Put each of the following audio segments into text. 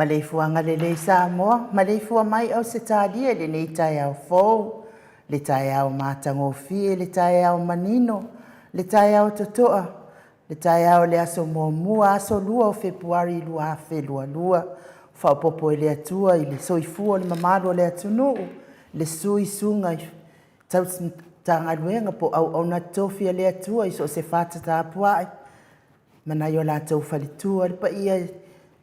Maleifuaga lelei Samoa, maleifua mai Ausetalia i lenei taeao fou, le taeao matagofie, le taeao manino, le taeao totoa, le taeao o le aso muamua, aso 2 o Fepuari 2022, faaopoopo e le Atua i le soifua o le mamalu o le atunuu, le suisuga i Matagaluega po o auauna totofi a le Atua i so o se fata tapuai ma nai o latou faletua, le paia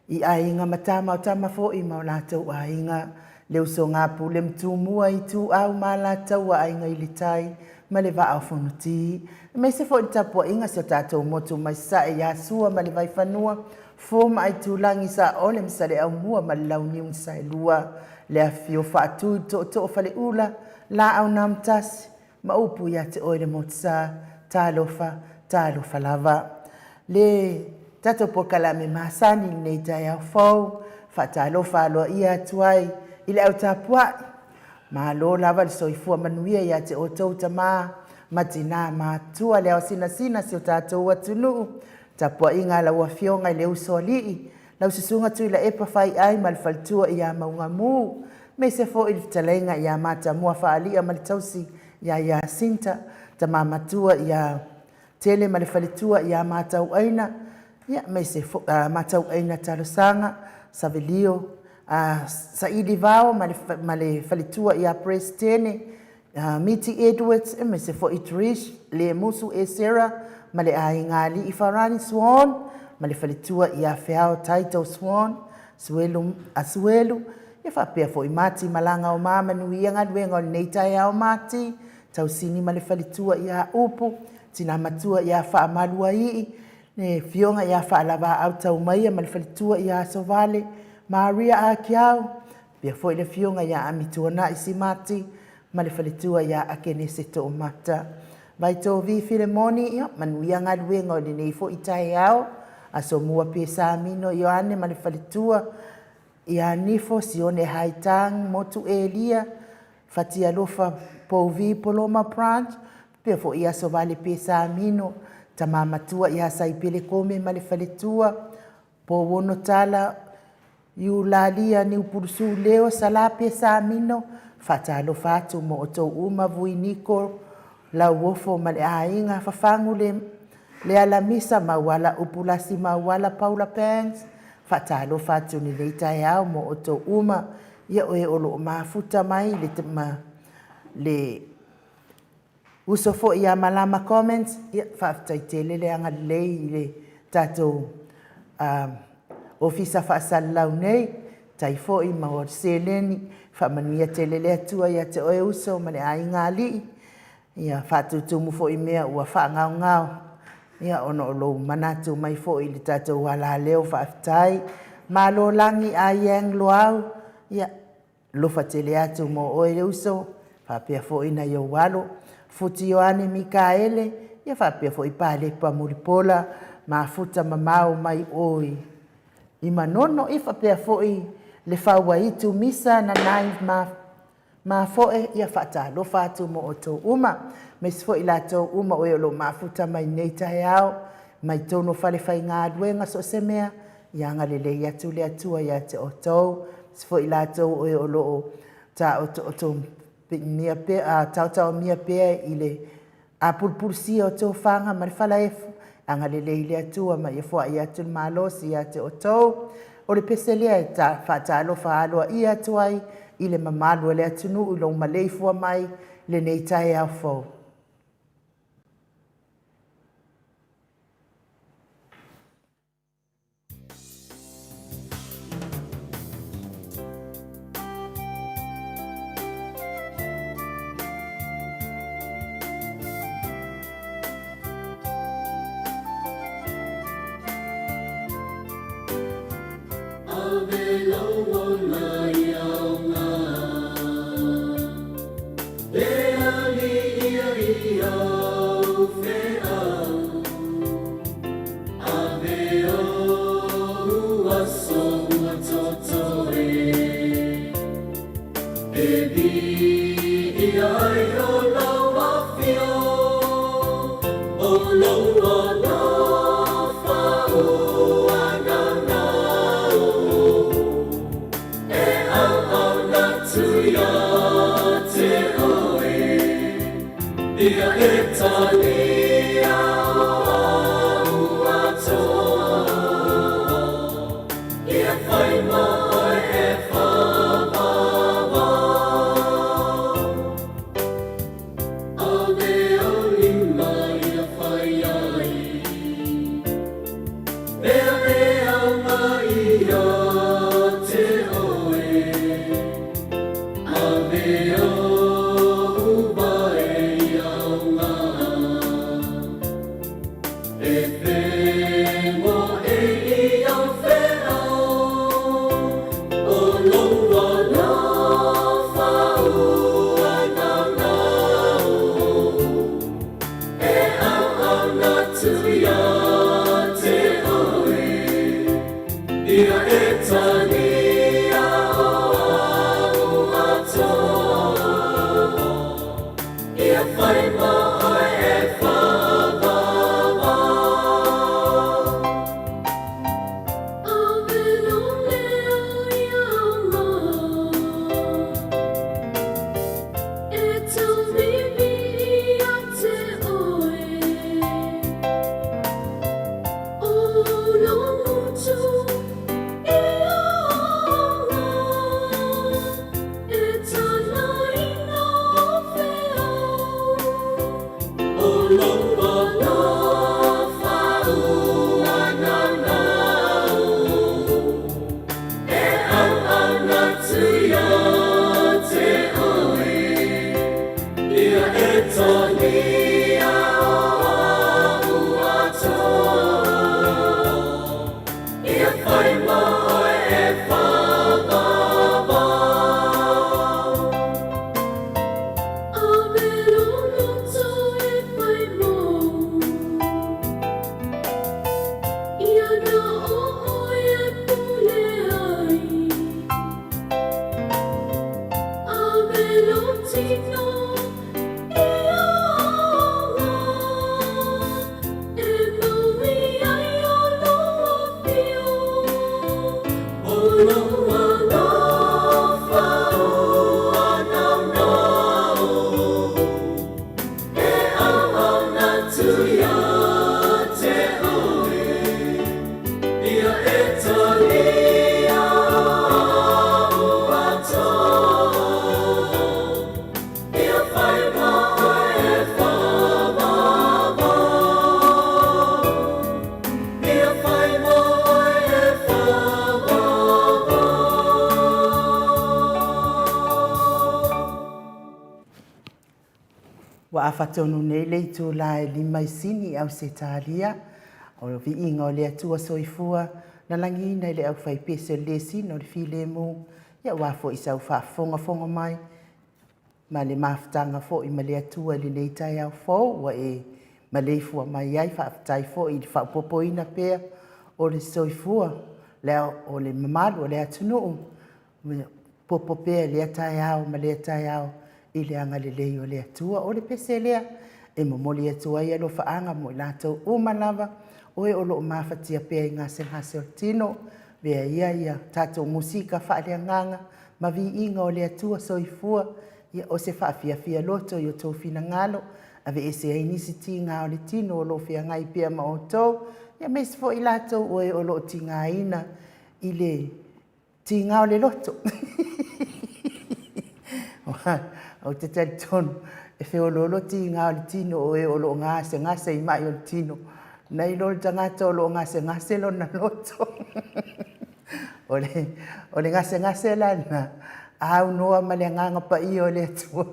i Aiga ma Tama, o Tama foi ma o latou Aiga, le usoga a Pule ma Tumua, Ituau ma Alataua, Aiga i le Tai ma le Vaa o Fonoti, aemaise foi le tapuaiga a si o tatou motu mai Sasae ia Sua ma le Vaifanua, Fofo ma Aitulagi, Saole ma Saleaaumua ma le Launiu na Saelua, le afifio o Faatui o Tootoo o Faleula, Laau na Amotasi ma upu ia te oe le Motusa. Talofa, talofa lava. Le tatou polokalame masani i lenei taeao fou, faatalofa aloaia atu ai i le au tapuai, malo lava le soifua manuia ia te outou tama ma tina matutua, le ao sinasina si o tatou atunuu, tapuaiga a lau Afioga i le Usoalii, lau Susuga Tuilaepa Faiai ma le faletua ia Maugamu, aemaise foi le fetalaiga ia Matamua Faalia ma le tausi ia Iasinta, tama matua ia Tele ma le faletua ia Matauaina, ia aemaise foi Matauaina Talosaga, Savelio, Saili Vao ma le faletua ia Peresetene, Miti Edwards, aemaise foi Trish Lemusu Esera ma le aiga Alii, Farani Swan ma le faletua ia Feao Taito Swan, Suelu Asuelu, ia faapea foi Mati Malaga o Manuia galuega o lenei taeao. Mati Tausini ma le faletua ia Upu, Tina Matua ia Faamaluaii, le Afioga ia Faalavaau Taumaia ma le faletua ia Asovale, Maria Akiau, faapea foi le Afioga ia Amituanai Simati ma le faletua ia Akenese Toomata. Vaitovi Filemoni, ia manuia galuega o lenei foi taeao. Asomua Pesamino Ioane ma le faletua ia Nifo Sione Haitang Motu Elia, Fatialofa Pouvi Poloma Branch, faapea foi Asovale Pesamino, Tama Matua ia Saipele Kome ma le faletua, Pouono Tala Iulalia Niupulusu Leo Sala Pesamino, faatalofa atu mo outou uma. Vui Niko Lauofo ma le aiga, Fafagu le Alamisa Mauala Upulasi Mauala Paula Banks, faatalofa atu i lenei taeao mo outou uma, ia oe o lo o mafuta mai le, ma, le uso foi ia Malama Comments, ia faafetai tele le agalelei i le tatou ofisa faasalalau nei, tai foi ma o seleni, faamanuia tele le Atua ia te oe uso ma le aiga alii, ia faatutumu foi mea ua faagaogao, ia ona o lou manatu mai foi i le tatou alaleo, faafetai. Malo lagi Aiang Loau, ia alofa tele atu mo oe le uso, faapea foi nai ou alo, Futi Ioane Mikaele, ia faapea foi Palepa Mulipola, mafuta mamao mai oi i Manono, ia faapea foi le Fauaitu Misa Nanai Mafoe, ia faatalofa atu mo outou uma, aemaise foi latou uma o e o lo o mafuta mai nei taeao, mai tonu o fale faigaluega so o se mea, ia agalelei atu le Atua ia te outou, aemaise foi latou o e o lo o taotooto mia pea, taotaomia pea i le apulupulusia o tofaga ma le falaefu, agalelei le Atua ma ia foai atu le malosi ia te outou. O le pese lea e faatalofa aloaia atu ai i le mamalu o le atunuu i lou maleifua mai lenei taeao fou. Ave lou ola i aoga, e alii ai au feau. Ave ou aso ua totoe, e viia ai o lau afio, o lou alofa ua naunau. talia o au atoa, Ia fai ma oe e whāwāwā. Ave au lima ia whai ai, Mea e anga ia te oe, Ave ou vae ia aoga, E whengo e i au wheao, O lou alofa ua naunau, E auauna atu ia te oe, Ia e talia o au atoa, Ia whai ma oe e whāwāwā. Ave lou leo ia aoga, E tauiwi ia te oe, O lou motu ia aoga, E talaina o feau, O lou alofa ua naunau, E auauna atu ia te oe, Ia e talia o au atoa, Ia whai ma oe e whāwāwā. Ave lou loto e fai mou, Ia na o oe e pule ai, Ave lou tino ia aoga, E maui ai o lou afio, O lou alofa ua naunau, E auauna atu ia te oe, Ia e talia o au atoa, Ia whai ma oe e whāwāwā. Ia whai ma oe e whāwāwā. Ua afa tonu nei le itula e lima i Sini i Ausetalia, o le viiga o le Atua Soifua na lagiina i le aufaipese o le lesina o le filemu, ia aua foi sau faafogafoga mai ma le mafutaga foi ma le Atua i lenei taeao fou ua e maleifua mai ai. Faafetai foi i le faaopoopoina pea o le soifua o le mamalu o le atunuu, popo pea i lea taeao ma lea taeao i le agalelei o le Atua. O le pese lea e momoli atu ai alofaaga mo i latou uma lava o e o lo o mafatia pea i gasegase o le tino. Avea ia ia tatou musika faaleagaga ma viiga o le Atua Soifua, ia o se faafiafia loto i o outou finagalo, aveese ai nisi tiga o le tino o lo o feagai pea ma outou, ia aemaise foi i latou o e o lo o tigaina i le tiga o le loto. Ou te talitonu, e feoloolo tiga o le tino o e o lo o gasegase i mai o le tino, nai lo le tagata o lo o gasegase lona loto. O le, o le gasegase la lena, a aunoa ma le Agaga Paia o le Atua.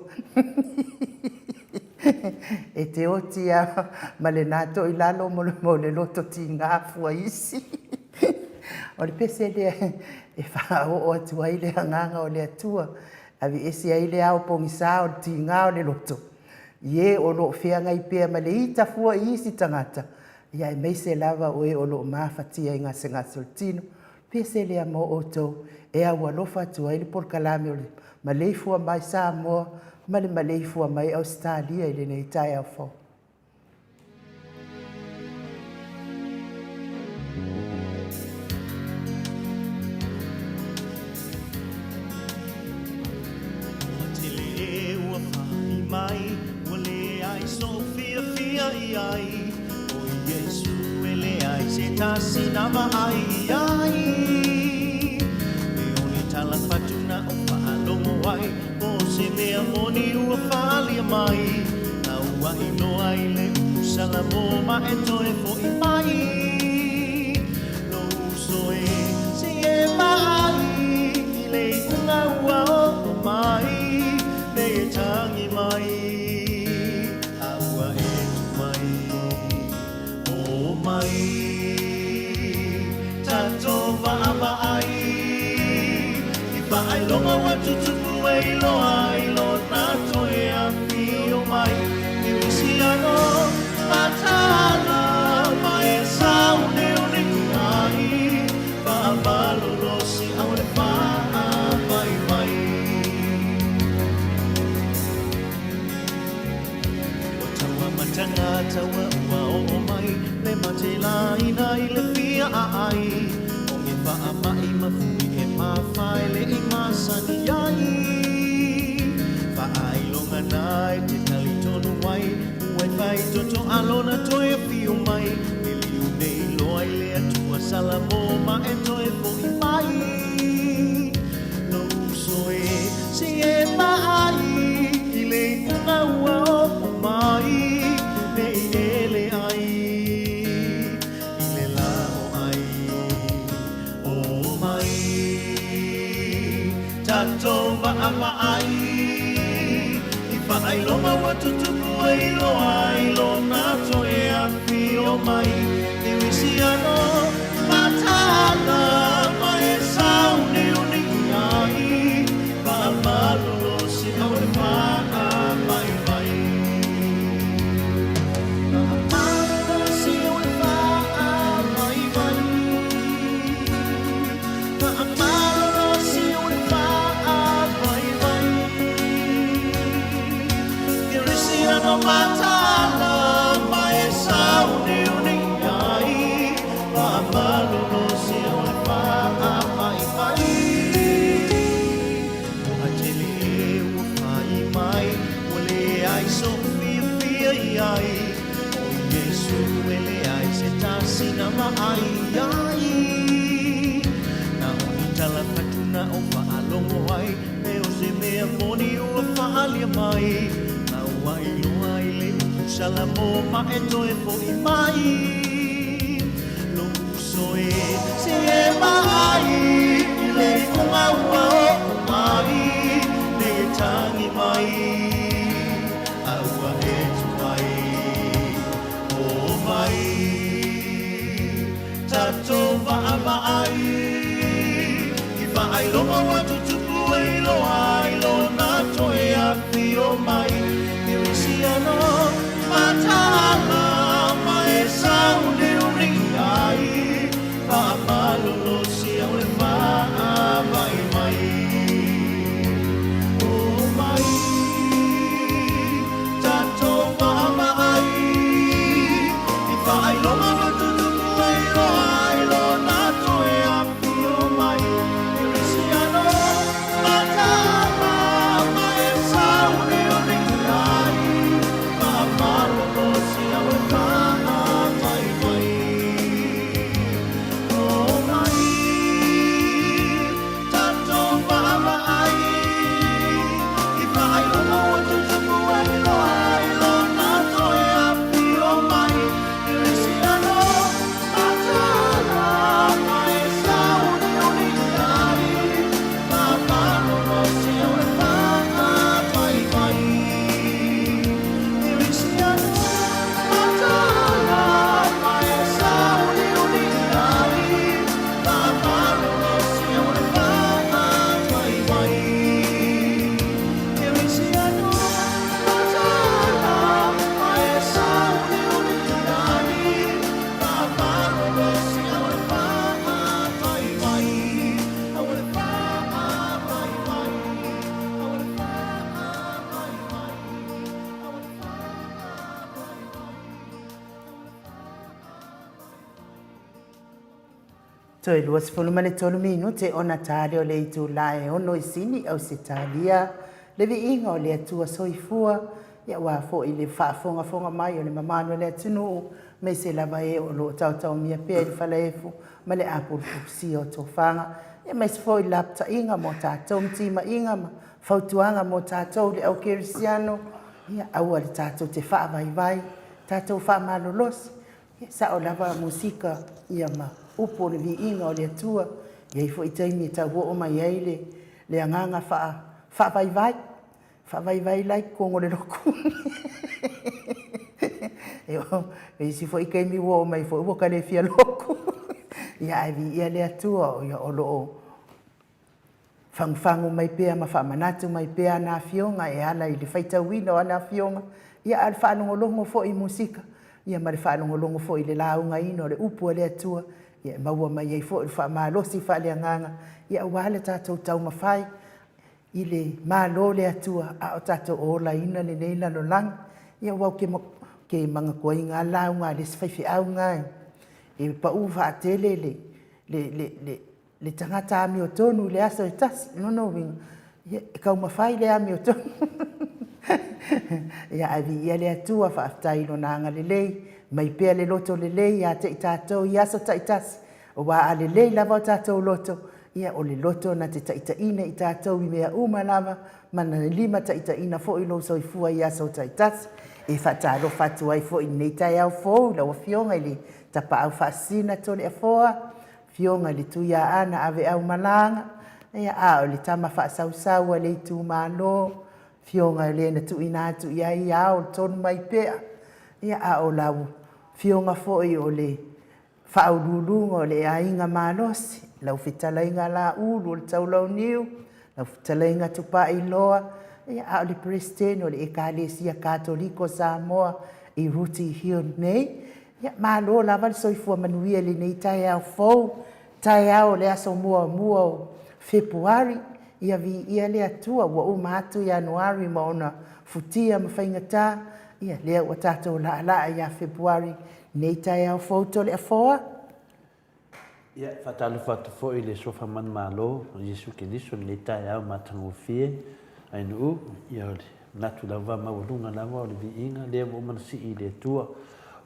E te oti lava ma lena toilalo mo le loto tiga fua isi. O le pese lea e faaoo atu ai le Agaga o le Atua, aveese ai le ao pogisa o le tiga o le loto, i e o lo o feagai pea ma le ita fua i isi tagata, ia aemaise lava o e o lo o mafatia i gasegase o le tino. Pese lea mo outou e aualofa atu ai le polokalame o le maleifua mai Samoa ma le maleifua mai Ausetalia i lenei taeao fou. Ua tele ua fai mai, ua leai sou. fiafia i ai. O Iesu e leai se tasi na vaai i ai. E o ni tala fatu na o faalogo ai, po o se mea moni ua faaalia mai. A ua iloa i le upu Salamo ma e toe fo'i mai. Lou uso e, se i e vaai i le iuga ua oo mai, nei e tagi mai, a ua e tu mai. O mai, tatou vaavaai i faailoga ua tutupu e iloa ai lona toe afio mai. Kerisiano mataala ma e sauniuni ai, faamalolosi au le faavaivai. Ua tau amataga taua ua oo mai le mate laina i le fia aai, o ge faamai ma fui e mafae le i masani ai. Faailoga na e te talitonu ai, ua e faitotoa lona toe afio mai. Liliu nei loa i le Atua Salamo ma e toe fo'i mai. Lou uso e, se i e vaai i le iuga ua oo mai, ne i ele ai i le la o ai. O mai, tatou vaavaai i faailoga ua tutupu e iloa ai lona toe afio mai. Kerisiano mataala ma e sauniuni ai, faamalolosi au le faavaivai. Faamalolosi au le faavaivai. Faamalolosi au le faavaivai. Kerisiano mataala ma e sauniuni ai, faamalolosi au le faavaivai. Ua tele e ua fai mai, ua leai so'u fiafia i ai. O Iesu e leai se tasi na vaai i ai. Na o ni tala fatu na o faalogo ai, pe o se mea moni ua faaalia mai. A ua iloa i le upu Salamo ma e toe fo'i mai. Lou uso e, se i e vaai i le iuga ua oo mai, nei e tagi mai, a ua e tu mai. O mai, tatou vaavaai i faailoga ua tutupu e iloa ai lona toe afio mai. Kerisiano mataala ma e sauniuni ai, faamalolosi au le faavaivai. O mai, tatou vaavaai i faailoga ua tutupu e iloa ai lona toe afio mai. Kerisiano mataala ma e sauniuni ai, faamalolosi au le faavaivai. O mai, tatou vaavaai i faailoga ua tutupu e iloa ai lona toe afio mai. Kerisiano mataala ma e sauniuni ai, faamalolosi au le faavaivai. Kerisiano mataala ma e sauniuni ai, faamalolosi au le faavaivai. Kerisiano mataala ma e sauniuni ai, faamalolosi au le faavaivai. Au le faavaivai. Au le faavaivai. Au le faavaivai. Toe 23 minute ona ta lea o le itula e 6 i Sini, Ausetalia. Le viiga o le Atua soifua Ia aua foi le faafogafoga mai o le mamalu o le atunuu, aemaise lava e o lo o taotaomia pea i le falaefu ma le apulupusia o tofaga, aemaise foi le lapataiga mo tatou ma timaiga ma fautuaga mo tatou le au kerisiano, ia aua le tatou te faavaivai, tatou faamalolosi, ia sao lava musika ia ma upu o le viiga o le Atua. E i ai foi taimi e tauoo mai ai le, le agaga faavaivai, faavaivai la i totonu o le lotu. E isi foi taimi ua oo mai foi ua ta le fia lotu. Ia ae viia le Atua o lo o fagufagu mai pea ma faamanatu mai pea ana afioga e ala i le faitauina o ana afioga, ia a o le faalogologo foi i musika, ia ma le faalogologo foi i le laugaina o le upu a le Atua, ia e maua mai ai foi le faamalosi faaleagaga, ia aua le tatou taumafai i le Malo o le Atua a o tatou olaina lenei lalolagi. Ia aua ou te manatuaina lava le lauga a le isi faifeau lena e pau vaatele le, le, le, le, le tagata amiotonu i le aso e tasi. O lona uiga, e taumafai le amiotonu. Ia ae viia le Atua, faafetai i Lona agalelei, aumai pea le loto lelei ia te i tatou i aso taitasi, aua a lelei lava o tatou loto, ia o le loto na te taitaiina i tatou i mea uma lava, ma na limataitaiina foi lou soifua i aso taitasi. E faatalofa atu ai foi i lenei taeao fou i lau Afioga i le Tapaau Faasisina Toleafoa, Afioga i le Tuiaana Aveaumalaga, ia, a o le tama faasausau a le itumalo, Afioga i le na tuuina atu i ai ia ao tonu mai pea, ia, a o lau Afioga foi o le Faauluuluga o le Aiga Malosi, lau Fetalaiga Laulu o le Taulauniu, lau Fetalaiga Tupailoa, ia, a o le Peresetene o le Ekalesia Katoliko o Samoa i Rooty Hill nei. Ia, malo lava le soifua manuia i lenei taeao fou, taeao o le aso muamua o Fepuari. Ia viia le Atua ua uma atu Ianuari ma ona futia ma faigata, ia lea ua tatou laalaa ia Fepuari nei taeao fou Toleafoa. Ia, e faatalofa atu foi i le Suafa Manumalo o Iesu Keriso i lenei taeao matagofie. Ainuu, ia o le manatu lava maualuga lava o le viiga lea ua uma ona sii i le Atua.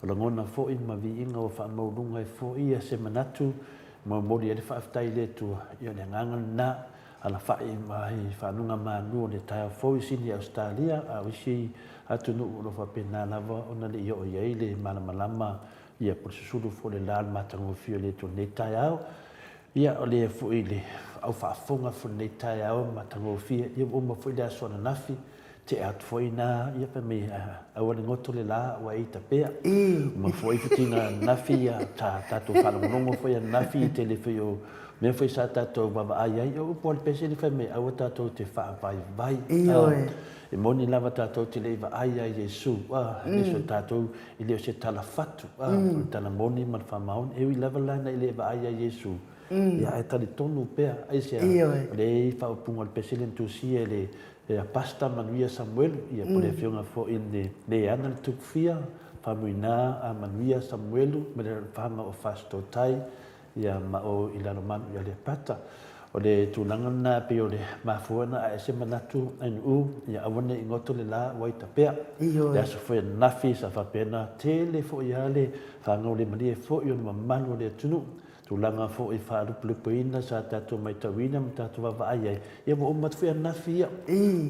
O lagona foi ma viiga ua faamaualuga ai foi ia se manatu e momoli ai le faafetai i le Atua. Ia o le agaga lena, alafai mai faaluga malu o le taeao fou i Sini Ausetalia, a o isi atunuu o lo o faapena lava ona le i oo i ai le malamalama Ia, po o le susulu foi o le la o le matagofie o le Atua i lenei taeao. Ia, o lea foi le au faafofoga foi i lenei taeao matagofie. Ia, ua uma foi le aso ananafi, tea atu foi ina, ia, fai mai, aua le goto le la ua e ita pea. Uma foi futiga ananafi, ia, sa tatou faalogologo foi ananafi i tele foi o mea foi sa tatou vaavaai ai. O upu a le Pesele fai mai, aua tatou te faavaivai. Ioe. E moni lava tatou te le i vaai ia Iesu, a, e le o tatou E le o se tala fatu, a, o le tala moni ma le faamaoni. E ui lava la ina e le vaai ia Iesu, ia ae talitonu pea, aisea, o lea e i ai faaupuga o le pesele na tusia e le e a Pastor Manuia Samuelu, ia po o le afioga foi le Leana le Tupufia, Faumuina a Manuia Samuelu ma le Alofaaga o Fasitootai, Ia, ma o i Lalomanu i Aleipata. O le tulaga lena e pei o le mafua ona ae se manatu NU, ia aua ne i goto le la ua ita pea. Ioe. Le aso foi ananafi sa faapena tele foi lava le faagaulemalie foi o le mamalu o le atunuu. Tulaga foi faalupelupeina sa tatou maitauina ma tatou vaavaai ai, ia ua uma atu foi ananafi ia.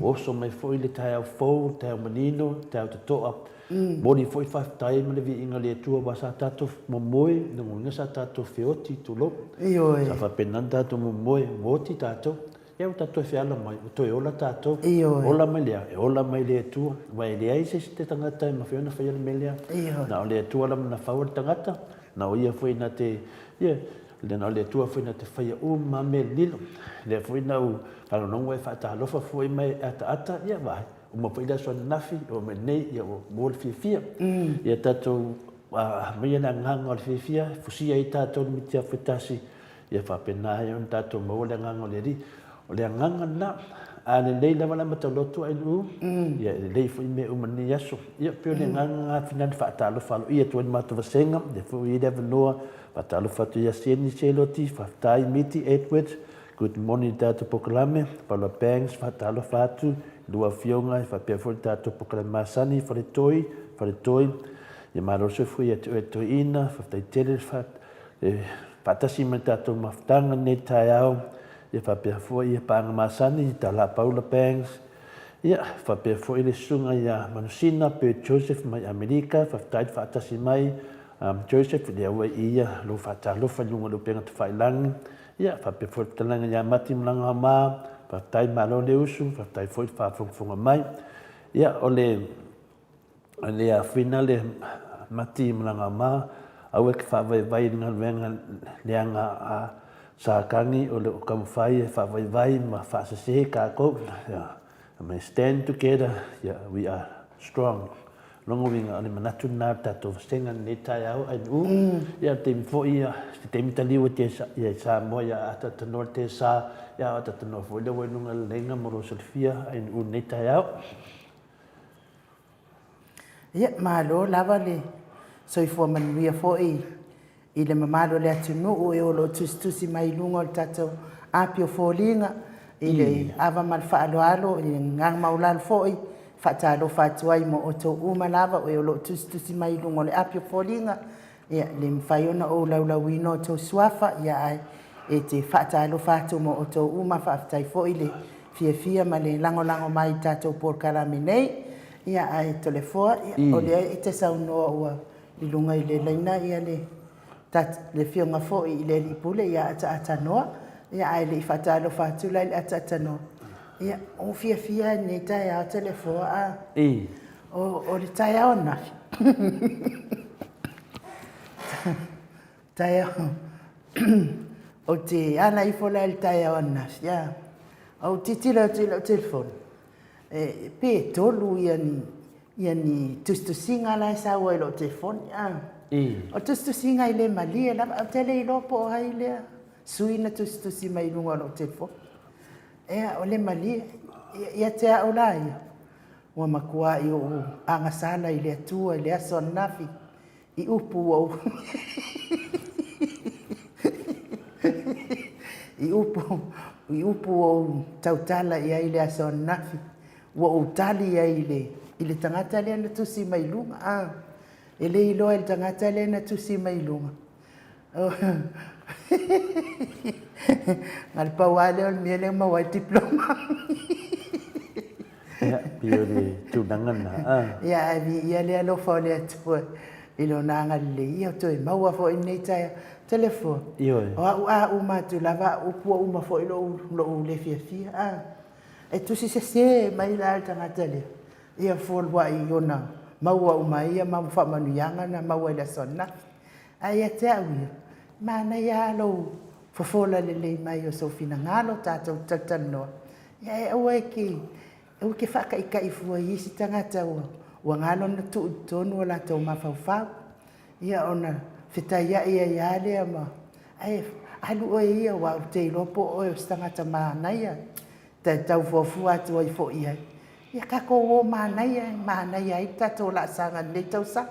Ua oso mai foi le taeao fou, le taeao manino, le taeao totoa. Momoli foi faafetai ma le viiga i le Atua aua sa tatou momoe, lona uiga sa tatou feoti, tulou. Ioe. Sa faapena ona tatou momoe, ua oti tatou. Ia ua tatou toe feala mai, ua toe ola tatou. Ioe. Ola mai le a? E ola mai le Atua, aua e leai se isi tagata e mafai ona faia le mea lea. Ioe. Na o le Atua lava na fau le tagata, na o Ia foi na te, ia, na o le Atua foi na te faia uma mea lilo. Lea foi na ou faalogologo e faatalofa foi ma e ataata, ia vaai. Uma foi le aso ananafi, oo mai nei, ia ua maua le fiafia. Ia tatou aumaia le agaga o le fiafia, fusia ai tatou le mitiafu e tasi, ia faapena ai ona tatou maua le agaga o le Alii. O le agaga lena, a lelei lava le amata lotu ailuu, ia e lelei foi mea uma i lenei aso. Ia pei o le agaga lena finali faatalofa aloaia atu ai le matou vasega, lea foi ua i ai le avanoa, faatalofa atu ia Sieni Seloti, faafetai Miti Edward, good morning i le tatou polokalame, Paula Banks, faatalofa atu. Lua afioga, e faapea foi le tatou polokalame masani, Faletoi, Faletoi, ia malo le soifua ia te oe Toeaina, faafetai tele le faatasi mai le tatou mafutaga lenei taeao, ia faapea foi ia paaga masani, Tala Paula Banks, ia faapea foi le susuga ia Manusina Bert Joseph mai Amerika, faafetai le faatasi mai Joseph, lea ua i ia lou faatalofa i luga o le upega tafailagi, Ia, faapea foi le fetalaiga ia Mati Malagaoma, faafetai malo le usu, faafetai foi le faafogafoga mai. Ia, o le le afuina le Mati Malagaoma, aua e te faavaivai i le galuega leaga a Satani o lo o taumafai e faavaivai ma faasese tatou. Ia, may stand together, ia, we are strong. Lona uiga, o le manatu lena o le tatou vasega i lenei taeao, ae u, ia, o le taimi foi, ia, se taimi taliu e te, ia, i Samoa, ia, ataatanoa le tesa, ia, ataatanoa foi le ua i luga o le laina mo lou silafia, ae u, i lenei taeao. Ia, malo lava le soifua manuia foi i le mamalu o le atunuu e o lo o tusitusi mai i luga o le tatou api o foliga i le ava ma le faaaloalo i le agaga maualalo foi, faatalofa atu ai mo outou uma lava o e o lo o tusitusi mai i luga o le api o foliga. Ia, e le mafai ona ou laulauina outou suafa, ia ae e te faatalofa atu mo outou uma. Faafetai foi le fiafia ma le lagolago mai i tatou polokalame nei. Ia ae Toleafoa, ia, o lea e te saunoa ua I luga i le laina ia le le afioga foi i le Alii Pule ia Ataatanoa, ia ae le i faatalofa atu la i le Ataatanoa, ia ua fiafia i lenei taeao Toleafoa a. O, o le taeao ananafi. Taeao ou te ala ifo la i le taeao ananafi, a, ou tilotilo atu i lau telefoni, e, pe tolu ia ni ia ni tusitusiga la e sau ai i lou telefoni a. O le tusitusiga e le malie lava, ae ou te le iloa po o ai lea sui na tusitusi mai i luga o lou telefoni. Ea, o le malie. Ia te au la ia, ua matuai ou agasala i le Atua i le aso ananafi i upu ua ou i upu i upu ua ou tautala i ai i le aso ananafi, ua ou tali ai i le i le tagata lea na tusi mai i luga, a, e le iloa e le tagata lea na tusi mai i luga. Na o le pau lava lea o le mea lea e maua ai le diploma. Ia, pei o le tulaga lena, a. Ia, ae viia le alofa o le Atua i Lona agalelei, ia toe maua foi lenei taeao. Toleafoa, Ioe. o au a uma atu lava au upu ua uma foi lou, lou le fiafia, a. E tusi sese mai la le tagata lea, ia fualuai i ona maua uma ai ia mau faamanuiaga na maua i le aso ananafi. Ae ia te au ia, manaia lava lou fofola lelei mai o sou finagalo tatou te talatalanoa, ia ae aua e te, aua e te faataitai fua i isi tagata ua, ua galo ona tuu i totonu o latou mafaufau. Ia ona fetaiai ai lava lea ma, ae alu oe ia aua ou te iloa po o oe o se tagata manaia e tau fuafua atu ai foi i ai. Ia tatou o manaia e manaia ai le tatou laasaga i lenei tausaga.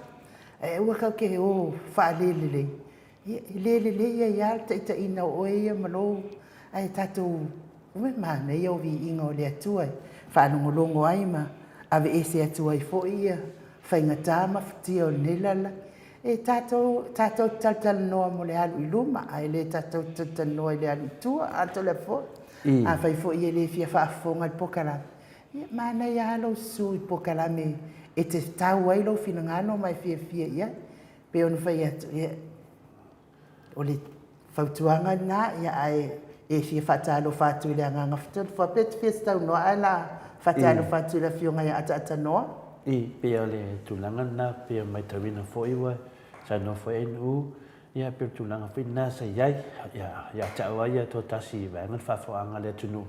Ae aua tatou te o faalelelei, ia e le lelei ai lava le taitaiina o oe ia ma lou, ae tatou ua manaia o viiga o le Atua e faalogologo ai ma aveese atu ai foi ia faigata ma futia o lenei lalolagi. E tatou, tatou te talatalanoa mo le alu i luma, ae le tatou te talatalanoa i le alu i tua. A Toleafoa, afai foi e le fia faafofoga i le polokalame, ia manaia lava lou susu i polokalame e te tau ai lou finagalo ma e fiafia i ai. Pei ona fai atu, ia, o le fautuaga lena, ia, ae e fia faatalofa atu i le agaga fitotoa, pe te fia saunoa ae la faatalofa atu i le afioga ia Ataatanoa. I, pei o le tulaga lena, pei ona matauina foi ua saunoa foi ANU, ia pei o le tulaga foi lena sa i ai, ia, ia te au lava ia toatasi i vaega le faafofogaaga a le atunuu,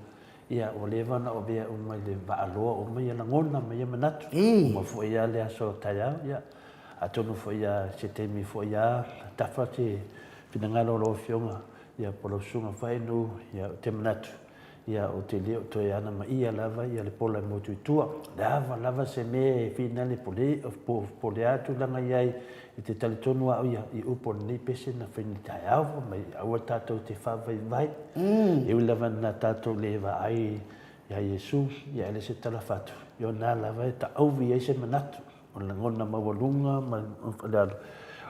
ia ua leva ona avea uma i le vaaloa uma ia lagona ma ia manatu, uma foi lava le aso taeao, ia, atonu foi lava i se taimi foi lava tafa se finagalo o lau Afioga, ia po o lau Susuga foi ANU, ia ou te manatu, ia ou te le o toe anamaia lava ia le pola e motu i tua. O le ava lava se mea e finale po o po o le a tulaga i ai, e te talitonu lava au ia i upu o lenei pese na fai nei taeao fai mai aua tatou te faavaivai. E ui lava ina tatou le vaai Ia Iesu, ia e le se tala fatu, i ona lava e taauvi ai se manatu, o le lagona maualuga ma le alu,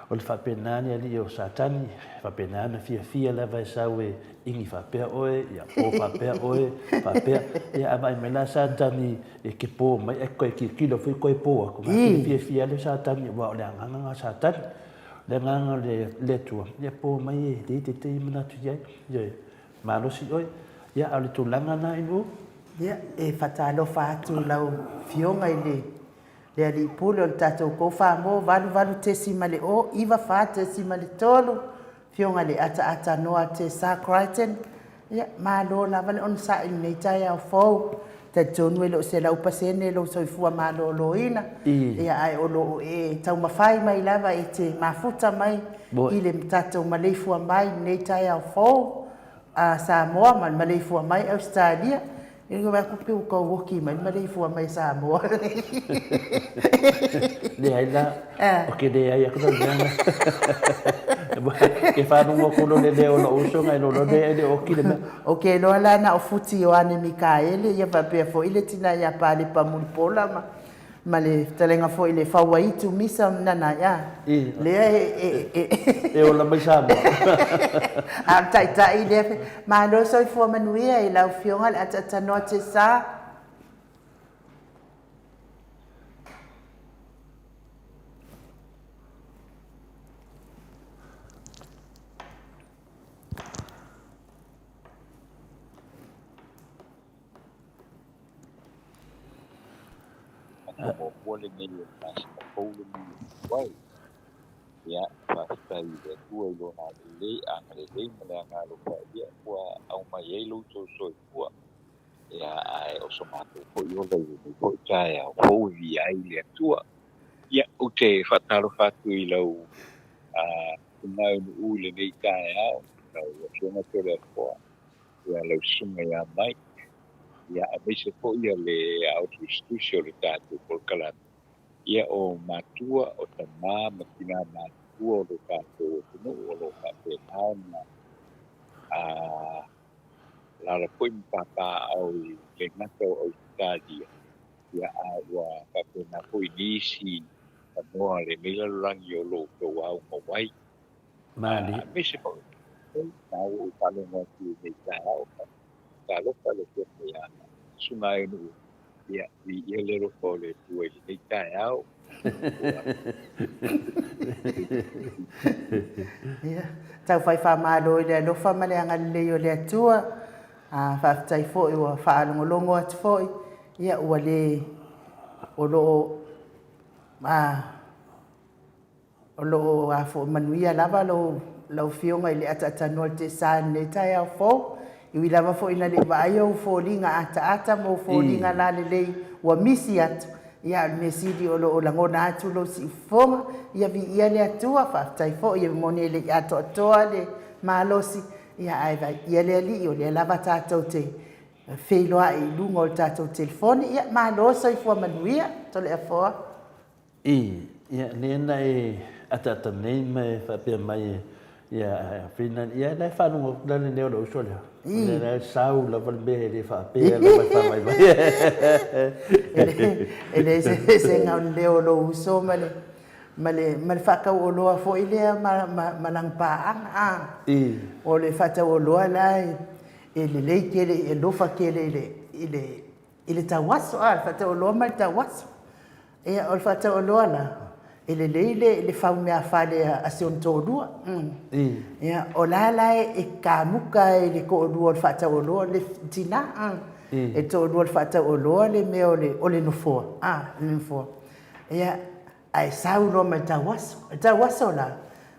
o le faapena le alii o Satani, e faapena ona fiafia lava e sau e igi faapea oe, ia po faapea oe, faapea, ia a vaai mai la Satani e te po mai ae toe tilotilo foi toe po atu, na te fiafia lava Satani, aua o le agaga lena o Satani. O le agaga o le Atua, ia po mai e leai te te manatu i ai, ioe. Malosi oe. Ia, a o le tulaga lena i Nu'u? Ia, e faatalofa atu i lau Afioga i le le Alii Pule o le tatou Koufa-mo 88.0 94.3, Afioga i le Ataata Noa Tessa Crichton. Ia, malo lava le onosai i lenei taeao fou. Talitonu e le o 100% lou soifua maloloina, ia, ae o lo o e taumafai mai lava e te mafuta mai i le tatou maleifua mai i lenei taeao fou a Samoa ma le maleifua mai Ausetalia. E vaai atu pei ua tau oti mai le maleifua mai Samoa. Leai la, ou te leai atu la i le mea lena. Ke faalogo atu loa i le leo o lou uso na iloa loa lea e le o oti le mea. Ou te iloa la na o Futi Ioane Mikaele ia faapea foi le tina ia Palepa Mulipola ma ma le fetalaiga foi i le Fauaitu Misa Nanai a lea e e e ola mai Samoa. A o le taitai lea. Malo soifua manuia i lau Afioga le Ataatanoa Tesa. Aso muamua lenei o le masina fou lenei o Iuai. Ia, faafetai i le Atua i Lona agalelei, agalelei ma le agaalofa ia ua aumai ai lo outou soifua. Ia, ae o so matou foi ola i lenei foi taeao fou e viia ai le Atua. Ia, ou te faatalofa atu i lau susuga Nu'u i lenei taeao, lau Afioga Toleafoa, ia lau susuga ia Mike, ia aemaise foi ia le ao tusitusi o le tatou polokalame, ia o matua, o tama ma tina matutua o lo tatou atunuu o lo o faapena ona alaala foi ma papaaao i le gata o Ausetalia, ia a ua faapena foi i nisi fanua o lenei lalolagi o lo o outou auga ai. Malie. Aemaise foi na ua ou faalogo atu i lenei taeao, talofa le Afioga ia Susuga Aenu'u, ia, viia le alofa o le Atua i lenei taeao. Ia, taufai faamalo i le alofa ma le agalelei o le Atua. A faafetai foi ua faalogologo atu foi, ia ua le o lo o a O lo o a foi manuia lava lau lau Afioga i le ataatanoa i le Tesa i lenei taeao fou. E ui lava foi ina le i vaai ou foliga ataata ma ou foliga lalelei ua misi atu, ia a o le mea sili o lo o lagona atu lou siufofoga. Ia viia le Atua, faafetai foi e moni e le i atoatoa le malosi, ia ae viia le Alii o lea lava tatou te feiloai i luga o le tatou telefoni. Ia malo soifua manuia. Toleafoa. I, ia, lea na e ataata nei ma e faapea mai e, ia, Whina, ia, la e faalogo atu la le leo o le uso lea. I. Lea la e sau lava le mea e le faapea lava e faavaivai. E leai se eseesega o le leo o lou uso ma le, ma le, ma le faatauoloa foi lea ma, ma, ma lana paaga, a. I. O le faatauoloa la e, e lelei tele, e alofa tele i le, i le, i le tauaso, a, le faatauoloa ma le tauaso. Ia, o le faatauoloa la, e lelei le, le fau meafale a, a si ona toalua. Mm. Ia, o la la e, e kamuka ai le toalua o le faatauoloa, le tinā, mm. E toalua o le faatauoloa le mea o le, o le nofoa, a, le nofoa. Ia, ae sau loa ma le tauaso. O le tauaso la,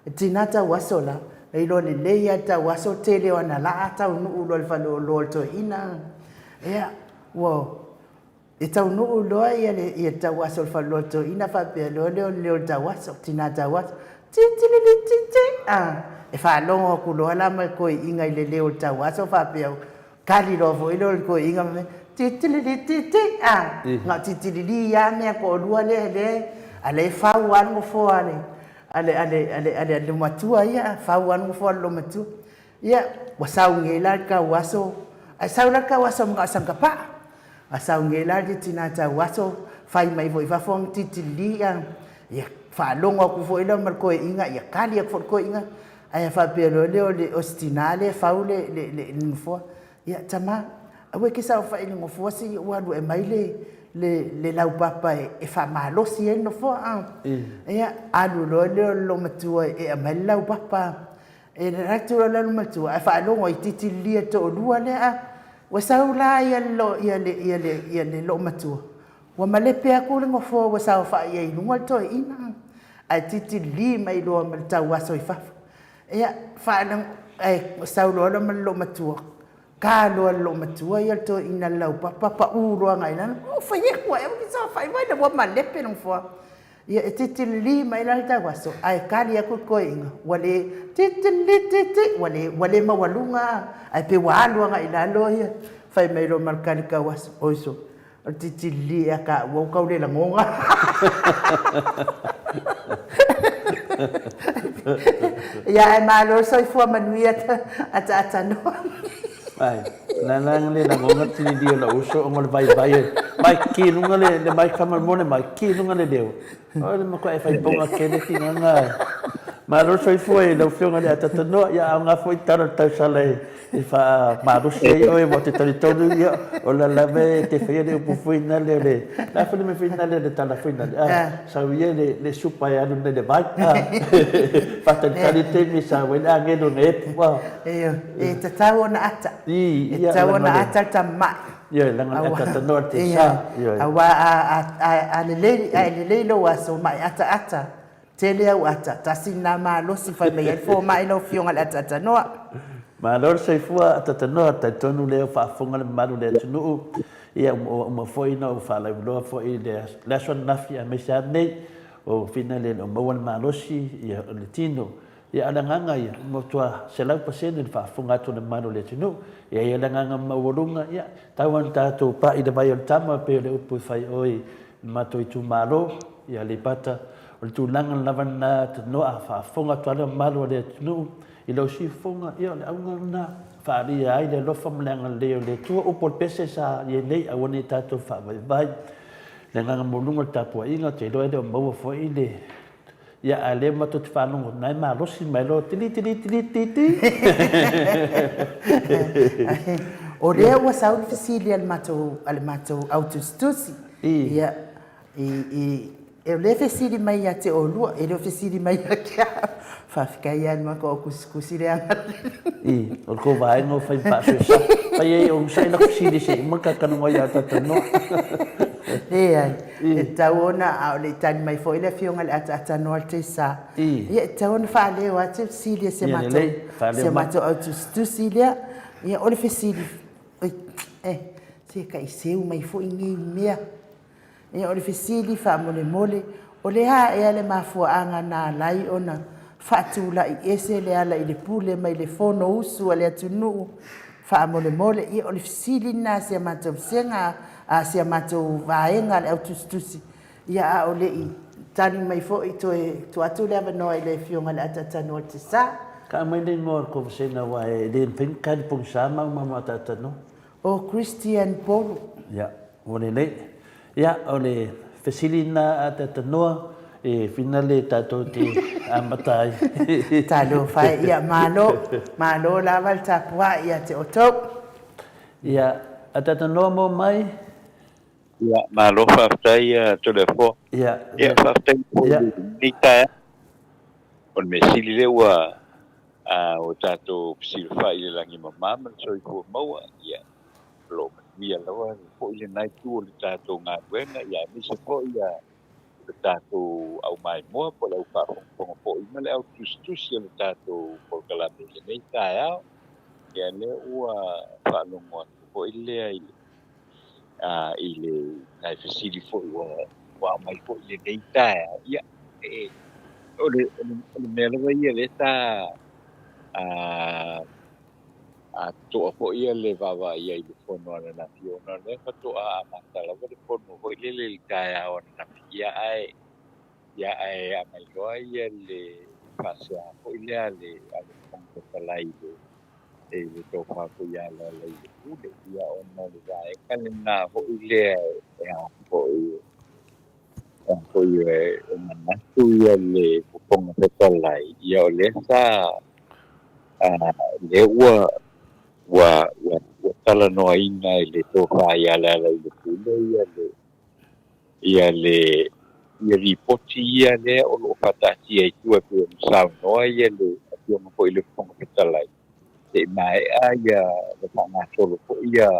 le tinā tauaso la, e iloa lelei lava le tauaso, tele o ana laa taunuu loa i le faleoloa o le toeaina. Ia, ua E taunuu loa ia le ia tauaso o le faleoloa o le toeaina faapea loa lea o le leo o le tauaso, tina tauaso, ti tilili ti ti a. E faalogo atu loa la ma le toeaina i le leo o le tauaso faapea kali loa foi lea o le toeaina fai mai, ti tilili ti ti a. Na o ti tilili lava mea toalua lea lea a la e fau lava le nofoa a le a le a le a le a le loomatua ia, fau lava le nofoa a le loomatua. Ia, ua sau nei la le tauaso, ae sau la le tauaso manao e saga pa'a. A sau nei la le tina tauaso, fai mai foi i fafo ma tilitili a, ia faalogo atu foi lea ma le toeaina, ia kali atu foi le toeaina, ae faapea loa lea o le o si tina lea e fau le le le nofoa. Ia tama, aua e te saofai i le nofoa se i ou alu e aumai le le le laupapa e faamalosi ai le nofoa a. Ia alu loa lea o le loomatua e aumai le laupapa. E alu atu loa le loomatua ae faalogo i tilitilia toalua lea a. Ua sau la ia le ia le ia le loomatua, ua malepe atu le nofoa ua saofai ai i luga le toeaina ae tilitili mai loa ma le tauaso i fafo. Ia, faalogo, ae sau loa ma le loomatua, ta loa e le loomatua ia le toeaina i le laupapa, pau loa agai i lalo, ua fai atu ea ou te saofai mai ua malepe le nofoa. Ia, e tilitili mai la le tauaso, ae tali atu le toeaina, ua le tilitili, ua le, ua le maualuga, ae pei ua alu agai i lalo ia, fai mai loa ma le tali tauaso, oiso, O le tilitili ea taua ua tau le lagona. Ia ae malo le soifua manuia ataatanoa. Ai, la la le lagona tilili o lou uso ona o le vaivai e mai ki luga le le mai faamolemole mai ki luga le leo. O le matua e fai poga tele tinana. Malo le soifua i lau Afioga i le Atatanoa, ia aoga foi tala o le tausala e e faamalosi ai oe aua ou te talitonu ia o la lava e te faia le upu foi nale o le le a foi le mea foi nale le tala foi nale a sau ia le le supa e alu nei le vai a faatalitali le taimi e sau ai le agelo na epu a E tatau ona ata. E tatau ona ata le tamai. Ioe, leaga o le ataatanoa le tesa. Ioe. Aua a lelei, a e lelei lou aso ma e ataata, Tele au ata, tasi lena malosi fai mai ai le fomai lau afioga i le ataatanoa. Malo le soifua ataatanoa, talitonu lea ua faafofoga le mamalu o le atunuu, ia ua uma foi ona ou faalauiloa foi i le aso ananafi aemaise lava nei o fina le o maua le malosi ia o le tino. Ia a o le agaga ia, ua matua 100% le faafofoga atu o le mamalu o le atunuu. Ia i ai le agaga maualuga, ia tau lava ina tatou pai i le vai o le tama pei o le upu e fai oe i le matou itumalo i Aleipata, O le tulaga lava lena tanoa a faafofoga atu lava le mamalu o le atunuu i lau siufofoga, ia o le auga lena, faaalia ai le alofa ma le agalelei o le Atua. Upu o le pese sa i ai nei, aua ne i tatou faavaivai le agaga maualuga o le tapuaiga, ou te iloa e le o maua foi le Ia, a o lea matou te faalogo, o lena e malosi mai loa, tili tili tili ti ti. O lea ua sau le fesili a le matou, a le matou autusitusi. Ia, I, i, e o lea fesili mai ia te oulua, e le o fesili mai ia te au. Faafetai ia matou au kusikusi le agalelei. I, o le tou vaega o fai ma faasoesa. Fai ai, onosai la fesili se i uma le talatalanoa ia talatalanoa. Leai, e tatau ona, a o le i tali mai foi le Afioga i le Ataatanoa i le Teisa, ia e tatau ona faaleo atu le fesili a si a matou, si a matou au tusitusi lea. Ia, o le fesili, oi, eh, se taiseu mai foi nei mea. Ia, o le fesili faamolemole, o le a ea le mafuaaga na ala ai ona faatulai ese Lealailepule mai le Fonousu a le atunuu? Faamolemole, ia, o le fesili lena a si a matou vasega, a si a matou vaega a le autusitusi, ia, a o le i tali mai foi, toe tuu atu le avanoa i le Afioga i le Ataatanoa i le Tesa. Ka aumai le igoa o le tou vasega aua e le mafai ona tali pogisa mau ma mau ataatanoa. O Christian Polu. Ia, ua lelei. Ia, o le fesili lena a Tatanoa, e finale tatou te amata ai. Talofa e, ia malo, malo lava le tapuai ia te outou. Ia, a Tatanoa mo mai. Ia, malo faafetai ia Toleafoa. Ia, Ia, faafetai foi i lenei taeao. O le mea sili lea ua A ua tatou fesilafai i le lagi mama ma le soifua maua, ia, o lo o manuia lava foi lena itu o le tatou galuega, ia aemaise foi ia le tatou aumaimoa po o le au faafogafoga foi ma le au tusitusi o le tatou polokalame i lenei taeao. Ia lea ua faalogo atu foi lea i le a i le nai fesili foi ua ua aumai foi i lenei taeao, ia, e O le, o le, o le mea lava ia lea sa a, atoa foi ia le vaavaai i ai i le fono ananafi ona o lea faatoa amata lava le fono foi lele i le taeao ananafi, ia ae, ia ae aumai loa ia le faasea foi lea a le, a le Fofoga Fetalai i le. e le tofa foi ia Lealailepule, ia ona o le vaega lena foi lea e a foi e manatu ia le Fofoga Fetalai, ia o lea sa lea ua talanoaina e le tofa ia Lealailepule ia lipoti ia lea o loo faataatia i tua e pei ona saunoa ia le Afioga foi i le Fofoga Fetalai, se'i maea ia le faagasolo foi ia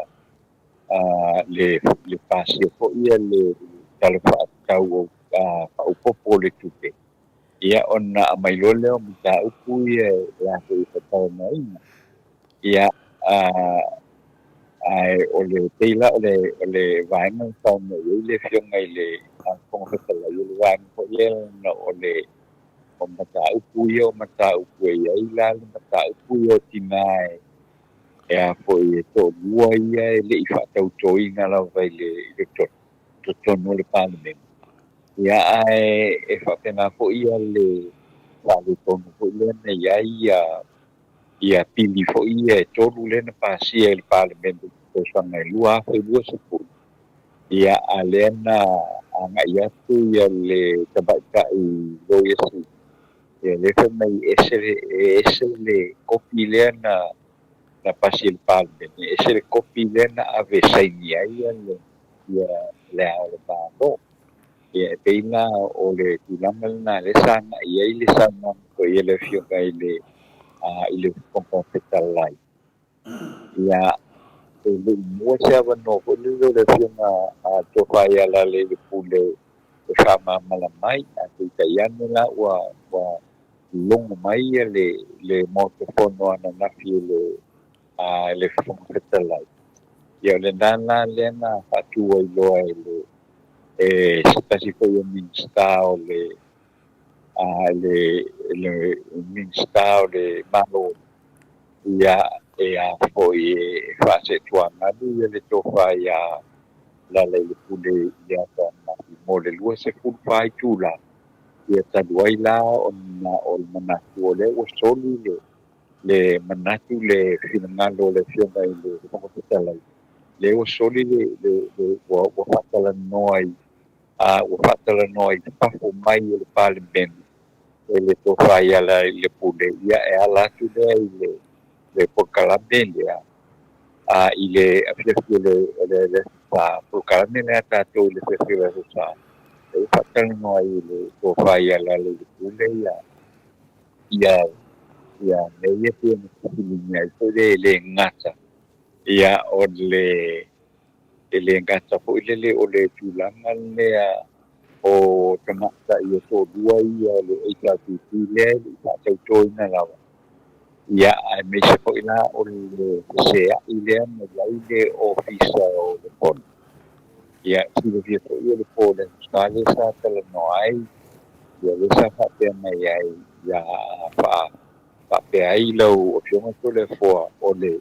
le pasia foi ia le Tala Faatatau Faaopoopo o le Tupe, ia ona aumai loa lea o mataupu ia e latou faatalanoaina. Ia ae o le pei la o le vaega na saunoa i ai le Afioga i le Fofoga Fetalai, o le vaega foi lea ona o le mataupu ia, o mataupu e i ai la le mataupu ia o tinā e a foi e toalua ia e le i faatautoina lava i le totonu o le Palemene. Ia ae e faapena foi ia le faaletonu foi lea na i ai ia pili foi ia e tolu lea na pasia e le Palemene i le tausaga e 2020. Ia a lea na agai atu ia le tamaitai Loia Sili, ia lea fai mai e ese le kopi lea na pasi e le Palemene, ese le kopi lea na ave e saini ai ia le Ao o le Malo. Ia e pei la o le tulaga lena lea sa agai ai le saunoaga foi a le Afioga i le Fofoga Fetalai. Ia e le i maua se avanoa foi lele o le Afioga a Tofa ia Lealailepule e faamalamalama ai, ae peitai ane la ua logo mai ia le Maota Fono ananafi e le Fofoga Fetalai. Ia o lena la lea na faatu ai loa e le se tasi foi o Minisita o le Minisita o le Malo, ia e a foi e faasetuagalu ia le tofa ia Lealailepule i le aso ananafi mo le 24 itula. Ia talu ai la ona o le manatu o lea ua soli le manatu le finagalo o le Afioga i le Fofoga Fetalai, lea ua soli le ua faatalanoa i ua faatalanoa i fafo mai o le Palemene e le tofa ia Lealailepule. Ia e ala atu lea i le polokalame lea i le afiafi o le aso Sa, polokalame lea a tatou i le afiafi o le aso Sa, e ua faatalanoa ai e le tofa ia Lealailepule ia mea ia pei ona fesiligia ai foi le gata, ia o le e le gata foi lele o le tulaga lea o tamaitai e toalua ia o le HRPP lea e le i faatautoina lava. Ia aemaise foi la o le feseai lea na i ai le Ofisa o le Fono. Ia silafia foi o le po o le aso Sa lea sa talanoa ai, ia lea sa faapea mai ai ia faapea ai lau Afioga Toleafoa o le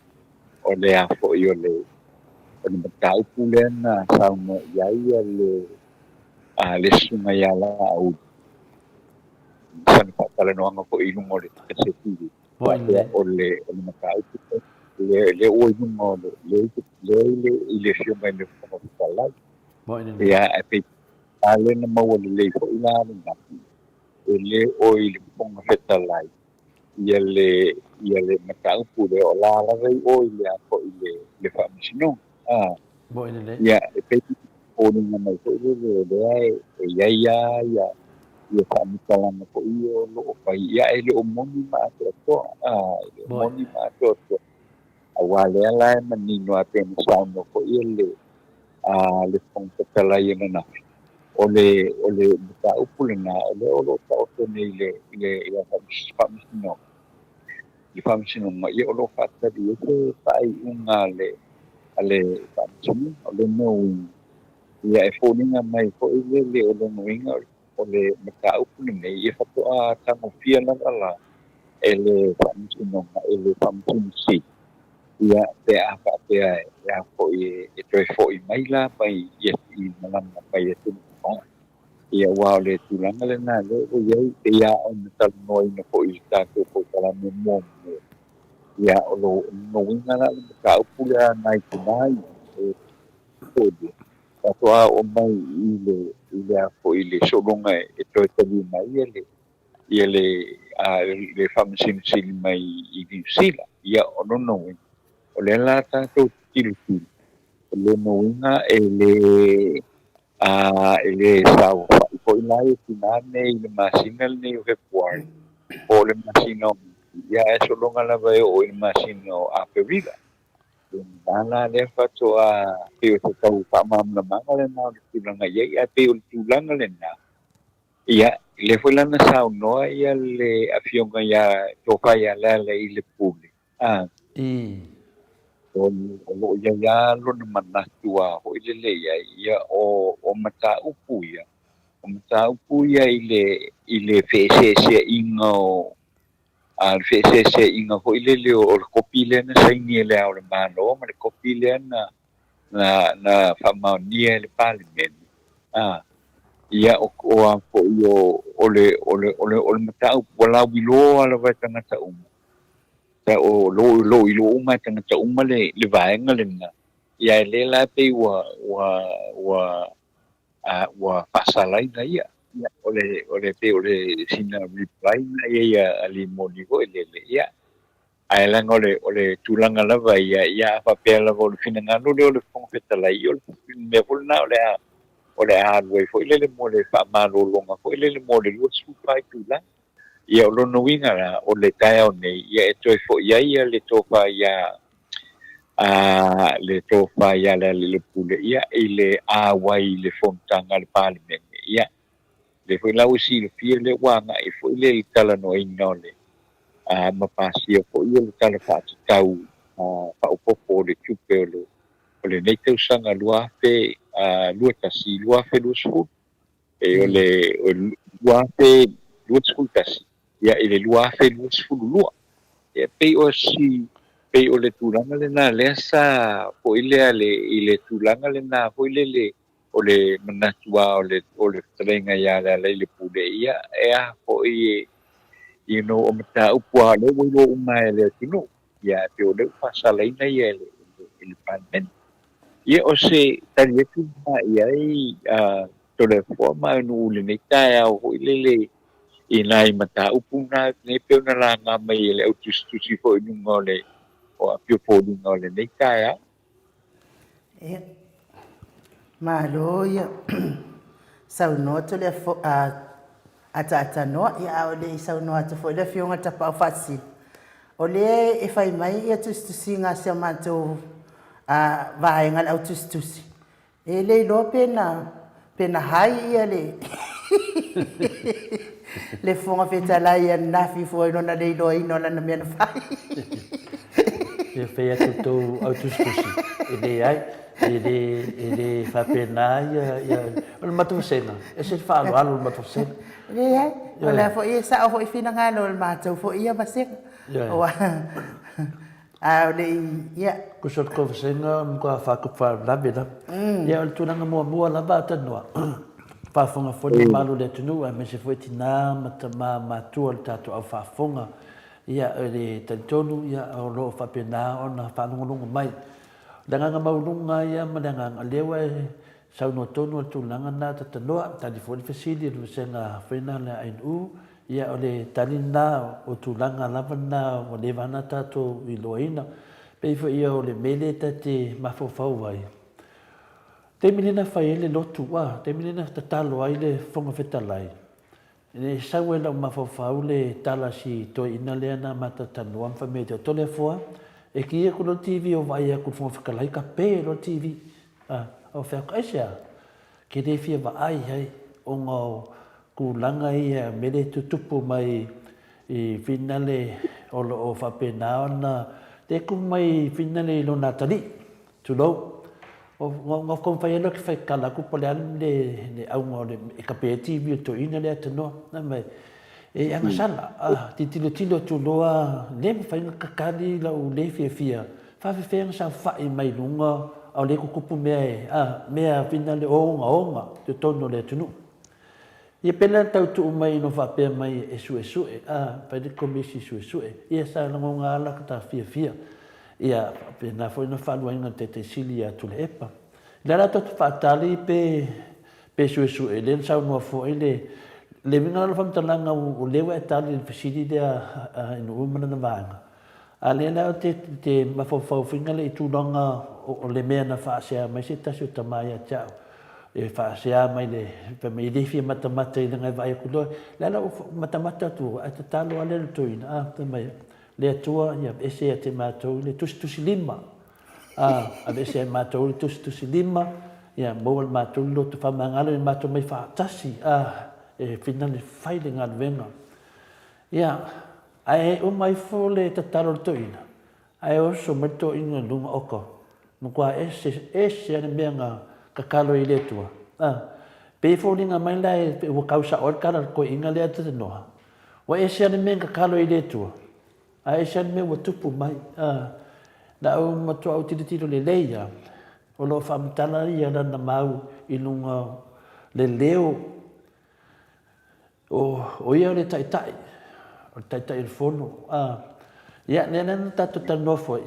a foi o le mataupu lea na saunoa i ai ia le susuga ia Laauli sana faatalanoaga foi i luga o le SATV. Faapea o le mataupu lea ua i luga o le lea i le Afioga i le Fofoga Fetalai. Ia ae pei lea na maua lelei foi la ananafi e le o i le Fofoga Fetalai ia le mataupu lea o la lava i o i le a foi le Faamasinoga. Ia e pei foliga mai foi lele lea e i ai lava ia faamatalaga foi ia o loo fai, ia e le o moni ma atoatoa, e le o moni ma atoatoa, aua lea la e manino a pei ona saunoa foi le Fofoga Fetalai ananafi, o le mataupu lena o lea o loo taoto nei i le Faamasinoga, le Faamasinoga, ia o loo faatali ai se faaiuga a le Faamasinoga. O lona uiga ia e foliga mai foi lele o lona uiga o le mataupu lenei ia faatoa tagofia lava la e le Faamasinoga, e le Faamasino Sili, ia pe a faapea e a foi e toe foi mai la mai i malaga mai atunuu. Ia aua o le tulaga lena lea ua i ai pei lava ona talanoaina foi i le tatou polokalame muamua. Ia, o lona uiga la o le mataupu lea nai tina ia, e faatoa oo mai i le i le a foi i le sologa e toe talia mai ia le ia le a le Faamasino Sili mai i Niu Sila. Ia, o lona uiga, o lea la tatou te tilotilo, o lona uiga e le a e le saofai foi la ia tina nei i le masina lenei o Fepuari po o le masina o Mati, ia ae sologa lava e oo i le masina o Aperila. O lena la lea faatoa pei o se tau faamalamalamaga lena o le tulaga i ai, ae pei o le tulaga lena, ia, lea foi la na saunoa ia le Afioga ia Tofa ia Lealailepule, a, o lo o i ai lava lona manatu a foi lele i ai, ia, o mataupu ia, o mataupu ia i le, i le feeseeseaiga o, a le feeseeseaiga foi lele o le kopi lea na saini e Le Ao o le Malo ma le kopi lea na, na, na faamaonia e le Palemene, a, ia, o, o a foi o, o le, o le, o le, o le mataupu ua lauiloa lava e tagata uma, sa o lo, lo iloa uma e tagata uma le, le vaega lena, ia e lē la pei ua, ua, ua, a ua faasalaina ia. Ia, o le, o le, pei o le sina reply na ia ia a Moli foi lele, ia. Ae leaga o le, o le tulaga lava ia, ia a faapea lava o le finagalo lea o le Fofoga Fetalai, ia o le mea foi lena o le a, o le a alu ai foi lele mo le faamalologa foi lele mo le 24 itula. Ia o lona uiga la, o le taeao nei, ia e toe foi ai ia le tofa ia a le tofa ia Lealailepule, ia, i le auai i le fonotaga a le Palemene, ia, lea foi la ua silafia lea ua agai foi le i le talanoaina o le a ma pasia foi ia le Tala Faatatau Faaopoopo o le Tupe o le o lenei tausaga 2021 2020. E o le 2021 ia i le 2022. Ia pei o si pei o le tulaga lena lea sa foi lea le i le tulaga lena foi lele o le manatu lava o le o le fetalaiga ia Lealailepule, ia e a foi e you know o mataupu lava o lea ua iloa uma e le atunuu, ia pei o lea ua faasalaina ia e le e le Palemene. Ia o se tali atu lena i ai a Toleafoa ma Aunuu i lenei taeao foi lele i nai mataupu na nei pei ona laga mai e le au tusitusi foi i luga o le o api o foliga o lenei taeao. Ia, malo ia saunoa Toleafoa, ataatanoa, ia a o le i saunoa atu foi le Afioga i le Tapaau Faasisina, o lea e fai mai ia tusitusiga a si a matou vaega le au tusitusi, e le iloa pe na pe na hai ia le le Fofoga Fetalai ananafi fua i lona le iloaina o lana mea na fai. E fai atu tou au tusitusi, e leai, e le, e le faapena ia, ia, o le matou vasega, e ese le faaaloalo o le matou vasega. Leai, o lea foi e sao foi finagalo o le matou foi ia vasega. Aua, a o le i, ia. Tusa o le tou vasega, matua faatupu faalavelave lava. Ia, o le tulaga muamua lava a talanoa, faafofoga foi le mamalu o le atunuu aemaise foi tina ma tama matutua o le tatou au faafofoga. Ia, e le talitonu, ia, o lo o faapena ona faalogologo mai. O le agaga maualuga ia ma le agaga, o lea ua e saunoa tonu o le tulaga lena Tatanoa, tali foi le fesili a le vasega foi lena a le ANU, ia o le tali lena o tulaga lava lena ua leva ona tatou iloaina. Pei foi ia o le mea lea ta te mafaufau ai, taimi lea na fai ai le lotu, a, taimi lea na tatalo ai le Fofoga Fetalai, E sau ai lau mafaufau le tala a si toeaina lea na matatanoa ma fai mai ia te au, Toleafoa, e kī aku loa le TV o vaai aku i le Fofoga Fetalai ka pe loa le TV. A, ou fai atu, aisea? Ke le fia vaai ai ona o tulaga ia mea lea e tutupu mai i finale o lo o faapena ona le tupu mai i finale i lona atalii. Tulou. Na taumafai ai loa ke faitala atu po o le a le auga o le e kape ai le TV o le toeaina lea tanoa. Fai mai, e agasala, tilotilo atu loa, le mafai ona kakali lau le fiafia, faafefea ona saofai mai luga a o lea e tutupu mea e, mea finale ogaoga i totonu o le atunuu. Ia pele na tau tuu mai ina faapea mai e suesue, a, fai le Komisi Suesue, ia sa lagona lava la ta fiafia. Ia faapena foi na faaluaina e le Taitai Sili ia Tuilaepa. O lea la tou te faatali pe pe suesue, lea na saunoa foi le le uiga la o le faamatalaga o lea ua e tali i le fesili lea a Ainuu ma lana vaega, a lea la ou te te mafaufau foi lea i tulaga o le mea na faasea mai se tasi o tama ia te au, e faasea mai le fai mai e le fia matamata i leaga e vaai atu loa, lea la ua matamata atu ae tatalo lava lea i le toeaina, a, fai mai, le Atua ia aveese ia te matou le tusitusilima, a, aveese ia matou le tusitusilima, ia maua e matou le loto faamagalo ia matou mai faatasi, a, e finagalo e fai le galuega. Ia, ae uma ifo le tatalo a le toeaina, ae oso mai le toeaina i luga, oka, matua ese, ese lava le mea na tatalo ai i le Atua. A, pei e foliga mai la e, ua tau sao ai le tala a le toeaina lea talanoa, ua ese lava le mea na tatalo ai i le Atua, ae ese lava le mea ua tupu mai. A, na ou matua ou tilotilo lelei lava, o lo o faamatala ia lana mau i luga o le leo O, o ia o le taitai, o le taitai o le fono. A, ia, lea la na tatou talanoa foi,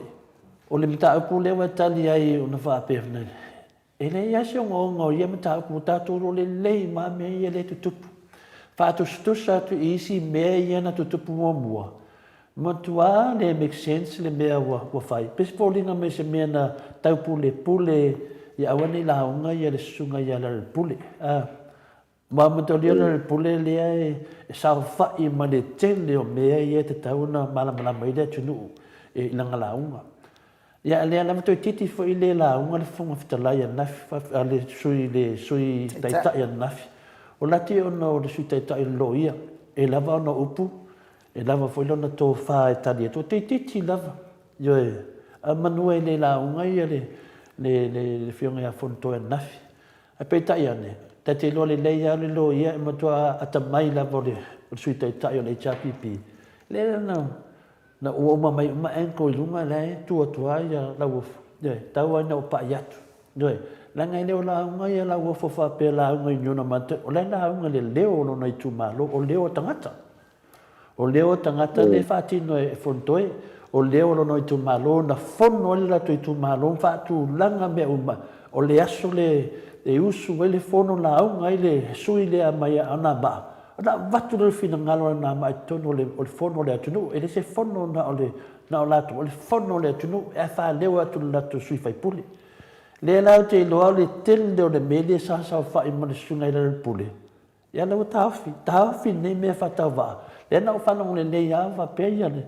o le mataupu lea ua e tali ai ona faapea, e leai lava se ogaoga o ia mataupu, ua tatou iloa lelei uma lava mea ia lea e tutupu. Faatusatusa atu i isi mea ia na tutupu muamua, matua le make sense le mea ua, ua fai. Pei se foliga mai se mea na taupulepule ia aua ne i lauga ia le susuga ia Lealailepule. A, Ua amatalia le pule lea e saofai ma le tele o mea ia e tatau ona malamalama ai le atunuu i lana lauga. Ia a lea lava toeitiiti foi le lauga le Fofoga Fetalai ananafi, a le Sui, le Sui Taitai ananafi. O lati ona o le Sui Taitai o le Loia, e lava ona upu, e lava foi lona tofa e tali atu, o toeitiiti lava. Ioe, a manu e le lauga ia le, le, le Afioga ia Fonotoe ananafi. Ae peitai ane, ta te iloa lelei lava le loia e matua atamai lava o le Sui Taitai o le HRPP, lea na na ua uma mai uma ankle i luga la e tu atu lava ia Lauofo, ioe, tau lava ina ou pai atu, ioe, leaga e le o lauga ia Lauofo faapea lauga i ni ona manatu, o la e lauga i le leo o lona itumalo, o leo o tagata. O leo o tagata lea e faatino e Fonotoe, o leo o lona itumalo na fono ai le latou itumalo ma faatulaga mea uma, o le aso lea e usu ai le fono lauga ai le sui lea mai Anoamaa, ona avatu lea o le finagalo o Anoamaa i totonu o le fono a le atunuu. E le se fono na o le na o latou, o le fono a le atunuu ae faaleo atu i le latou sui faipule. Lea la ou te iloa o le tele o le mea lea sa saofai ma le Susuga i le Pule, Ia lea ua taofi, taofi lenei mea faatauvaa. Lea na ou faalogo lelei lava faapea ia le,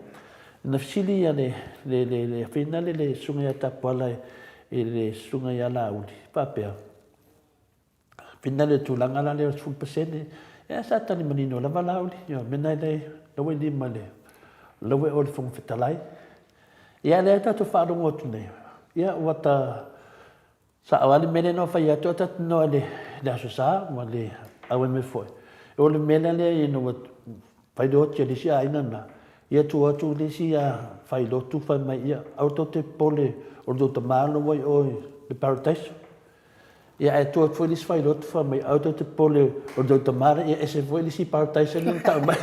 na fesili ia le, le, le, le afina le, le susuga ia Tapuala i le susuga ia Laauli, faapea, fina le tulaga la lea o le 10%. Ia sa tali manino lava Laauli, ia mea na le, la ua i lima le, la ua i o i le Fofoga Fetalai. Ia lea tatou faalogo atu nei, ia ua ta, Sao lava le mea lea na ou fai atu a tatou noa i le Aso Sa ma le auai mai foi. O le mea la lea ina ua fai le oti a le isi aiga lena, ia tuu atu le isi fai lotu fai mai, ia aua tou te popole o le tou tama lena ua i o i le paradise. Ia ae tuu atu foi le isi fai lotu fai mai, aua tou te popole o le tou tama lea, ia ese foi le isi paradise lea na tau mai.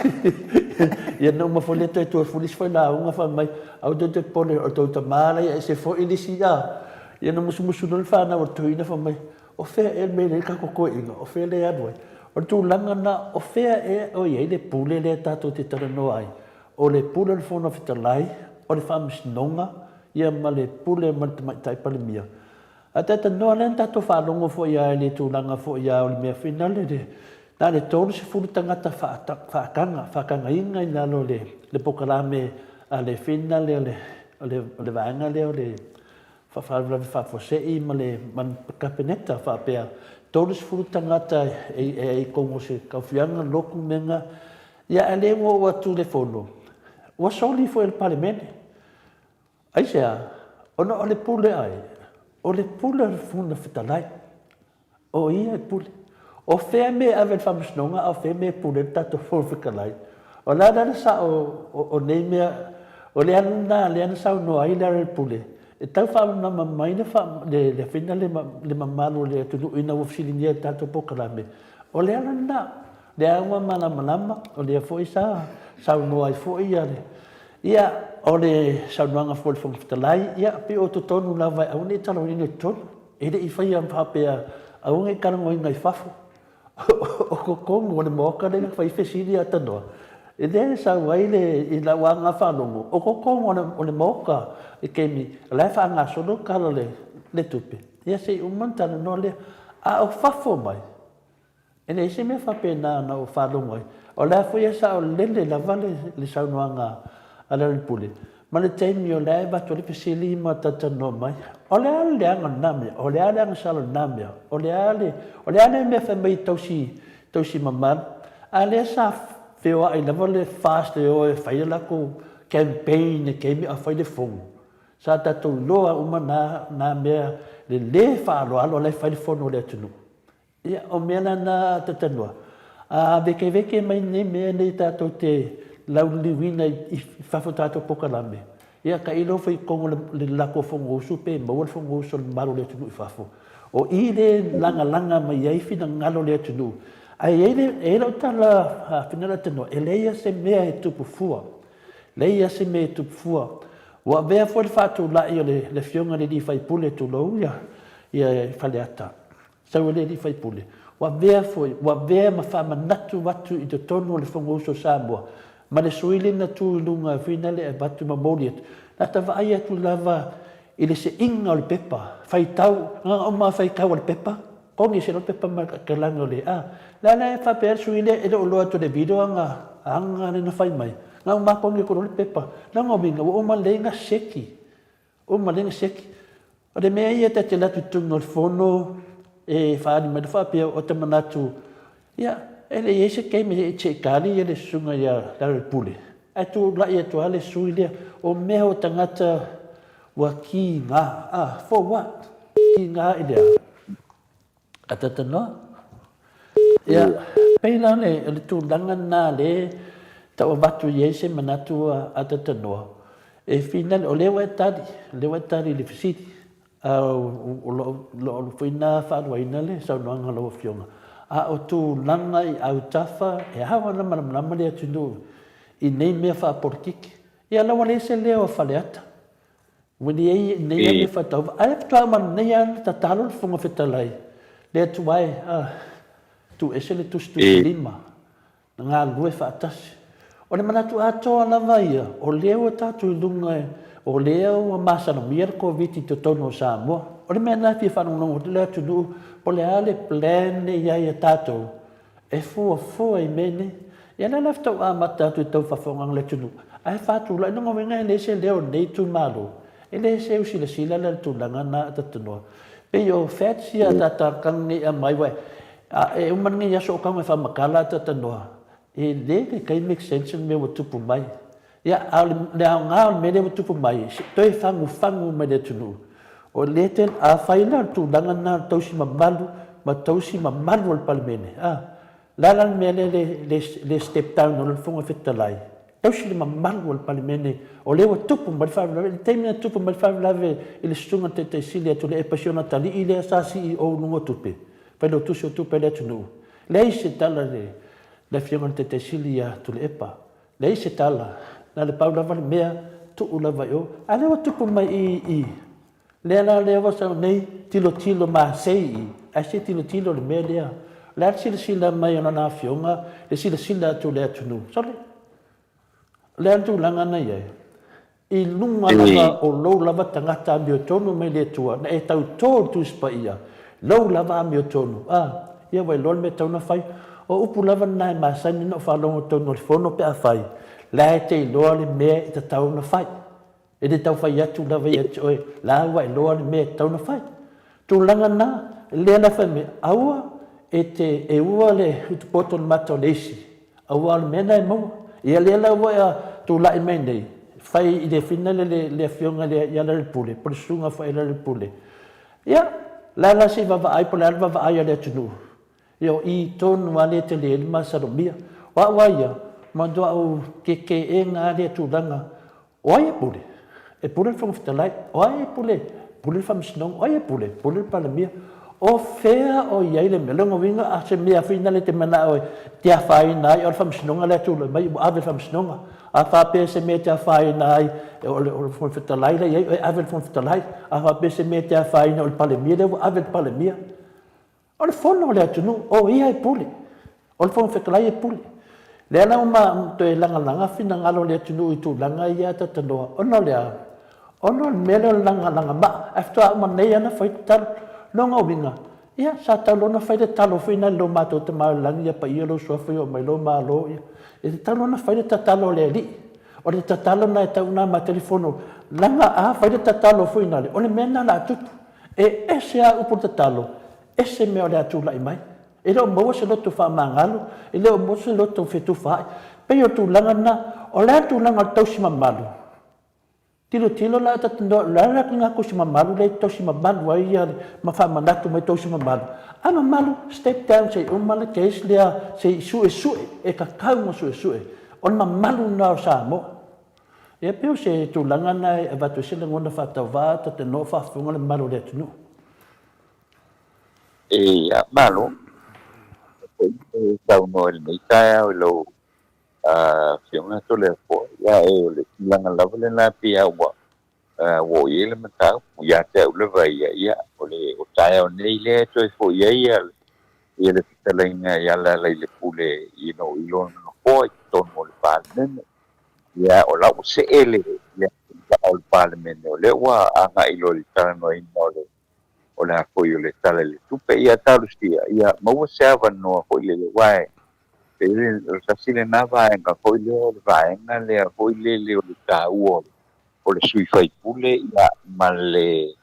Ia na uma foi lea toe tuu atu foi le isi failauga fai mai, aua tou te popole o le tou tama lea, ia ese foi le isi a. Ia na musumusu loa le fanau a le toeaina fai mai, O fea ea le mea e leai le tatou toeaina? O fea lea e alu ai? O le tulaga lena, o fea ea o i ai le pule lea tatou te talanoa ai? O le pule o le Fofoga Fetalai, o le Faamasinoga, ia ma le pule ma le Tamaitai Palemia. Ae talanoa lea na tatou faalogo foi lava i le tulaga foi lava o le mea foi lale, le, na o le 30 tagata faataga, faatagaina i lalo o le polokalame a le finale o le, o le, o le vaega lea o le Faalavelave Faafuasei ma le Kapeneta faapea, 30 tagata e i totonu o se taufiaga, lotu, mega, ia ae le ua oo atu i le fono, ua soli foi e le Palemene. Aisea? Ona o le pule a ai? O le pule a le Fofoga Fetalai. O ia e pule. O fea mea e ave i le faamasinoga a o fea mea e pule ai le tatou Fofoga Fetalai? O le a la le sao o nei mea? O le ala lena lea na saunoa ai Lealailepule, e tau faamalamalama mai le le fina le mamalu o le atunuu ina ua fesiligia e le tatou polokalame. O le ala lena. Lea ua malamalama, o lea foi sa saunoa ai foi ia le, ia, o le saunoaga foi a le Fofoga Fetalai, ia, pei o totonu lava e aua ne i talanoaina i totonu. E le i faia faapea, aua ne i talanoaina i fafo. O totonu o le Maota lea na fai ai fesili a tanoa, lea e sau ai le, i lau lava na faalogo, o totonu o le Maota i taimi o la e faagasolo le Tala o le Tupe, ia se i uma ona talanoa lea. A o fafo mai, E leai se mea faapena na ou faalogo ai. O la foi e saolele lava le saunoaga a Lealailepule, ma le taimi o la e avatu ai le fesili ma talatalanoa mai. O le a le leaga o lena mea? O le a le agasala o lena mea? O le a le, o le a le mea fai mai e tausi, tausi mamalu? A lea sa feoai lava le FAST e o e fai le latou campaign i le taimi a o fai le fono. Sa tatou iloa uma na, na mea, le le faaaloalo la e fai le fono a le atunuu. Ia, o mea la na Tatanua, a vekeveke mai nei mea nei tatou te lauliliuina i fafo o tatou polokalame, ia tailo foi i totonu o le latou Fonousu pe maua le Fonousu a le mamalu o le atunuu i fafo. O i lea e lagalaga mai ai finagalo o le atunuu. Ae i ai lau tala finagalo Tatanua, e leai lava se mea e tupu fua. Leai lava se mea e tupu fua. Ua avea foi le faatulai o le Afioga i le sui usufono, tulou ia Faleata, Sau e le alii faipule, ua avea foi, ua avea ma faamanatu atu i totonu o le Fonousu a Samoa, ma le sui lea na tu i luga foi na le avatu ma momoli atu, na ta vaai atu lava i le seiga o le pepa, faitau, na ona uma faitau o le pepa, kogi ese loa le pepa ma le tatalagi o le a. Le a la e faapea ai le sui lea e le o iloa atu e le video aga, aga lea na fai mai, na uma kogi atu loa le pepa, lona uiga ua uma lelei ona seki. Uma lea na siaki. O le mea ia ta te alu atu i totonu o le fono e faaali mai le faapea o ta manatu, ia, e le i i ai se taimi e te tali ia le susuga ia Lealailepule, ae tulai atu lava le sui lea, o mea o tagata ua kiga, ah, for what? Kiga i le a? A talanoa. Ia, pei la o le tulaga lena lea e tau avatu i ai se manatu a talanoa, e finale, o lea ua e tali, o lea ua e tali i le fesili, a o lou foi lena faaluaina le saunoaga a lau Afioga. A o tulaga i autafa, e ao lava ona malamalama le atunuu i nei mea faapolokiki. Ia, la ua leai se leo o Faleata. Ua leai nei a mea faatauva. Ae faatoa uma nei lava ona tatalo le Fofoga Fetalai, le Atua e, a, tuu ese le tusitusilima, na galulue faatasi. O le manatu atoa lava ia, o lea ua tatou i luga, o lea ua masalomia le Koviti i totonu o Samoa. O le mea lena e fia faalogologo atu le atunuu, po o le a le plan lea e i ai a tatou E fuafua i mea nei. Ia lea la faatoa amata atu i tau faafofoga le atunuu, ae faatulai lona uiga e leai se leo o lenei itumalo, e le seu silasila la i le tulaga lena a Tatanoa. Pei o facts ia a Tatakaga nei e aumai aua e uma lenei aso o tau ina faamatala a Tatanoa, e le taitai make sense le mea ua tupu mai. Ia, a o le aoga o le mea lea ua tupu mai, se i toe fagufagu mai le atunuu. O lea te, afai la o le tulaga lena o le tausi mamalu ma tausi mamalu o le Palemene, a, o le a la le mea lea le, le, le step down ai le Fofoga Fetalai? Tausi le mamalu o le Palemene, o lea ua tupu mai le faalavelave. I le taimi na tupu mai le faalavelave i le susuga i le Taitai Sili a Tuilaepa, si ona atalii lea sa CEO i luga o tupe, Failautusi o Tupe a le atunuu, leai se tala i le, le Afioga i le Taitai Sili ia Tuilaepa. Leai se tala, na le pau lava le mea, tuu lava i o. A lea ua tupu mai i i, lea la lea ua sau nei tilotilo masei i, ae se tilotilo le mea lea. O le a le silasila mai o lana afioga, le silasila atu o le atunuu. Sole, o le a le tulaga na i ai? I luga lava o lou lava tagata amiotonu mai le Atua, na e tauto i le Tusi Paia, lou lava amiotonu, a, ia ua iloa le mea e tatau ona fai. O upu lava na e masani ona ou faalogo i totonu o le fono pe a fai, la e te iloa le mea e tatau ona fai. E le tau fai atu lava ia te oe, la ua iloa le mea e tatau ona fai. Tulaga na, lea la fai mai, aua e te e ua le utupoto i le mata o le isi, aua o le mea na e maua. Ia lea la ua e tulai mai nei, fai i le fina le, le afioga lea ia Lealailepule, po o le susuga foi ia Lealailepule. Ia, la la se i vaavaai po o le a le vaavaai a le atunuu. Ia o i tonu lava lea e tele ai le masalomia. O au lava ia, matua ou kekeega lava lea tulaga O ai e pule? E pule le Fofoga Fetalai. O ai e pule? Pule le Faamasinoga. O ai e pule? Pule le Palemia. O fea o i ai le mea? Lona uiga, a se mea foi lena e te manao e te afaina ai, o le Faamasinoga lea e tulai mai ua ave i le Faamasinoga. A faapea se mea e te afaina ai, o le Fofoga Fetalai la e i ai, e ave i le Fofoga Fetalai. A faapea se mea e te afaina o le Palemia lea ua ave i le Palemia. O le fono a le atunuu, o ia e pule. O le Fofoga Fetalai e pule. Lea la ua toe lagalaga finagalo o le atunuu i tulaga ia a talanoa, ona o le a? Ona o le mea lea o le lagalaga maa, ae faatoa uma nei lava ona fai tatalo. Lona uiga, ia, sa tatau loa ona fai le tatalo foi lena i lo matou Tama i le Lagi, ia paia lou Suafa ia oo mai lou Malo, ia. E tatau loa ona fai le tatalo a le Alii. O le tatalo lena e tatau ona amata ai le fono, leaga a fai le tatalo foi lena, o le mea lena o le a tupu. E ese lava upu o le tatalo, ese mea o le a tulai mai. E le o maua se loto faamagalo, e le o maua se loto fetufaai. Pei o le tulaga lena, o le a le tulaga o le tausi mamalu? Tilotilo la, o le a le lena tausi mamalu lea e tausi mamalu ai ia ma faamanatu mai tausi mamalu? A mamalu, step down se i uma le case lea, se i suesue, e tatau ona suesue. O le mamalu lena o Samoa. Ia pei o se tulaga lena e avatu ai se lagona faatauvaa, tatanoa o faafofoga le mamalu o le atunuu. Ia, malo. E saunoa i lenei taeao i lau Afioga Toleafoa. Ia, e o le tulaga lava lena pei lava ua ua oo i ai le mataupu ia te au lava ia, ia, o le o taeao nei lea e toe foi ai ia le fetalaiga ia Lealailepule i lona nofoa i totonu o le Palemene. Ia, o la ua see le o le Palemene, o lea ua agai loa i le talanoaina o le o le a foi o le Tala i le Tupe. Ia talosia, ia maua se avanoa foi lele, aua e pei o le tasi lena vaega foi lea o le vaega lea foi lele o le taua o le sui faipule, ia, ma le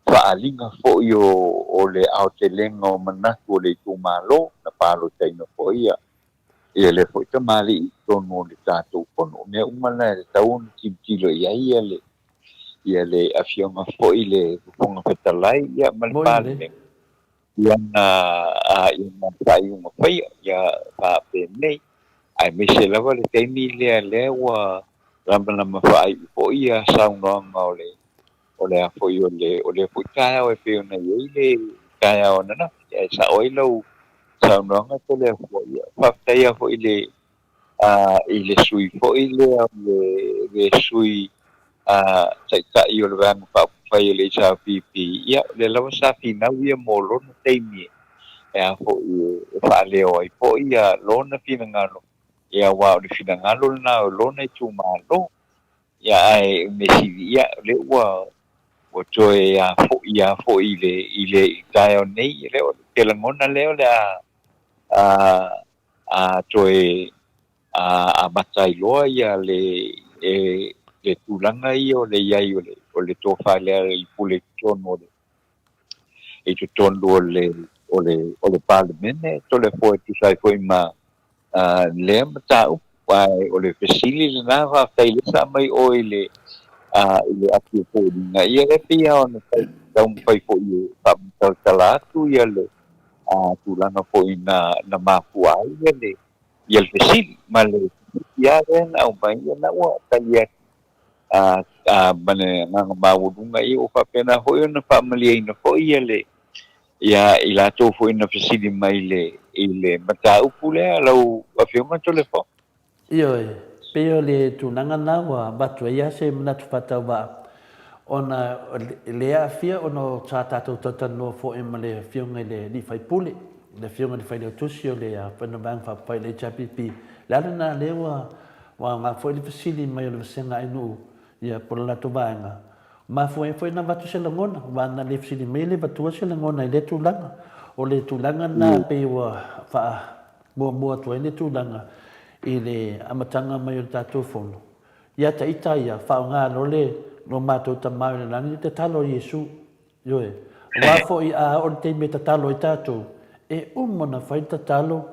faaaliga foi o le aotelega o manatu o le itumalo na palotaina foi ia ia lea foi tamalii i totonu o le tatou fono. O mea uma na e tatau ona tilotilo i ai ia le ia le Afioga foi i le Fofoga Fetalai, ia, ma le Palemene i ana faaiuga faia, ia faapenei, aemaise lava le taimi lea lea ua lamalama faaiu foi ia saunoaga o le o le a foi o le o lea foi taeao e pei ona i ai le taeao ananafi, ae sao ai lau saunoaga Toleafoa. Ia faafetai foi i le i le sui foi lea o le sui taitai o le Vaega Faaupufai o le HRPP, ia o lea lava sa finau ia mo lona taimi e a foi e faaleo ai foi ia lona finagalo, ia aua o le finagalo lena o lona itumalo. Ia ae mea sili, ia o lea ua toe a foi a foi i le taeao nei, lea o te lagona lea o le a toe amata ai loa ia le le tulaga ia o le i ai o le tofa lea i pule i totonu o le i totonu o le o le o le Palemene Toleafoa e tusa ai foi ma lea mataupu. Ae o le fesili lena, faafetai lea sa aumai oe i le i le api o foliga, ia lea pei lava ona taumafai foi e faamatalatala atu ia le tulaga foi na mafua ai ia le ia le fesili ma le fesili lava lea na aumai, ia na ua tali atu ma le agaga maualuga, ia ua faapena foi ona faamalieina foi ia le ia i latou foi na fesili mai i le mataupu lea, lau Afioga Toleafoa. Ioe, pei o le tulaga lena ua avatu ai lava se manatu faatauvaa, ona e le aafia ona sa tatou talatalanoa foi ma le Afioga i le alii faipule, le Afioga i le Failautusi o le Vaega Faaupufai o le HRPP. O le ala lena lea ua aoga foi le fesili mai o le vasega ainuu ia po o le latou vaega. Mafua ai foi ona avatu se lagona, aua ana le fesili mai e le avatua se lagona i lea tulaga. O le tulaga lena pei ua faamuamua atu ai le tulaga i le amataga mai o le tatou Fono. Ia ta ita ia, faaaoga loa le lo matou Tama i le Lagi, le tatalo a Iesu. Ioe. Aua foi a oo i le taimi e tatalo ai tatou, e uma ona fai le tatalo,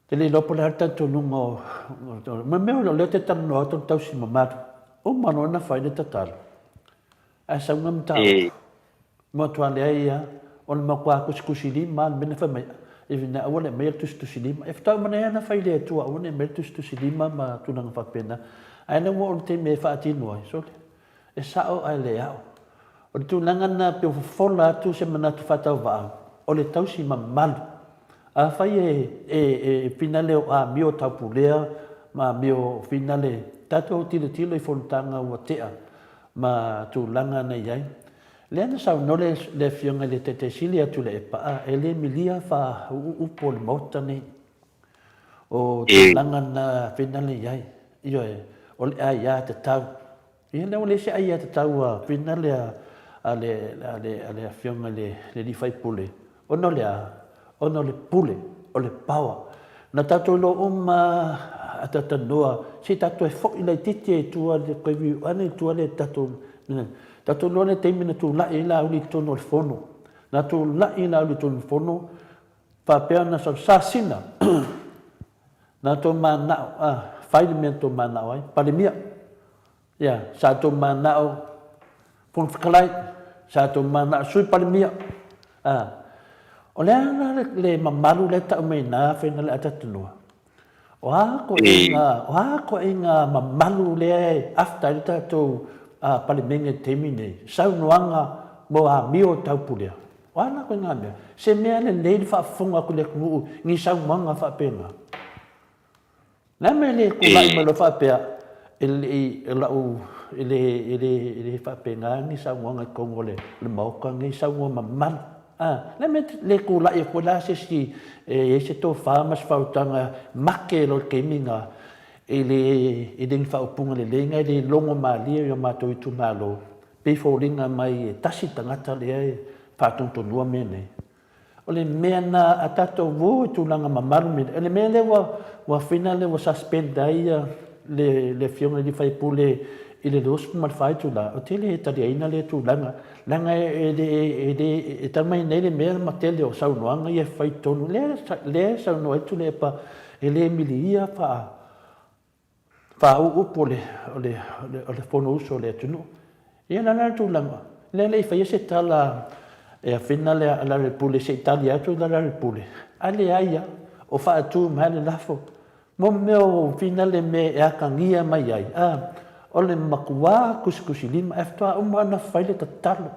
Te le iloa po o le a le talitonuga o, ma mea o lea ou te talanoa atu o le tausi mamalu. Uma loa ona fai le tatalo, ae sau na mataupu. Matua leai lava, o le matua tusitusilima lava le mea na fai mai, e na aua le aumaia le tusitusilima. E faatoa uma nei lava ona fai i le Atua aua ne i aumaia le tusitusilima ma tulaga faapena. Ae ina ua oo i le taimi e faatino ai, sole, e sao ae le ao. O le tulaga lena pei ua fofola atu se manatu faatauvaa, o le tausi mamalu. Afai e finale o amio taupulea ma amio finale, tatou tilotilo i fonotaga ua tea ma tulaga na i ai. Lea na saunoa le Afioga i le Taitai Sili ia Tuilaepa, a, e le milia faauuupu o le Maota nei. O tulaga na finale i ai, ioe, o le aiatatau. Ia lea ua leai se aiatatau a finale a le, a le, a le Afioga i le alii faipule, ona o le a? Ona o le pule, o le power. Na tatou iloa uma a talatalanoa, se i tatou toe foi laitiiti i tua, toe view ane i tua le tatou, tatou iloa le taimi na tulai ai Laauli i totonu o le Fono. Na tulai Laauli i totonu o le Fono, faapea ona sasina, na tou mananao, a, fai le mea na tou mananao ai, Palemia. Ia, sa tou mananao Fofoga Fetalai, sa tou mananao Sui Palemia. A, o le a la le mamalu lea e tau mai ina faiga le Atatanoa? O a koʻiga, o a koʻiga mamalu lea e after ai le tatou Palemene i le taimi nei, saunoaga mo amio o taupulea? O a la koʻiga mea? Se mea lelei le faafofoga atu i le atunuu i ni saunoaga faapena. Le a mea e le tulai mai loa faapea, e le i, o lau, e le, e le, e le faapena ni saunoaga i totonu o le Maota lenei, saunoa mamalu. A, le a mea e le tulai atu ai la se isi e i ai se tofa ma se faautaga make loa i le taimi lena, e le, e le ni faaupuga lelei na, e le logo malie i o matou itumalo, pei e foliga mai e tasi le tagata lea e faatonutonua mea nei. O le mea na a tatou o i tulaga mamalu me o le mea lea ua ua fina lea ua suspend ai ia le le afioga i le sui usufono i le 24 itula, ou te le taliaina lea tulaga leaga e le e le e tau mai nei le mea ma tele o saunoaga ia e fai i totonu lea lea e saunoa ai Tuilaepa e le milia faa faauu upu o le, o le, o le Fonousu a le atunuu. Ia o le a la le tulaga? Lea e le i faia se tala e afena le Lealailepule se i tali atu le Lealailepule, ae leai lava, o faatu mai lava le lafo. Mo mea o finale mea e atagia mai ai, a, o le matua tusitusilima, ae faatoa uma ona fai le tatalo.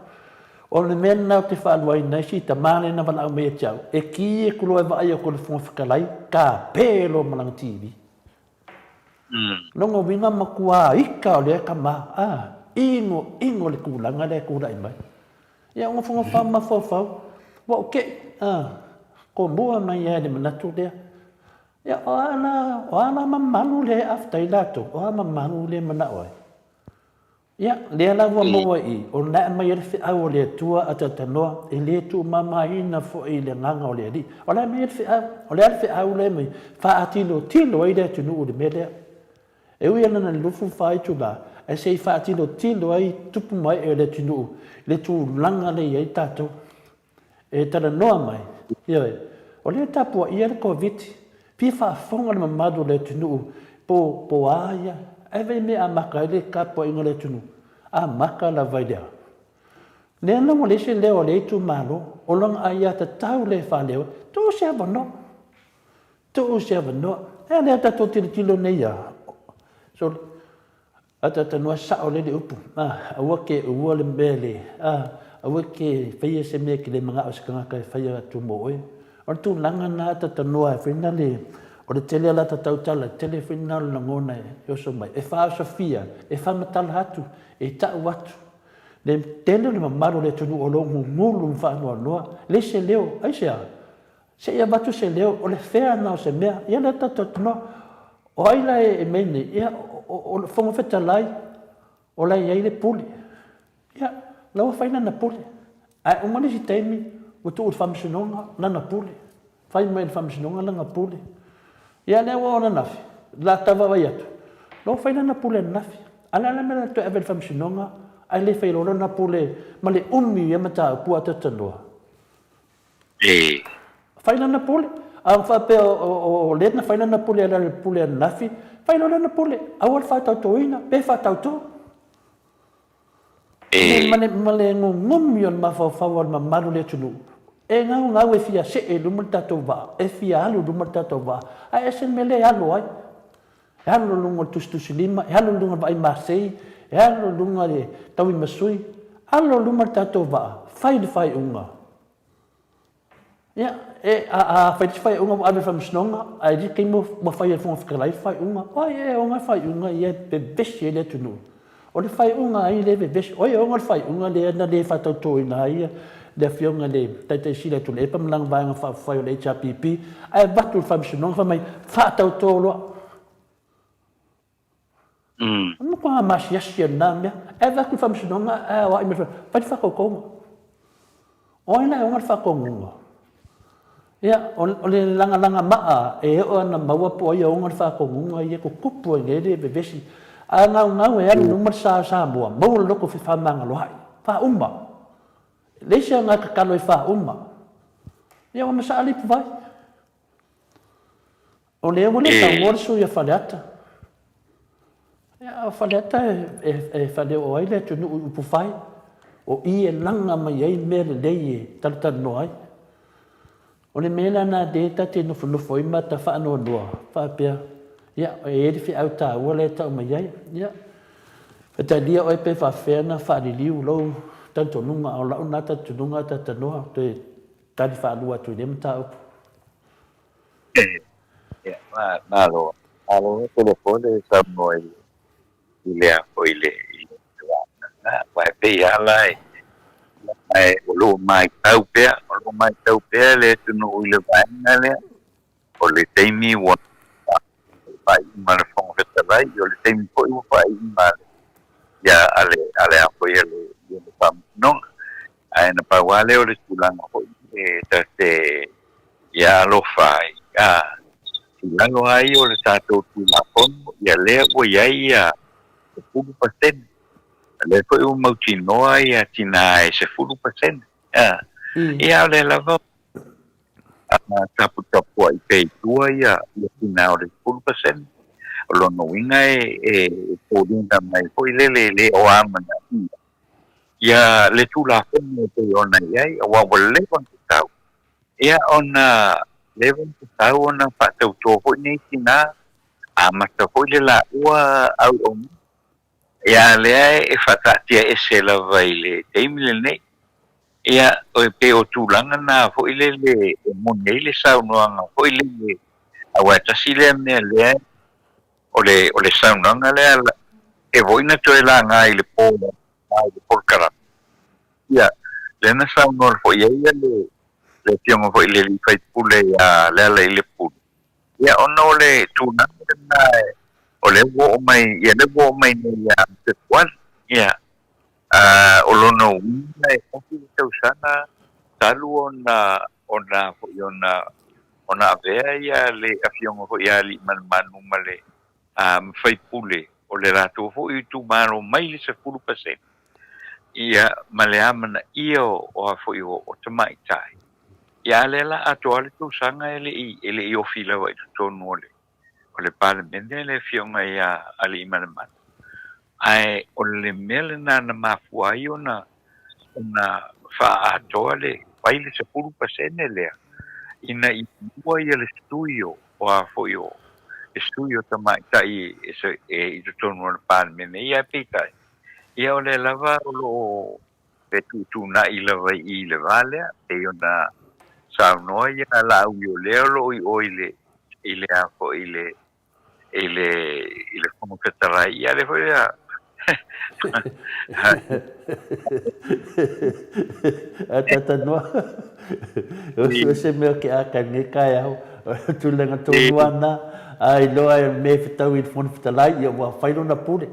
O le mea lena ou te faaluaina ai si tama lea na valaau mai ia te au, e ki atu loa e vaai atu e le Fofoga Fetalai, tape loa ma lana TV. Lona uiga matua ika o lea tama, a, ino ino le tulaga lea e tulai mai. Ia ua nofonofo mafaufau, ua ou tei, a, tomua mai lava i le manatu lea. Ia o a la, o a la mamalu lea e after ai latou, o a mamalu lea e manao ai? Ia, lea la ua maua i i, o lena e aumai ai le feau a le Atua a talatalanoa, e le tuumamaina foi i le agaga o le Alii. O la e aumai ai le feau, o le a le feau lea e aumai? Faatilotilo ai le atunuu i le mea lea. E ui lava na 24 itula, ae se i faatilotilo ai tupu ma ee o le atunuu i le tulaga lea e i ai tatou. E talanoa mai, ioe, o lea e tapuaia le Koviti, fia faafofoga le mamalu o le atunuu po po a ia, ae vaai mea e amata ai le tapuaiga o le atunuu, amata lava i le a? Lea la ua leai se leo a lea itumalo, o lona aiatatau lea e faaleo ai, tuu se avanoa, tuu se avanoa. Ea lea tatou tilotilo nei ia, sole, Talatalanoa sao lelei le upu, a, aua ke uua le mea le, a, aua ke faia se mea e ke le manao i se tagata e faia atu mo oe. O le tulaga na talatalanoa ai foi na le, o le tele o lata tautala, e tele foi na o le lagona e oso mai, e faaosofia, e faamatala atu, e tau atu le tele o le mamalu o le atunuu o lo o gugulu ma faanoanoa, leai se leo, aisea? Se i avatu se leo, o le fea na o se mea, ia lea talatalanoa. O ai la e mei nei? Ia, o le Fofoga Fetalai, o la e i ai le pule. Ia, la ua fai lana pule. Ae uma le isi taimi, ua tuu i le Faamasinoga lana pule. Fai mai e le Faamasinoga lana pule. Ia, lea ua oo ananafi, la ta vaavaai atu, la ua fai lana pule ananafi. A o le a la le mea o le a toe ave i le Faamasinoga ae le faia loa lana pule ma le umi o ia mataupu a talatalanoa? E. Fai lana pule. A ua faapea o lea na fai lana pule e ala i le pule ananafi, fai loa lana pule. Aua le faatautoina, pe faatauto. E. Ma le, ma le gugumi o le mafaufau o le mamalu o le atunuu, e gaugau e fia see i luma le tatou vaa, e fia alu i luma le tatou vaa, ae ese le mea lea e alu ai. E alu i luga o le tusitusilima, e alu i luga o le vaai masei, e alu i luga o le tauimasui. Alo i luma le tatou vaa, fai le faaiuga. Ia, e, a, a fai le faaiuga ua ave i le faamasinoga, ae le taimi ua fai e le Fofoga Fetalai le faaiuga. O ai ea e ona le faaiuga ia e vevesi ai le atunuu? O le faaiuga a ai lea e vevesi? O ai e ona le faaiuga lea na le faatautoina ai le Afioga i le Taitai Sili a Tuilaepa ma lana Vaega Faaupufai o le HRPP, ae avatu i le faamasinoga fai mai, faatauto loa. O le matua maasiasi lena mea. Ae avatu i le faamasinoga ae aoai mai, fai le faatautoga. O ai la e ona le faatonuga? Ia, o le lagalaga maa e oo lava ina maua po o ai e ona le faatonuga ia e tutupu ai nei le vevesi. A gaugau e alu i luma le sa o Samoa, maua le loto fefaamagaloai, faauma. E leai se aga e tatalo ai faauma. Ia ua masaa le ipuvai. O lea ua le saunoa le sui a Faleata. Ia, o Faleata e faaleo ai le atunuu i upufai, o i e laga mai ai mea lelei e talatalanoa ai. O le mea la lena lea ta te nofonofo ai ma ta faanoanoa faapea, ia, e i ai le feau taua lea e tau mai ai. Ia, e talia oe pe faapefea ona faaliliu lou talitonuga, a o lau lena talitonuga a talanoa, toe tali faalua atu i lea mataupu. Ia, malo. Malo tele foi le saunoa i i le a foi i le i le vaega lena. Aua e pei lava la e ae o lo o matau pea, o lo o matau pea le atunuu i le vaega lea. O le taimi ua faaiuga a le Fofoga Fetalai, o le taimi foi ua faaiuga a le ia a le a le a foi a le ia le Faamasinoga. Ae na pau lava lea o le tulaga foi e ta te ia alofa ai, a, i lalo lava ia o le tatou Tulafono, ia lea ua i ai ia 10%. O lea foi ua mautinoa ia tina e 10%. A, ia a o lea lava a taputapuai pea i tua ia tina o le 10%. O lona uiga e foliga mai foi lele e le o amanaia ia le Tulafono e pei ona i ai, aua ua leva ona tatau, ia ona leva ona tatau ona faatauto foi nei tina, amata foi le laua auaunaga. Ia a o lea e faataatia ese lava i le taimi lenei. Ia, e pei o tulaga na foi lele e moni ai le saunoaga foi lele, aua e tasi lea mea lea O le, o le saunoaga lea e voi na toe laga i le po i le polokalame. Ia, lea na saunoa foi ai ia le, le afioga foi i le alii faipule ia Lealailepule, ia ona o le tulaga lena o lea ua oo mai, ia lea ua oo mai nei ia Fepuari. Ia, a, o lona uiga e tasi le tausaga talu ona, ona foi ona ona avea ia le afioga foi ia Aliimalemanu ma le ma faipule o le latou foi itumalo mai le 10% ia ma le amanaia o a foi o tamaitai ia a lea la atoa le tausaga e le i e le i ofi lava i totonu o le o le Palemene le afioga ia Aliimalemanu ae o le mea lena na mafua ai ona ona faaatoa le fai le 10% lea ina ia maua ia le sui o o a foi o le sui o tamaitai e i totonu o le Palemene. Ia ae peitai, ia o lea lava o lo o fetuutuunai lava i i le va lea, pei ona saunoa ia Laauli o lea o lo o i o i le i le a foi i le i le i le Fofoga Fetalai, ia lea foi a A talanoa, o se mea o ke aka i lenei taeao, o le tulaga tonu lava lena, a iloa e mea e fetau i le Fofoga Fetalai, ia ua fai lona pule.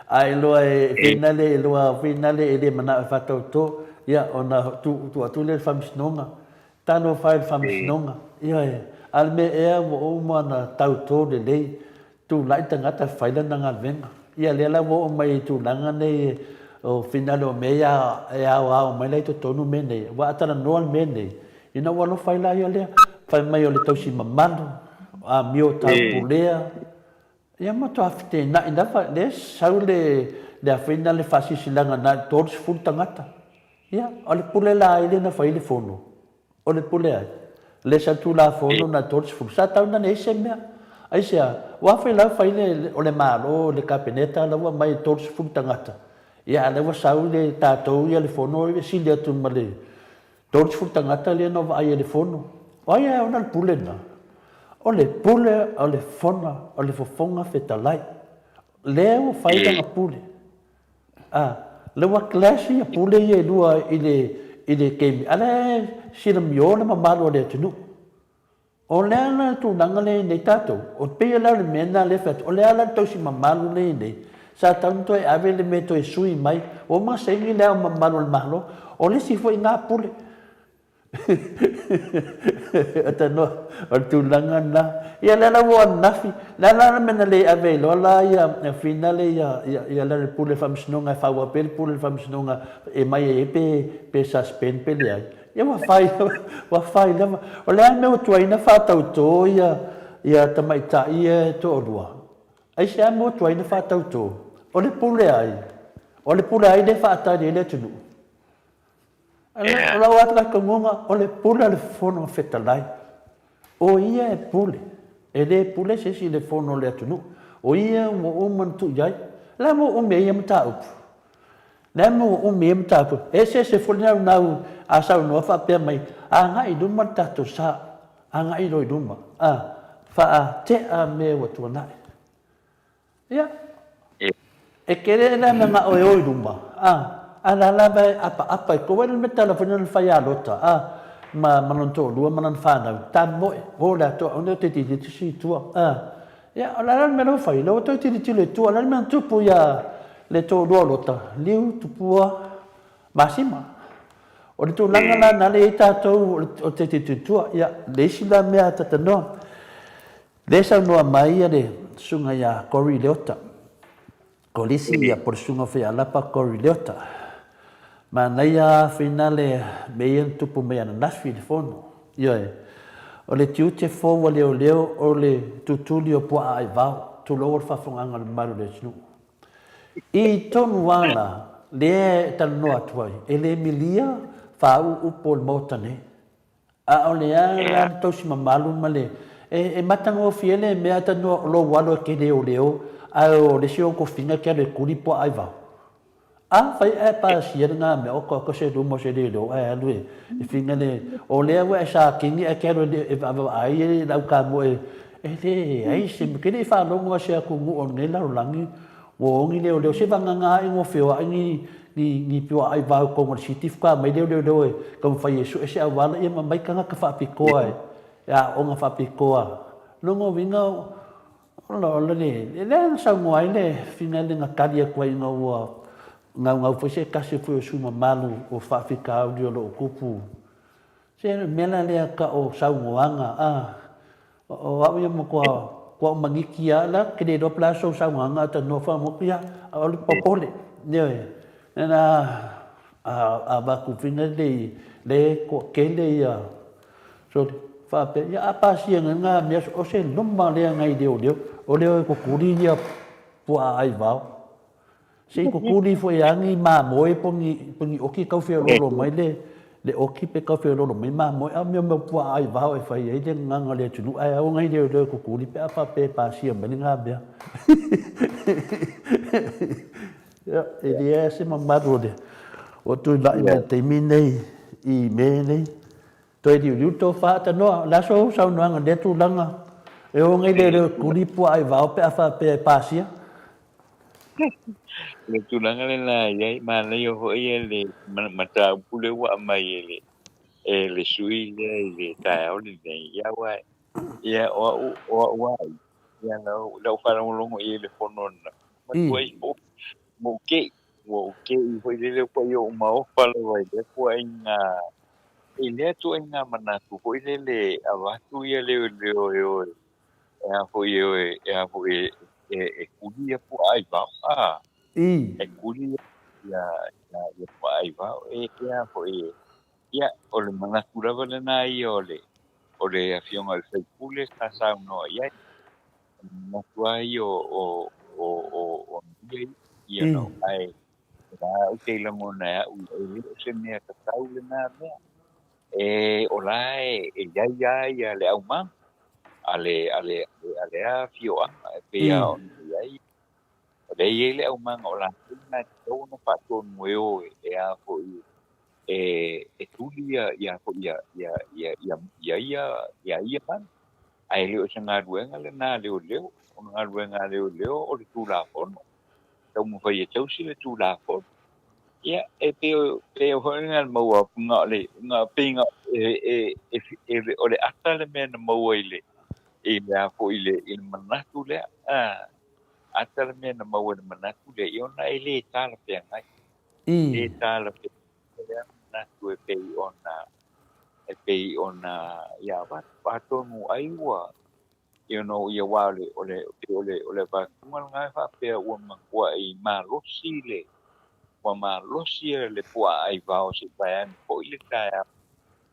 A iloa e finale, iloa finale e le manao e faatauto, ia ona tuu atu lea i le Faamasinoga. Talofa e i le Faamasinoga. Ioe. A o le mea ea ua uma ona tauto lelei, tulai le tagata fai lana galuega. Ia lea la ua oo mai i tulaga nei o finale o mea ia e aoao mai la i totonu mea nei, aua a talanoa le mea nei, ina ua alofa ai laia lea, fai mai o le tausi mamalu, amio taupulea, ia matua fetena'i lava, lea sau le le a foi lena le faasilasilaga na o le 30 tagata. Ia, o le pule la a ai lea na fai ai le fono? O le pule ai? Le sa Tulafono na 30, sa tau na leai se mea. Aisea? Ua fai la fai le, o le Malo, le Kapeneta la ua aumai e 30 tagata. Ia, a o lea ua sau le tatou ia le fono e sili atu ma le 30 tagata lea na vaai i le fono. O ai e ona le pule lena? O le pule o le fona, o le fofoga fetalai. Lea ua fai lana pule. A, lea ua clash ia pule ia e lua i le, i le taimi, a lea e silamio le mamalu o le atunuu. O le a la le tulaga lea e i ai nei tatou? O pei la o le mea lena lea e fai atu, o le a la le tausi mamalu lea e i ai nei? Sa tatau ona toe ave le mea e toe sui mai, ua uma saini Le Ao Mamalu o le Malo, o le isi foi na pule. Talanoa, o le tulaga lena. Ia lea la ua oo ananafi, o le a la le mea na le ave ai loa la ia finale ia ia le pule o le Faamasinoga e faaauau pea le pule o le Faamasinoga e mai ai pe suspend pe leai. Ia ua fai ua fai lava. O le a le mea ua tuai na faatauto ia ia tamaitai ia e toalua? Aisea mea ua tuai na faatauto? O le pule ai? O le pule ai lea e faatali ai le atunuu? O lau talitonuga, o le pule a le Fofoga Fetalai. O ia e pule. E le pule se isi i le fono a le atunuu. O ia ua uma ona tuu i ai. O le a le mea ua umi ai ia mataupu? Le a le mea ua umi ai ia mataupu? E eseese foi le naunau a saunoa faapea mai, agai i luma le tatou sa, agai loa i luma, a, faatea mea ua tuanai. Ia, e tele la manao e o i luma, a, a la lava e apaapa i tua. Le mea tala foi lena fai ia Lota, a, ma, ma lona toalua ma lana fanau, tamoe, o le atoa, aua ne i toe tilotilo se isi i tua, a. Ia, o le a la le mea la ua fai? La ua toe tilotilo i tua, o le a le mea na tupu ia le toalua o Lota? Liu, tupua, masima. O le tulaga la na le i ai tatou o le toe tilotilo i tua. Ia, le isi la mea a talanoa, Lea e saunoa mai le susuga ia Cory Leota, Kolisi ia po o le susuga foi ia Lapa Cory Leota. Manaia finale mea ia na tupu mai ananafi i le fono. Ioe. O le tiute fou a leoleo o le tutuli o puaa aivao, tulou o le faafofogaaga a le mamalu o le atunuu. I tonu lava la, lea e talanoa atu ai, e le milia faauu upu o le Maota nei. A o le a la le tausi mamalu ma le e matagofie le mea talanoa o lou alo e te leoleo ae o le isi ou tofiga e te alu e tuli puaa i vao. A fai ae pasia lena mea oka oka se luma o se leoleo ae alu e figa le o lea ua e sakini ae te alu e vaavaai e le au kamoe e leai se mea. Ke le i faalogo a se atunuu o lenei lalolagi Ua ogi leoleo se vagana ae ua feoai ni ni ni puaa i vao tonu o le city faatoa mai lea o leoleo e taumafai e sue se auala ia ma mai tagata faapitoa e e aooga faapitoa. Lona uiga o o le lea na saunoa ai le fina lea na tali atu ai ina ua naunau foi se tasi foi o sui mamalu o faafitauli o lo o tupu. Se mea la lea tau o saunoaga a O au ia matua kua maniki a la ke le iloa pe le a sou saunoaga a talanoa faamotu ia a o le popole ioe na a avatu fina le le toatele ia sole faapea ia a pasia nei na mea o se luma lea nai leoleo o lea e tutuli ia puaa ai vao. Se i kukuli foi a ni mamoe po ni, po ni oki tau feoloolo mai le, le oki pe tau feoloolo mai mamoe, a o mea mau puaa ai vao e fai ai le gagana o le atunuu, ae au nai leoleo e kukuli pe a faapea e pasia mai lena mea. Ia, e leai se mamalu o le o tulai mai le taimi nei i mea nei. Toe liuliu le tofa tanoa, o le a sou saunoaga i lea tulaga e o nei leoleo e kuli puaa i vao pe a faapea e pasia? Le tulaga lena e i ai, manaia foi le mataupu lea ua aumai e le e le sui lea i le taeao lenei. Ia aua ia o au o au lava ia na ou faalogologo i ai i le fono ananafi, matuai ua ou te'i, ua ou te'i foi lele ua ou maofa lava i lea ituaiga i lea ituaiga manatu foi lele e avatu ia leoleo e o e E a foi e o e, e a foi e, e, e kuli ia puaa i vao, a. E kuli ia, ia, ia, ia puaa i vao, e, e a foi e, ia, o le manatu lava lena ia o le, o le afioga i le sui usufono sa saunoa i ai. O le manatu lava ia o, o, o, o, o ia, ia no, ae, la ou te lagona e au, e le o se mea tatau lena mea. E, o la e, e i ai lava ia le aumā. A le, a le, a le afioaga e pei lava ona i ai. Lea e i ai le aumaga o latou na e tatau ona faatonu e o e a foi e e tuli ia ia foi ia ia ia ia ia ia ia ia manu. Ae le o se galuega lena a leoleo. O le galuega a leoleo o le Tulafono. Taumafai e tausi le Tulafono. Ia, e pei o pei o foi lena le maua na o le na pei na e e e o le ata le mea na maua i le i le a foi i le i le manatu lea. A ata le mea na maua i le manatu lea, ia ona e le talafeagai. Le talafeagai lea manatu e pei ona e pei ona ia avatu. Atonu ai ua you know, ia aua o le, o le, pei o le, o le avatuga lena e faapea ua matuai malosi le, ua malosi le puaa aivao se i vaeane foi le taeao,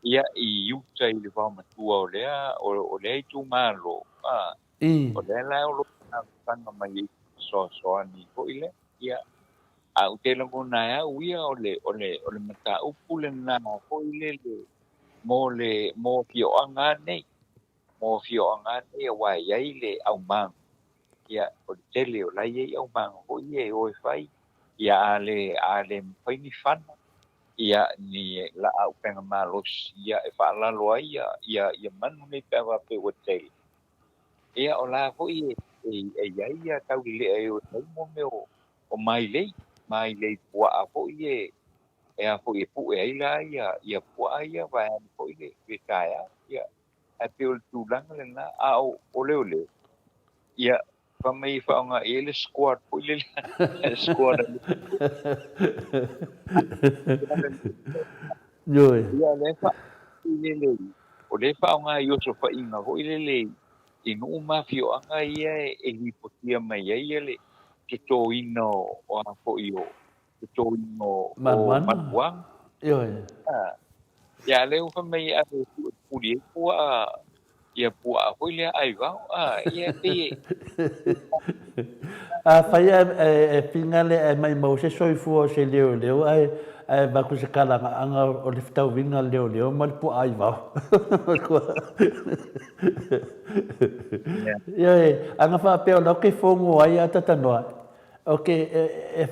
ia, i uta i le vaomatua o lea, o lea itumalo, a, o lea la o lo o talosaga mai ai i se fesoasoani foi lea, ia, ae ou te lagona ai au ia o le, o le, o le mataupu lena foi lele mo le, mo afioaga nei. Mo afioaga nei aua e i ai le aumaga, ia, o le tele o la e i ai aumaga foi ia e o e fai, ia a le, a le mafai ni fana, ia, ni laau upega malosi, ia, e faalalo ai ia, ia, ia manu nei pe a faapea ua tele. Ia, o la foi e, e, e i ai ia taulelea e o e fai mo mea o, o mailei, mailei puaa foi e, e a foi e pue ai la ia, ia puaa ia vaeane foi le, le taeao, ia. Ae pei o le tulaga lena, a o leoleo, ia, fai mai e faaaoga i ai le squad foi lele, squad a Ioe. Ia, o lea e lele, o lea e faaaoga i osofaiga foi lele i nuu ma afioaga ia e lipotia mai ai le totoina o a foi o totoina o manuaga. Ioe. Ia, a lea ua fai mai e ave e puli ai puaa, ia puaa foi lea aivao, a, ia e pei e. Afai e finagale ae maimau se soifua o se leoleo ae avatu se kalagaaga o le fetauiga a le leoleo ma le puaa aivao. Ioe, ana faapea o la ou te fono ai a tatanoa, Ok, e,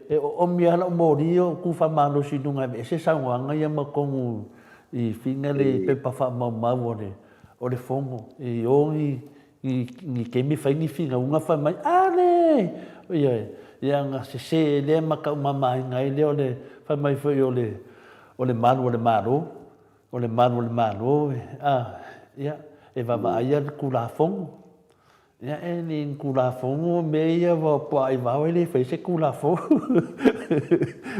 e oomi lava lau moli o ku faamalosi i luga e aveese saunoaga ia ma totonu i fina le pepa faamaumau o le, o le fono. I o ni, ni, ni taimi fai ni finauga fai mai, Ale! Ioe, ia na sese lea ma taumamaina ai lea o le, fai mai foi o le, o le malu o le Malo, o le malu o le Malo, a, ia, e vaavaaia le Tulafono. Ia e le ni Tulafono mea ia ua puaaivao e le faia se Tulafono.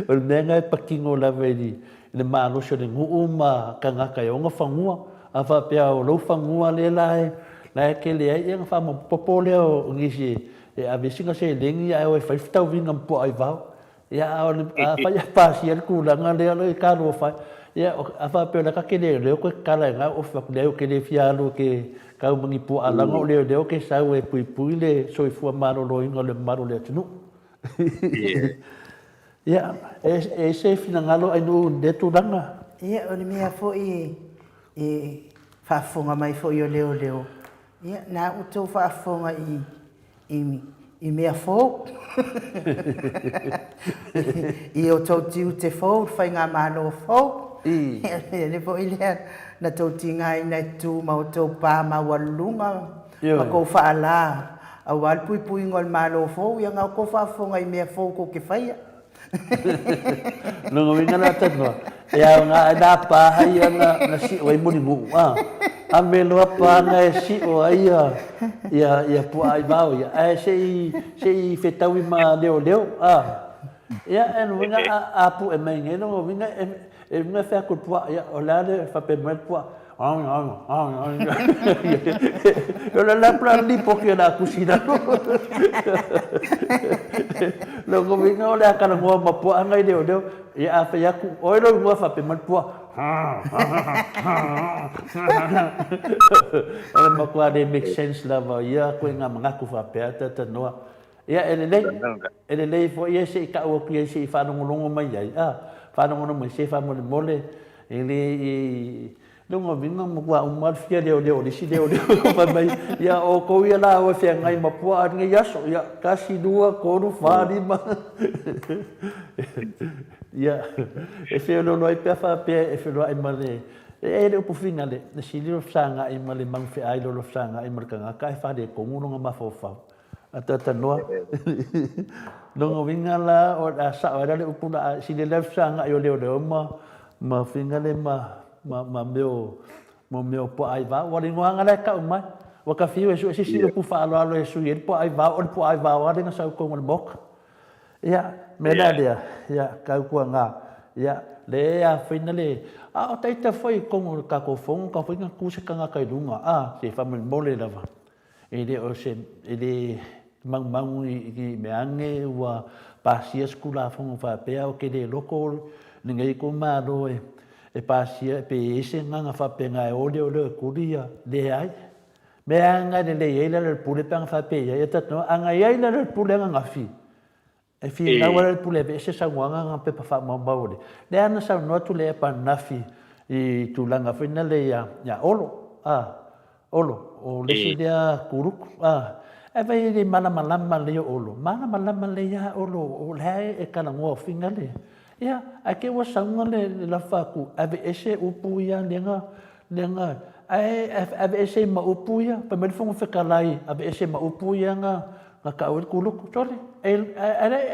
O le mea lena e patino lava i le malosi o le nuu ma tagata e ona fanua. A faapea o lou fanua lea la e la e tele ai, ia ona faamaopoopo lea o nisi e ave ai sina seleni ae o e fai fetauviga ma puaaivao. Ia, a o le, afai e pasia le tulaga lea o le talofa e, ia, a faapea o le a ta te leoleo toe tatala i ina, ofi atu, leai ou te le fia alu ou te tau ma ni puaa leaga o leoleo ke sau e puipui le soifua maloloina o le mamalu o le atunuu. Ia, e i ai se finagalo ainuu i lea tulaga? Ia, o le mea foi e faafofoga mai foi o leoleo, ia, na outou faafofoga i i mea fou, i o tou tiute fou, le faigamalo fou. O le foi lea na tou tigaina e tu ma outou pa maualuluga ma tou faalā aua le puipuiga o le Malo fou, ia na outou faafofoga i mea fou tou te faia. Lona uiga la talanoa, e aoga ae na pa ia na sio ai Mulinuu, a. Ave loa pa na e sio ai ia, ia, ia puaa aivao ia, ae se i, se i fetaui ma leoleo, a. Ia, e lona uiga a, a pue mai nei, lona uiga e, e uiga e fai atu i le puaa, ia, o le a le faapea mai le puaa, O le la lipoti o le a tusi i lalo. Lona uiga o le a talanoa ma puaa na i leoleo. Ia a fai atu, oe lou igoa faapea mai le puaa. O le matua le make sense lava o ia ituaiga manatu faapea talanoa. Ia e lelei, e lelei foi ia se i tau atu i ai se i faalogologo mai ai, a, faalogologo mai se faamolemole, e le i. Lona uiga ua matua uma lava le fia leoleo o le isi leoleo fai mai, ia o outou ia la ua feagai ma puaa i lenei aso, ia tasi, lua, tolu, fa, lima. Ia, e feoloolo ai pe a faapea e feloai ma le, e i ai le upu finale, e sili lou fesagai ma le magufeai i lo lou fesagai ma le tagata ae faaletonu lona mafaufau. Talatalanoa. Lona uiga la, o le a sao ai la le upu la a sili le fesagai o leoleo ma ma figale ma ma ma mea o ma mea o puaa aivao. Ua le igoaga la e tau mai. Ua ta fiu e sue se isi upu faaaloalo e sui ai le puaa aivao, o le puaa aivao lava lea na sau i totonu o le Maota. Ia, mea la lea, ia, tautuana, ia, le afaina le, a o taita foi i totonu o le tatou Fono, tau foi na tu se tagata i luga, a, se i faamolemole lava. E le o se, e le maumau i ni mea ane ua pasia se Tulafono faapea ou te le loto lenei itumalo e pasia pe i ai se agaga faapena e o leoleo e tuli ia, leai. Mea lava na e lelei ai le ala o le pule pe ana faapea i ai, e talitonu ana i ai le ala o le pule ananafi, E finau ala le pule aveese saunoaga na pepa faamaumau o le. Lea na saunoa atu le epa ananafi i tulaga foi na le ia ia Olo a Olo o le isi lea kuluku a ae vai le malamalama lelei o Olo malamalama lelei a Olo o la e talanoa o finga le ia ae te ua sauga le lafa atu aveese upu ia lea na lea na ae aveese ma upu ia fai mai le Fofoga Fetalai aveese ma upu ia na Na tau ai le kuluku, sole, ae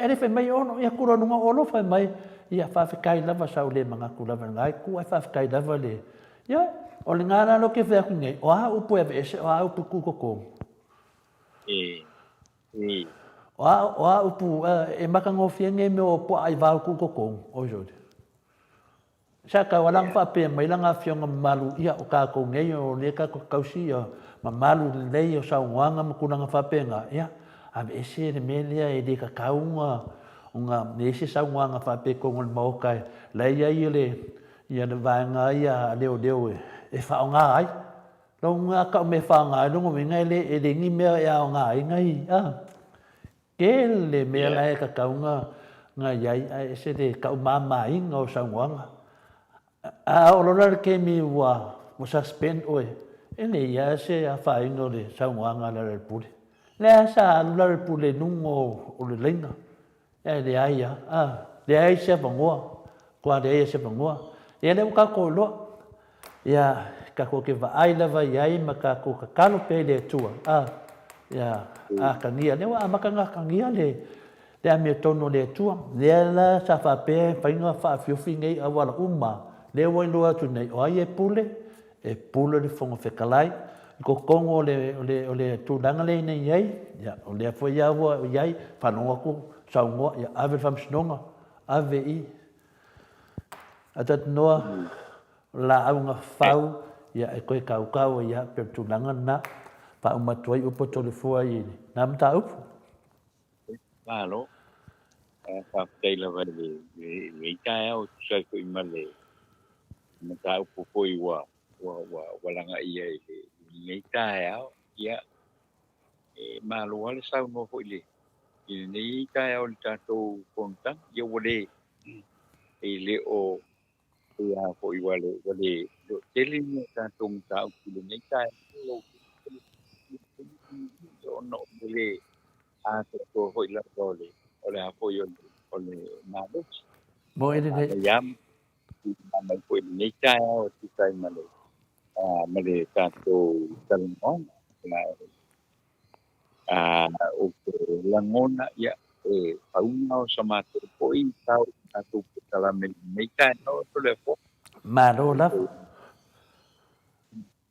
le fai mai Olo, ia kula luga o Olo fai mai, ia faafetai lava sa ou le manatu lava i lena itu ae faafetai lava le, ia, o lena la lea ou te fai atu nei, o a upu e aveese, o a upu e tuu i totonu? O a, o a upu, e matagofie nei mea o puaa aivao e tuu i totonu, oi sole. Sa tau ala ona faapea mai lana afioga mamalu, ia o tatou nei o lea tatou te tausi ia mamalu lelei o saunoaga ma tulaga faapena, ia aveese le mea lea e le tatau ona i ai se saunoaga faapea i totonu o le Maota e la e i ai le ia le vaega ia a leoleo e faaaoga ai. Lona tau mea e faaaoga ai lona uiga e le e leai ni mea e aoga ai nai a. Tele mea la e tatau na i ai ae ese le taumamaina o saunoaga. A oo loa la le taimi ua suspend oe, e leai lava se afaina o le saunoaga a Lealailepule. Lea sa alu Lealailepule i luga o le laina, ae leai lava, a, leai se avanoa, matua leai lava se avanoa. Ia lea ua tatou iloa, Ia, tatou te vaai lava i ai ma tatou tatalo pea i le Atua, a, ia atagia, lea ua amata ona atagia le, le amiotonu o le Atua. Lea la sa faapea e mafai ona faafiofi nei auala uma, lea ua iloa atu nei, o ai e pule? E pule le Fofoga Fetalai. I totonu o le, o le, o le tulaga lea ina i ai, ia, o lea foi lava ua i ai, faalogo atu, saunoa, ia ave i le Faamasinoga, ave i, Ae talitonoa, o le laau na fau, ia e toe tautau ai lava, pei o le tulaga lena. Faauma atu ai upu a Toleafoa i lena mataupu. Malo. Faafetai lava i lenei taeao e tusa ai foi ma le mataupu foi ua lagaia i lenei taeao. Ia, e malo lava le saunoa foi i lenei taeao i le tatou fonotaga. Ia ua le, e le o, ia foi ua le, ua le o tele ni tatou mataupu i lenei taeao ona o le atoatoa foi lava o le, o le a foi o le, o le malosi. Mo e lenei. Ia, mai foi i lenei taeao e tusa ai ma le ma le tatou talanoaga. O te lagona, ia, e pau lena o sa matou foi tau i tatou polokalame i lenei taeao e Toleafoa. Malo lava.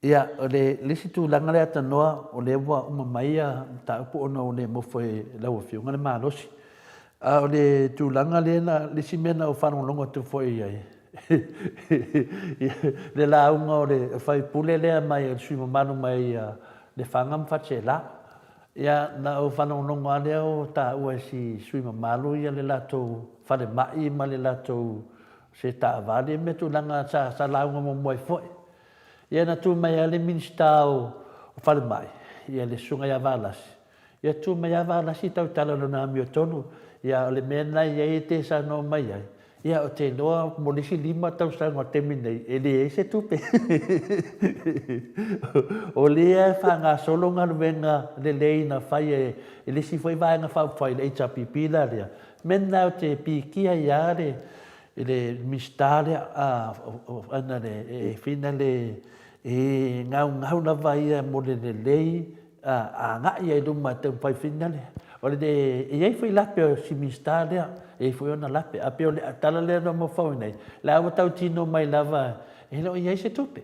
Ia, o le isi tulaga lea tanoa, o lea ua uma mai ia mataupu ona ua le mofo e lau Afioga le malosi. A o le tulaga lea na, le isi mea na ou faalogologo atu foi i ai, le lauga o le sui usufono lea mai, le sui usufono mamalu mai Lefaga ma Faleaseela. Ia, na ou faalogologo lava lea o taua e si sui usufono mamalu le latou falemai ma le latou se taavale, mea tulaga sa lauga muamua ai foi. Ia na tu mai lava le Minisita o Falemai, ia le Susuga ia Valasi, ia tu mai lava Valasi tautala i lona amiotonu, ia o le mea lena e i ai e te saunoa mai ai, Ia, ou te iloa mo le isi 5 tausaga o le taimi nei, e leai se tupe. O lea e faagasolo galuega lelei na fai e le isi foi Vaega Faaupufai, le HRPP la lea. O le mea lena ou te pikia ai lava le i le Minisita lea, ana le, e fina le, e gaugau lava ia mo le lelei agai ai i luma e taumafai fina le, o le, e i ai foi lape o si Minisita lea, e i ai foi ona lape, ae pei o le tala lea na mafaufau nei, la ua tautino mai lava e le o i ai se tupe.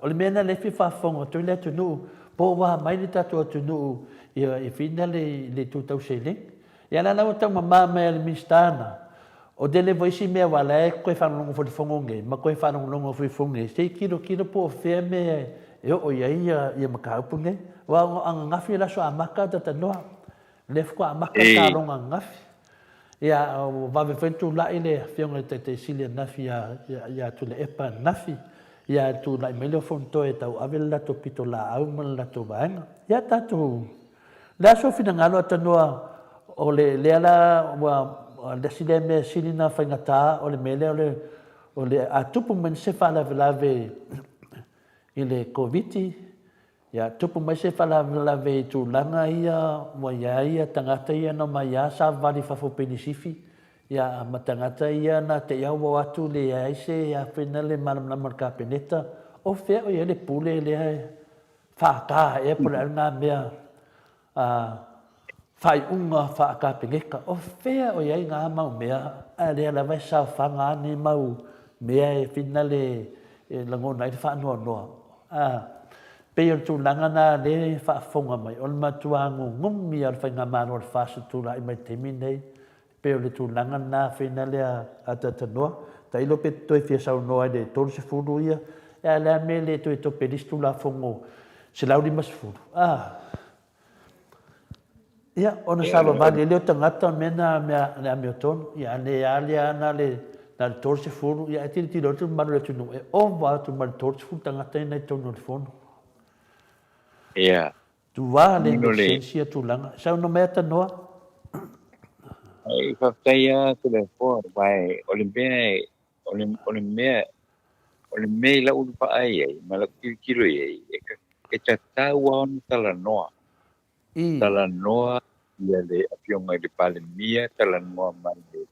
O le mea lena lea e fia faafofoga atu ai le atunuu, po ua mai le tatou atunuu e fina le itu tau seleni. Ia la la ua taumama mai e le Minisita na, o tele foi isi mea aua la e toe faalogologo foi i le fono nei, ma toe faalogologo foi i le fono nei, se i tilotilo po o fea mea e oo i ai ia mataupu nei. Aua o ananafi le aso amata talanoa, o lea faatoa amata le taloga ananafi. Ia, ua vave foi ona tulai le Afioga i le Taitai Sili ananafi ia Tuilaepa ananafi, ia tulai mai le Fonotoe e tauave le latou pitolaau ma le latou vaega. Ia tatou Le a sou finagalo Atanoa o le lea la ua le isi lea mea sili na faigata o le mea lea o le o le a tupu mai se faalavelave i le Koviti ia tupu mai se faalavelave i tulaga ia ua i ai ia tagata ia na omai a savavali i fafo penisifi ia ma tagata ia na te i a ua o atu leai se afena le malamalama o le Kapeneta o fea o i ai le pule lea Faata ea po o le a lena mea faaiuga faa-Kapeneta. O fea o i ai na mau mea, a lea lava e saofaga lava nei mau mea e finale e lagona ai le faanoanoa. Pei o le tulaga lena lea e faafofoga mai, o le matua nunumi lava o le faigamalo a le FAST e tulai mai i le taimi lenei. Pei o le tulaga lena feina lea a Tatanoa. Tailo pe toe fia saunoa i le 30 ia, a le a mea e le toe tope i le isi Tulafono 150? A. Ia, ona savavali ai lea o tagata, o le mea lena o le amiotonu. Ia, a le a lea na o le 30, ia ae tilotilo atu le mamalu o le atunuu, e ova atu ma le 30 tagata ia na i totonu o le Fono. Ia. Tua le make sense ia tulaga. Saunoa mai Atanoa. E faafetai lava Toleafoa aua o le mea o le o le mea o le mea i lau vaai ai ma lau tilotilo i ai e tatau lava ona talanoa. Talanoa ia le Afioga i le Palemia, talanoa ma le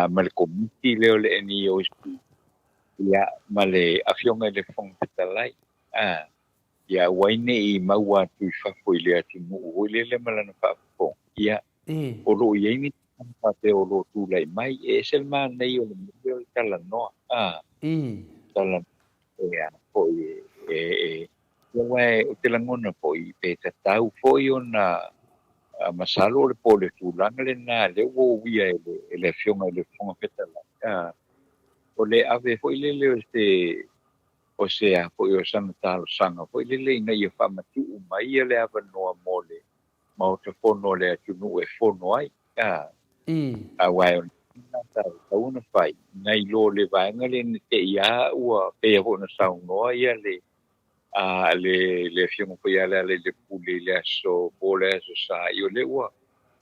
ma le Komiti lea o le NEOC ia ma le Afioga i le Fofoga Fetalai. Ia aua ai ne i maua atu i fafo i le atunuu foi lele ma lana faafofoga, ia, o lo o i ai ni tulaga faapea o lo o tulai mai. E ese le manaia o le mea lea o le talanoa, a, talanoa e a foi e, e, aua ou te lagona foi pe tatau foi ona masalo o le po o le tulaga lena lea ua uia e le, e le Afioga i le Fofoga Fetalai, a, o le ave foi lele o se o se a foi o sana talosaga foi lele ina ia faamatuu mai ia le avanoa mo le Maota Fono o le atunuu e fono ai, a, aua e ona sa tatau ona fai, nai lo le vaega lea na te i a ua pei foi ona saunoa ia le a le le Afioga foi ia Lealailepule i le aso po le aso Sa, i o lea ua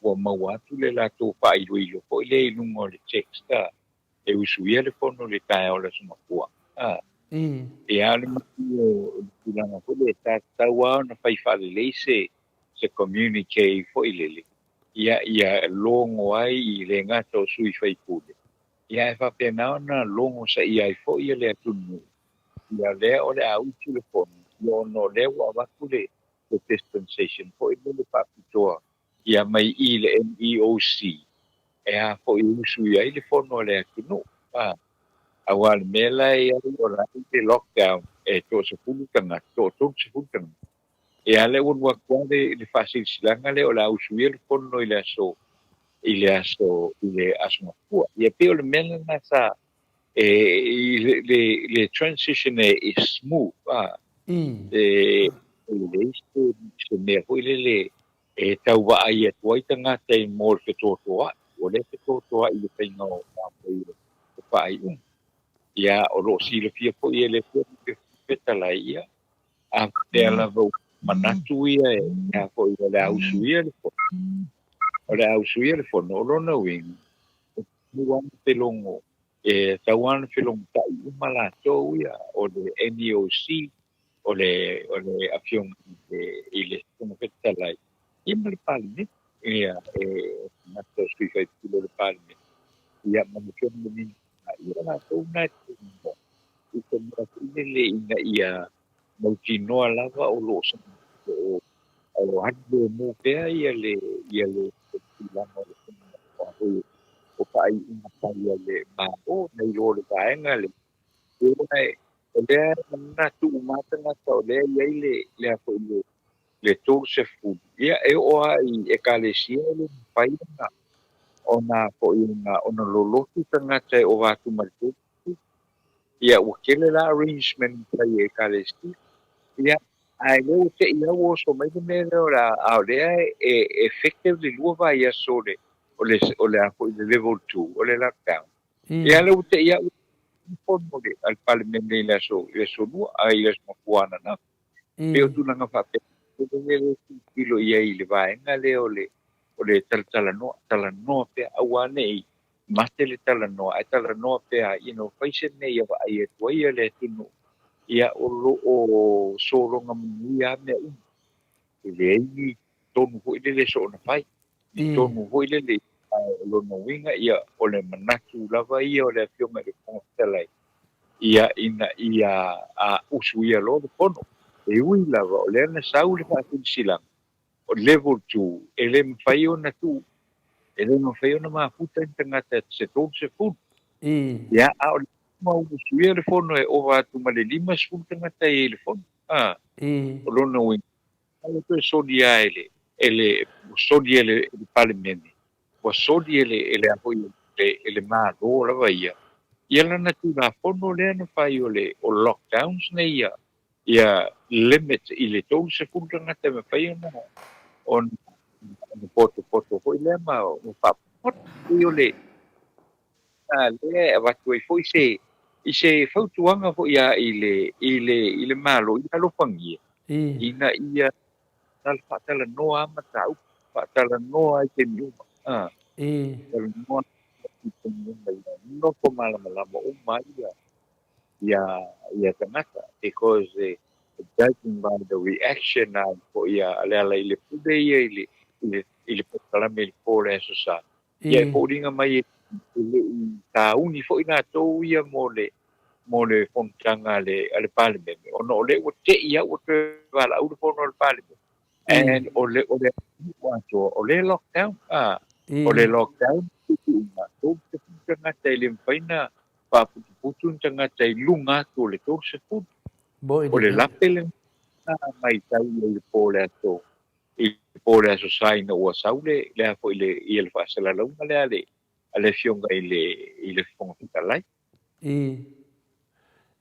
ua maua atu le latou faailoilo foi lea i luga o le text a e usuia le fono i le taeao o le Aso Gafua. A. Ia, o le mea o le tulaga foi lea, sa tatau lava ona fai faalelei se se communique foi lele, ia, ia logo ai i le gata o sui faipule, ia ae faapena ona logo saia ai foi ia le atunuu, ia lea o le a usu le fono, ia ona o lea ua avatu le le dispensation foi lele faapitoa ia mai i le NEOC e a foi e usu i ai le fono a le atunuu. A, aua o le mea la e i ai o la e i le lockdown e toasefulu tagata, toatolusefulu tagata. Ia lea ua alu atu lava le, le faasilasilaga lea o le a usuia le fono i le aso, i le aso, i le Aso Gafua. Ia pei o le mea lena sa, e, i le, le, le transition e, e smooth, a, e, e leai se, se mea foi lele E tau vaai atu ai tagata i mo le fetotoa'i, o lea fetotoa'i i le faiga o matou o faaiuga. Ia, o lo o silafia foi e le Afioga i le Fofoga Fetalai, ia, a faapea lava ua manatu ia e a foi o le a usuia le fono, o le a usuia le fono, o lona uiga, tatau lava ona felogo, e tatau lava ona felogotai uma latou ia, o le NEOC, o le o le afioga i le i le Fofoga Fetalai, ia ma le Palemene, ia e tagata o sui usufono o le Palemene, ia ma le afioga i le Minisita, ia o latou na e talanoa i se mea foi lele ina ia mautinoa lava o lo o o lo o alu lemu pea ia le ia le tulaga o le o faaiuga fai a le Malo nai lo le vaega lea. O lea e manatu uma lava tagata o lea e i ai le le a foi le le 30, ia e oo lava i ekalesia e le mafai ona ona foi ona ona lolotu tagata e ova atu ma le 30. Ia ua tele la arrangement na fai e ekalesia. Ia ae lea ua te i lava ua oso mai le mea lea o le a o lea e effective le lua vaiaso o le o le o le a foi le level 2 o le lockdown. Ia lea ua te i lava ua fono le a le Palemene i le aso i le aso lua ai le aso Gafua ananafi. Pei o tulaga faapea lea e tilotilo i ai i le vaega lea o le o le talatalanoa, talanoa pea aua ne i mate le talanoa ae talanoa pea, you know, fai se mea ia vaai atu ai le atunuu, ia o lo o sologa manuia lava mea uma. E leai ni tonu foi lele e soona fai, ni tonu foi lele, ae o lona uiga, ia, o le manatu lava ia o le Afioga i le Fofoga Fetalai, ia, ina ia usuia loa le fono. E ui lava o lea na sau le faasilasilaga, o level 2, e le mafai ona tuu, e le mafai ona mafuta ni tagata se 30. Ia, a o le ma usuia le fono e ova atu ma le 50 tagata e i ai i le fono. A, o lona uiga, ua toe solia e le, e le, ua soli e le, e le Palemene, ua soli e le, e le a foi, e, e le Malo lava ia, ia lana Tulafono lea na fai o le, o lockdowns nei ia, ia limit i le 30 tagata e mafai ona, ona, ona potopoto foi lea ma, ma faapopoto. Pei o le, a lea e avatu ai foi se, i se fautuaga foi a i le, i le, i le Malo, ia alofagia, ina ia faatalanoa lava mataupu, faatalanoa i taimi uma, a, talanoa i taimi uma ia nofo malamalama uma ai ia, ia, ia tagata, because judging by the reaction a foi a Lealailepule ia i le, i le, i le polokalame i le po o le Aso Sa, Ia e foliga mai e le i tauni foi latou ia mo le mo le fonotaga a le a le Palemene ona o lea ua te i lava ua toe valaau le fono a le Palemene and o le o le atunuu atoa o le lockdown a o le lockdown tuuina 30 tagata e le mafai ona faaputuputu ni tagata i luga atu o le 30. O le lape lena matau i le po o le aso i le po o le Aso Sa ina ua sau le, le a foi le, ia le faasalalauga lea a le, a le Afioga i le, i le Fofoga Fetalai. I,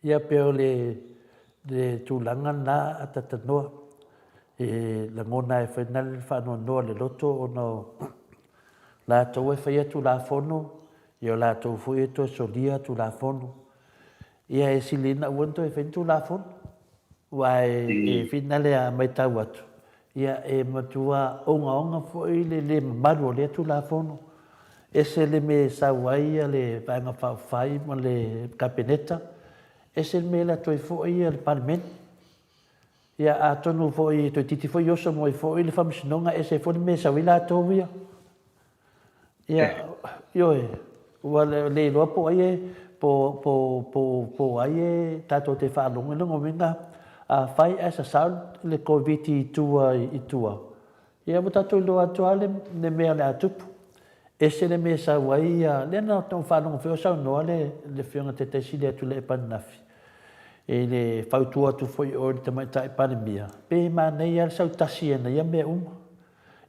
ia pei o le, le tulaga lena a Tatanoa, e lagona ai foi na le faanoanoa le loto ona o latou e faia Tulafono, ia o latou foi e toe solia Tulafono. Ia e sili ina aua ne toe fai ni Tulafono. Aua e finale a matau atu, ia e matua ogaoga foi le le mamalu o lea Tulafono. Ese le mea e sau ai le Vaega Faaupufai ma le Kapeneta, ese le mea e alu atu ai foi le Palemene. Ia atonu foi toeitiiti foi oso mai foi le Faamasinoga, ese foi le mea e sau ai latou ia. Ia, ioe, ua le iloa po o ai e, po, po, po, po o ai e tatou te faalogo i lona uiga, afai ae sasao le Koviti i tua i tua, ia ua tatou iloa atu lava le, le mea o le a tupu. Ese le mea e sau ai ia, lea na ou faalogo foi o saunoa le, le Afioga Taitai Sili atu i le Epanafi, i le fautua atu foi i o i le Tamaitai Palemia, pe manaia lava le sau tasi ana ia mea uma.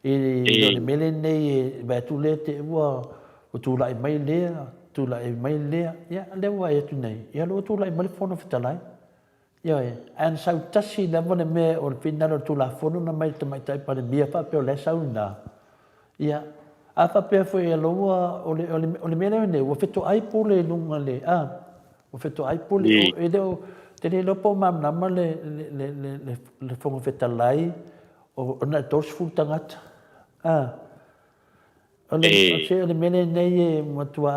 E le o le mea lenei e vaai atu lea te i ua tulai mai lea, tulai mai lea, ia lea ua vaai atu nei, ia lea ua tulai mai le Fofoga Fetalai. Ioe, ae na sau tasi lava le mea o le finagalo o le Tulafono na mai le Tamaitai Palemia faapea o la e sau i ina. Ia, a faapea foi e ua, o le, o le, o le mea lea nei, ua fetoai pule i luga le, a, ua fetoai pule, e le o, te le iloa po o malamalama le, le, le, le, le, le Fofoga Fetalai, O na e 30 tagata. A. O le, o se, o le mea lenei e matuā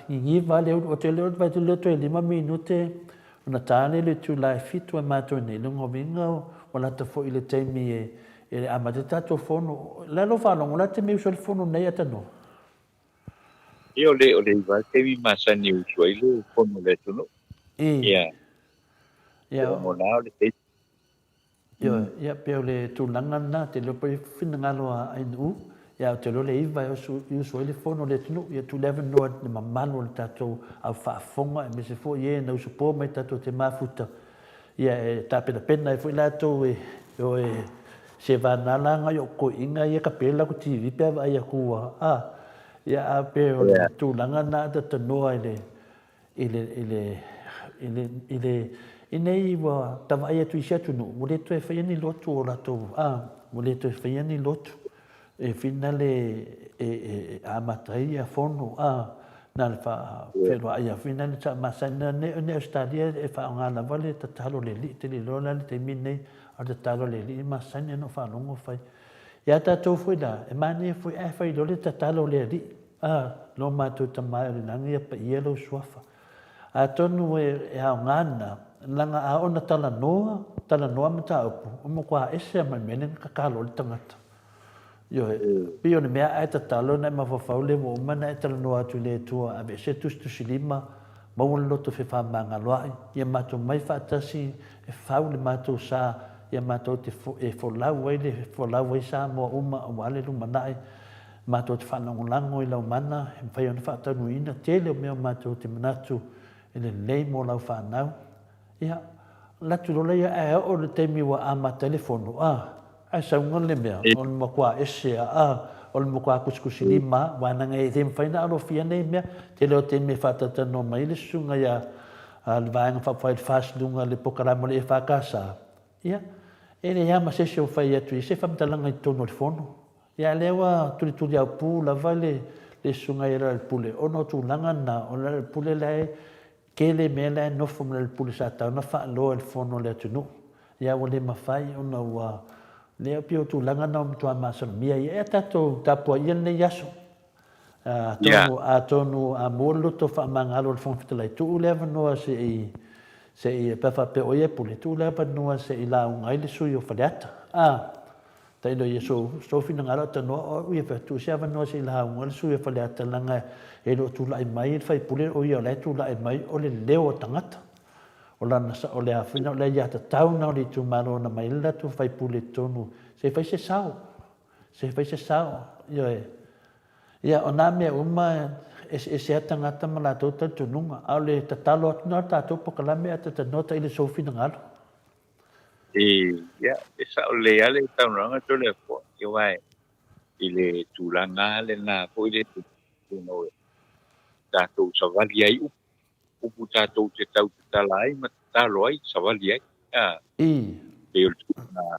niniva lava le ulu, ou te iloa vaai atu lea toe lima minute ona ta lea i le itula e fitu a matou nei, lona uiga ua lata foi i le taimi e e amata ai le tatou fono. O le a lou faalogo, o le a le taimi e usu ai le fono nei Atanoa? Ia o le o le iva lava le taimi masani e usu ai le fono a le atunuu. Ia. Ia. Mo na o le taimi. Ioe, ia pei o le tulaga lena, te iloa pei finagalo a Ainuu, ia ou te iloa le iva e usu, i usu ai le fono a le atunuu, ia tuu le avanoa i le mamalu o le tatou au faafofoga aemaise foi e na usupo mai tatou te mafuta, ia e tapenapena ai foi latou e o e se vana la agai o koiina ia ka pela ku TV pe a vaai atu ua a, ia a pei o le tulaga lena a tatanoa i le i le, i le, i le, i le, i nei ua tavaai atu i isi atunuu, ua le toe faia ni lotu o latou, a, ua le toe faia ni lotu e finale e, e, e amata ai ia fono, a, na le faafeiloai a finale sa masani na nei, nei Ausetalia e faaaoga lava le tatalo a le alii, te le iloa la le taimi lenei, a o le tatalo a le alii e masani ona ou faalogo fai. Ia tatou foi la, e manaia foi ae fai loa le tatalo a le alii, A, lo matou Tama e o le lagi ia paia lou suafa. Atonu e aoga lena, leaga a oo ina talanoa, talanoa mataupu, ua matua ese lava ma le mea lea na tatalo ai le tagata. Ioe, pei o le mea a e tatalo ona e mafaufau lea ua uma ona e talanoa atu i le Atua, aveese le tusitusilima, maua le loto fefaamagaloa'i, ia matou mai faatasi e fau le matou sa, ia matou te e folau ai le folau ai Samoa uma aua le lumanai. Matou te faalagolago i lau mana e mafai ona faataunuuina tele o mea o matou te manatu e lelei mo lau fanau. Ia, alu atu loa lea ae oo i le taimi ua amata ai le fono, a, ae sauga le mea, o le matua ese a, a, o le matua kusikusilima a, aua leaga e le mafai ona alofia nei mea. Tele o taimi e faatalatalanoa mai ai le susuga ia a le Vaega Faaupufai i le FAST i luga o le polokalame o le EFKS, ia, e leai lava ma se isi o fai atu i se faamatalaga i totonu o le fono. Ia lea ua tulituliaupu lava le le susuga ia Lealailepule ona o tulaga na, o Lealailepule la e tele mea la e nofo ma Lealailepule sa tatau ona faaloa i le fono a le atunuu. Ia ua le mafai ona ua lea pei o tulaga na ua matua masalomia ai. Ia tatou tapuaia lenei aso. Atonu atonu a maua le loto faamagalo o le Fofoga Fetalai, tuu le avanoa se i se i pe a faapea o ia e pule, tuu le avanoa se i lauga ai le sui o Faleata. A. Tailo ia sou sou finagalo atanoa o au ia fai atu se avanoa se i lauga le sui o Faleata leaga e le o tulai mai le faipule o ia o la e tulai mai o le leo o tagata o lana sa o le afina o le aiatatau na o le itumalo na mai le latou faipule i totonu se i fai se sao se i fai se sao ioe ia o na mea uma e eseese a tagata ma latou talitonuga a o le tatalo atu na o le tatou pokalame ae tatanoa tailo i sou finagalo. Ia, e sao lelei lava le saunoaga Toleafoa, aua i le tulaga lava lena foi lea e tatou savali ai upu, upu tatou te tau tatala ai ma tatalo ai, savali ai. Pei o le tulaga,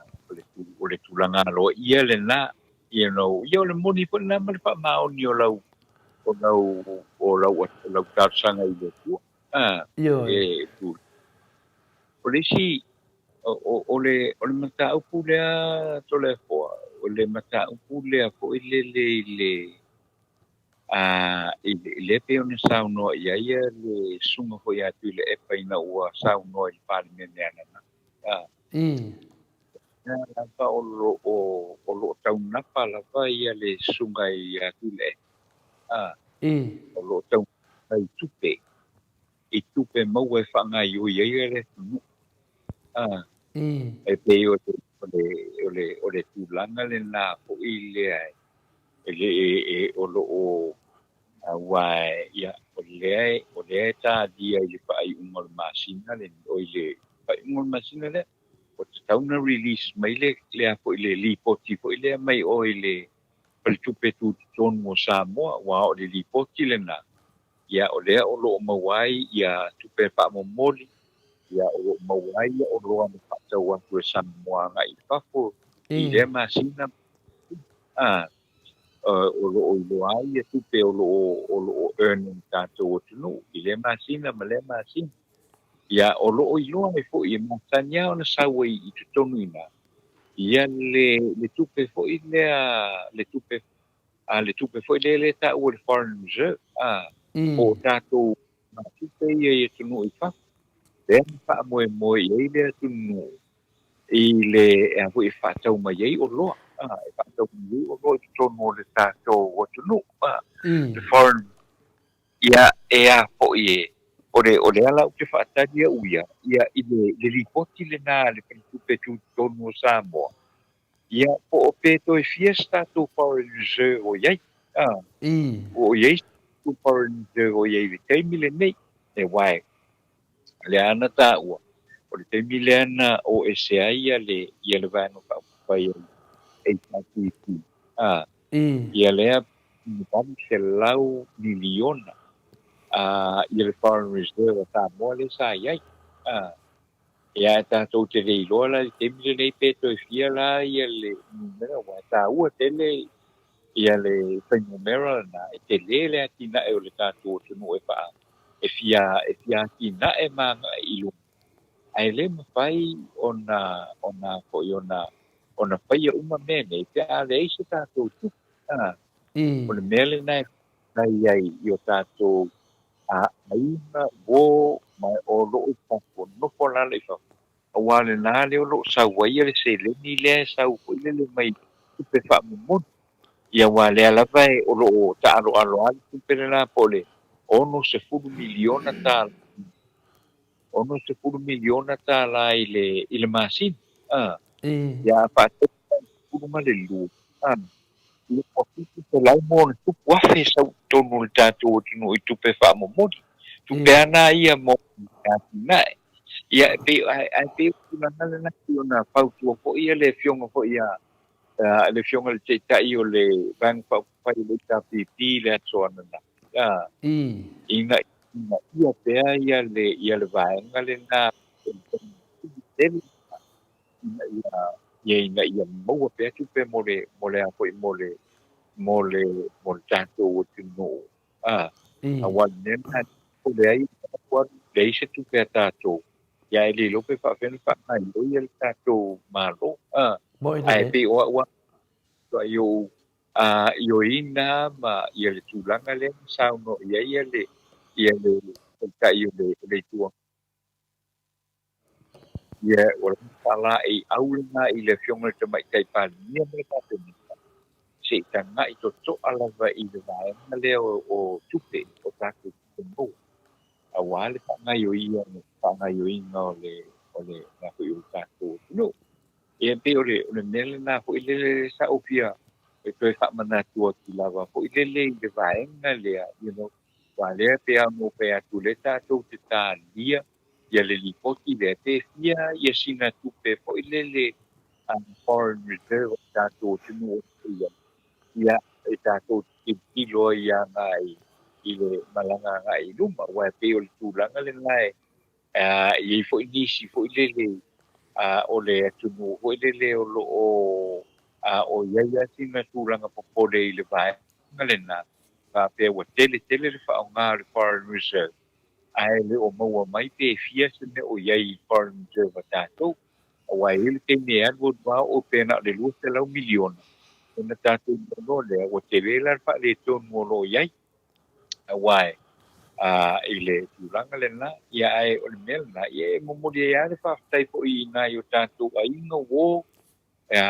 o le tulaga aloaia lena, you know, ia o le moni foi lena ma le faamaoni o lau, o lau, o lau, o lau talosaga i le Atua. Ioe. E O le isi, o le, o le mataupu lea Toleafoa, o le mataupu lea foi lele i le, a, i le, lea pei ona saunoa i ai le susuga foi ia Tuilaepa ina ua saunoa i le Palemene ananafi. A, lea lava o lo o, o lo o taunapa lava ia le susuga ia Tuilaepa. A, o lo o taunapa i tupe. i tupe maua e faagaioi ai le atunuu. E pei o le, o le, o le, o le tulaga lena foi lea e le e, o lo o aua ia, o lea, o lea e talia i le faaiuga o le masina le, o i le faaiuga o le masina lea, ua tatau ona release mai le, lea foi le lipoti foi lea mai o i le Faletupe Tutotonu o Samoa, aua o le lipoti lena, ia o lea o lo o maua ai ia tupe faamomoli, ia o lo o maua ai ia oloa na faatau atu e Samoa agai i fafo i lea masina, a, o lo o iloa ai ia tupe o lo o, o lo o earn e le tatou atunuu i lea masina ma lea masina. Ia o lo o iloa ai foi e masani lava ona sau ai i totonu i ina ia le, le tupe foi lea, le tupe. A le tupe foi lea lea e taua o le foreign reserve, a, po o tatou tupe ia i atunuu i fafo, lea na faamoemoe i ai le atunuu i le a foi e faatau mai ai oloa, a, e faatau mai ai oloa i totonu o le tatou atunuu, a, le foreign. Ia, e a foi e, o le, o le ala ou te faatali au ia, ia, i le, le lipoti lena a le Faletupe Tutotonu o Samoa, ia, po o pe toe fia se tatou foreign reserve o i ai, a, o i ai se tatou foreign reserve o i ai i le taimi lenei, e uae, lea na taua, o le taimi lea na o ese ai ia le, ia le Vaega Faaupufai a le HRPP, a, ia lea $800 miliona a, ia le foreign reserve a Samoa lea sa i ai. A, ia e tatou te le iloa la i le taimi lenei pe toe fia la ia le numera, aua e taua tele ia le fuainumera lena, e tele le atinae o le tatou atunuu e faa e fia e fia atinae ma agai i luma, ae le mafai ona ona foi ona ona faia uma mea nei pe a leai se tatou tupe. A, o le mea lena e faafetai ai i o tatou aiga, uo ma o loo i fafo, nofo alaala i fafo, aua lena lea o loo sau ai le seleni lea e sau foi lele mai tupe faamomoli. Ia aua lea lava e o loo taaloalo lava le tupe lena po o le $60 miliona tala, $60 miliona tala i le masina. A, ia a faatau 12, a, ia ua 700 ma ono tupu afe sau i totonu o le tatou atunuu i tupe faamomoli. Tupe ana ia mo atinae. Ia, e pei, ae pei o tulaga lena pei ona fautua foi ia le afioga foi ia le afioga i le Taitai o le Vaega Faaupufai o le HRPP i le aso ananafi. A, ina ia pea ia le vaega lena tele ina ia ia ina ia maua pea tupe mo le mo le a foi mo le mo le mo le tatou atunuu. A, aua o le mea lena o leai leai se tupe a tatou, ia e le iloa pe faapefea ona faagaoioi le tatou Malo. A, ae pei o au lava i ou ioeina ma ia le tulaga lea na saunoa i ai ia le ia le Taitai o le Itu Agai. Ia, ua lava faalaeiau lena i le afioga i le Tamaitai Palemia ma le Kapeneta, se i tagai totoa lava i le vaega lea o tupe, o tatou tupe maua, aua le faagaoioiga o le o le foi o le tatou atunuu. Ia, pei o le mea lena foi lele sa ou fia e toe faamanatu atu lava foi lele i le vaega lea, you know, aua lea pei lava ona ou fai atu, lea tatou te talia ia le lipoti lea, pe fia ia sina tupe foi lele foreign reserve o tatou atunuu ia, ia e tatou te tilotilo ai agai i le malaga agai i luma, aua e pei o le tulaga lena e i ai foi nisi foi lele o le atunuu foi lele o loo o i ai lava sina tulaga popole i le vaega lena, faapea ua tele tele le faaaoga o le foreign reserve, ae le o maua mai pe fia se mea o i ai i foreign reserve a tatou. Aua e i ai le taimi e alu alu lava oo pe na o le $200 miliona, ona tatou iloa loa lea ua tele la le faaletonu o lo o i ai, aua i le tulaga lena. Ia, ae o le mea lena, ia e momoli ai lava le faafetai foi i nai o tatou aiga uo,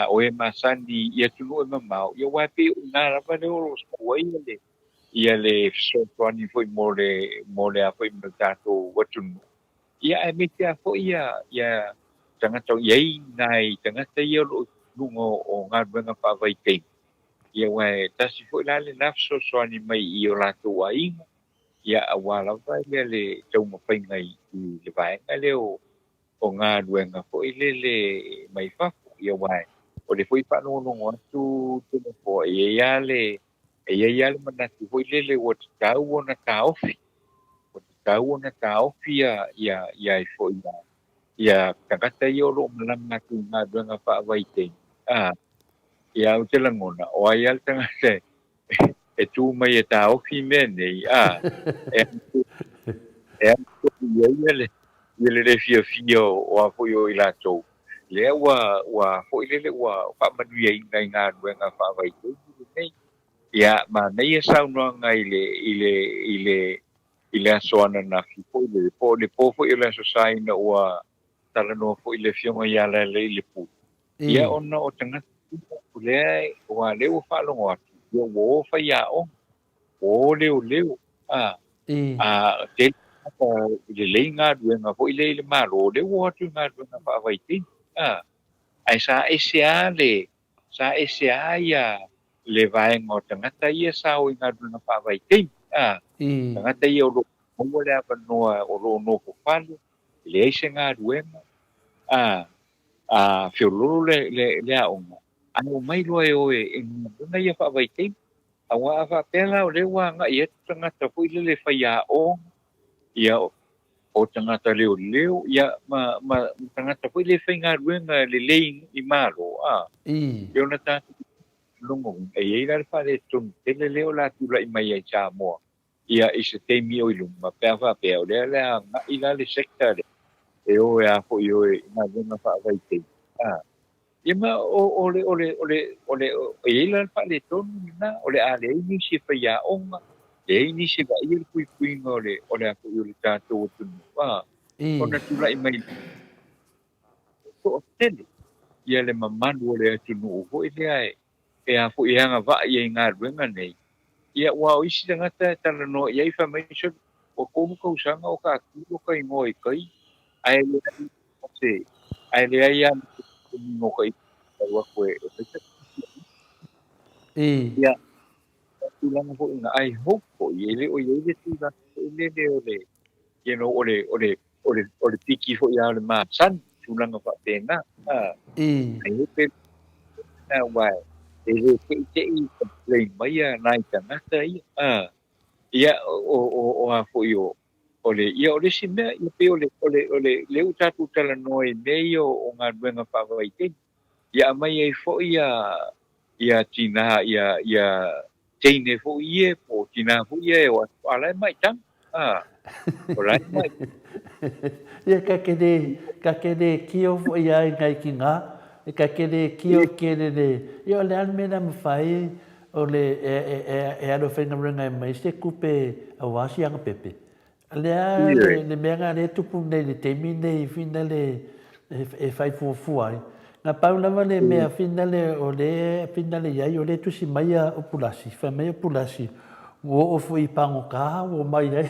o e masani i atunuu e mamao, ia aua e pei o i ina lava lea o lo o sau ai ia le fesoasoani foi mo le mo le a foi mo le tatou atunuu. Ia, aemaise lava foi ia tagata, i ai nai tagata ia o lo o i luga o galuega faavaitaimi. Ia, aua e tasi foi la lena fesoasoani mai i o latou aiga, ia aua lava ia le taumafaiga i le vaega lea o galuega foi lele mai fafo. Ia, aua o le foi faalogologo atu te nofoa, e i ai lava e i ai lava le manatu foi lele ua tatau ona taofi, ua tatau ona taofi ia ia ia foi ia tagata ia o lo o malama atu i galuega faavaitaimi. A, ia ou te lagona, o ai lava le tagata e tu mai e taofi mea nei, a, e e i ai ia le ia le le fiafia o a foi o i latou lea ua foi lele ua faamanuiaina i galuega faavaitaimi lenei. Ia, manaia saunoaga i le, i le, i le, i le aso ananafi foi le, po o le po foi o le Aso Sa ina ua talanoa foi le Afioga ia Lealailepule. Ia, ona o tagata o lea, aua o lea ua faalogo atu, ia ua o faiaoga, ua o leoleo, a, a tele tagata lelei galuega foi lea i le Malo, o lea ua o atu i galuega faavaitaimi, a, ae sa ese lava le, sa ese lava ia le vaega o tagata ia sa o i galuega faavaitaimi, a, tagata ia o lo o maua le avanoa o lo o nofo fale, e leai se galuega, a, a feololo le, le, le aoga, ae omai loa e o e, e galuega ia faavaitaimi. Aua a faapea la o lea ua agai atu tagata foi lele faiaoga, ia, o tagata leoleo, ia, ma, ma, ma tagata foi lele faigaluega lelei i Malo, a, e ona tatou logoina, e i ai la le faaletonu tele lea o le a tulai mai ai i Samoa, ia, i se taimi o i luma, pe a faapea o lea o le a agai la le sector lea, e o e a foi e o i galuega faavaitaimi, a. Ia ma o, o le, o le, o le, o le, e i ai la le faaletonu lena, o le a leai nisi e faiaoga, leai nisi e vaaia le puipuiga o le, o le a foi o le tatou atunuu, a, ona tulai mai toatele ia le mamalu o le atunuu foi lea e, e a foi e agavaa i ai i galuega nei. Ia, aua o isi tagata e talanoa i ai fai mai, sole, ua 3 tausaga o tatou o ka igoa i tai, ae leai ma se, ae leai lava ma se tino o ka alu atu e fai se Ia, tulaga foi na, I hope foi, e le o i ai le tulaga foi lele o le, you know, o le, o le, o le, o le piki foi lava o le masani, tulaga faapena. I hope e na aua e le teʻiteʻi complain mai a nai tagata ia. Ia, o, o, o a foi o, o le, ia o le isi mea, ia pei o le, o le, o le, lea ua tatou talanoa i mea ia o, o galuega faavaitaimi. Ia aumai ai foi ia, ia tinā, ia, ia teine foi ia, po o tinā foi ia e o atu, a la e maitaga, a, o la e maitaga. Ia ka kere, ka kere kio foi ai ngai ki ngā, e ka kere kio kere le, ia o le a le mea la mawhai, o le, e, e, e, e alo whaingaruenga e mai se kupe a wasi anga pepe. Lea le, le mea nga le tupu nei le taimi nei whina le e whai fuafua ai. Na pau lava le mea whina le o le whina le iai o le tusi mai a Opulasi, whai mai Opulasi, ua oo foi i Pangokā ua mai ai.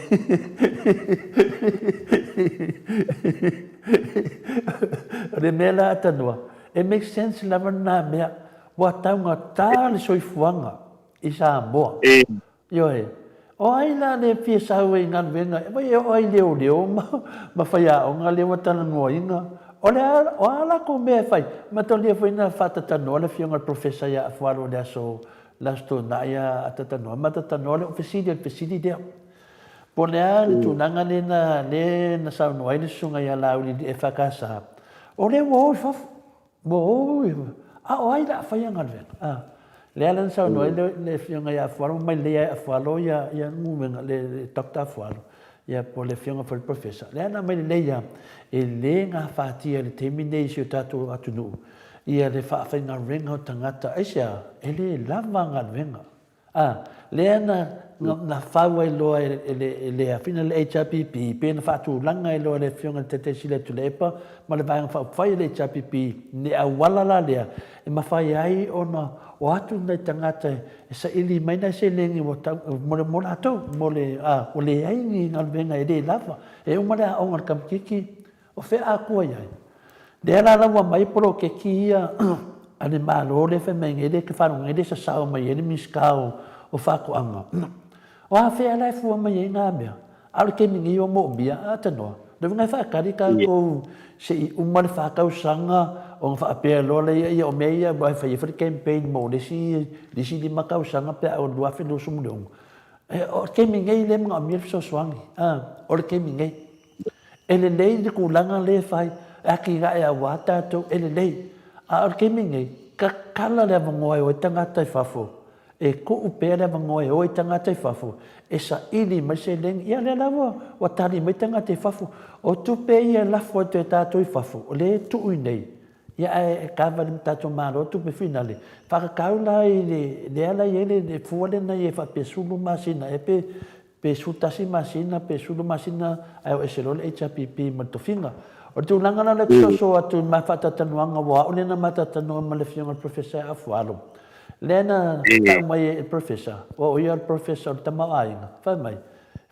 O le mea la atanua, e make sense lava na mea, ua taugata le soifuaga i Samoa. Ioe. O ai la le fia sau ai i galuega, e oo ai leoleo ma, ma faiaoga lea ua talanoaina. O le a, o a latou mea e fai? Matalia foi na faatatanoa le afioga i le Professor ia Afualo i le aso, le Aso Toonai a atatanoa, ma atatanoa le fesili o le fesili lea. Po o le a le tulaga lea na, lea na saunoa ai le susuga ia Laauli i le EFKS, o lea ua o i fafo. Oi, a o ai la faia galuega? A, lea la na saunoa ai le, le afioga ia Afualo, mai lelei lava e Afualo ia, ia galuega, le, le Doctor Afualo, ia po o le afioga foi i le Professor. Lea na aumai lelei lava, e le gafatia i le taimi nei i si o tatou atunuu ia le faafaigaluega o tagata. Aisea? E le lava galuega. A, lea na, na fau ai loa e le, e le afina le HRPP, pe na faatulaga ai loa e le Afioga i le Taitai Sili a Tuilaepa ma le Vaega Faaupufai a le HRPP le auala la lea e mafai ai ona o atu nai tagata e saili mai nai seleni ua tau, mo, mo latou, mo le, a, ua leai ni galuega e le lava. E uma le aoga a le kamakiki, O fea akua i ai? Lea la ua aumai poloketi ia a le Malo lea fai mai nei lea e faalogo nei lea e sasao mai ai le Minisita o Faatoaga. O a fea la e fua mai ai na mea? A o le taimi nei ua moomia a tanoa. Le uiga e faatali tatou se i uma le fa tausaga ona faapea loa lea ia o mea ia aua e fai ai foi le campaign mo le isi le isi 5 tausaga pe a oo i le 2026. O le taimi nei lea e manaomia le fesoasoani, o le taimi nei. E lelei le tulaga lea e fai, e atinae aua tatou, e lelei. A o le taimi nei, tatala le avanoa e o ai tagata i fafo, e tuu pea le avanoa e o ai tagata i fafo e saili mai seleni. Ia lea la ua, ua tali mai tagata i fafo. O tupe ia e lafo atu e tatou i fafo, o lea e tuu i inei. Ia ae e kava e le tatou Malo tupe finale, faakakau la i le lea la i ai le fua lea na i ai faapea 10 masina ea pe pe 11 masina pe 10 masina ae o ese loa le HRPP ma le tofiga. O le tulaga la lea ou te soso atu i le ma faatalatalanoaga aua o au lea na ma talatalanoa ma le afioga i le Professor Afualo, lea na tau mai e le Professor, aua o ia o le Professor o le tamaoaiga, fai mai,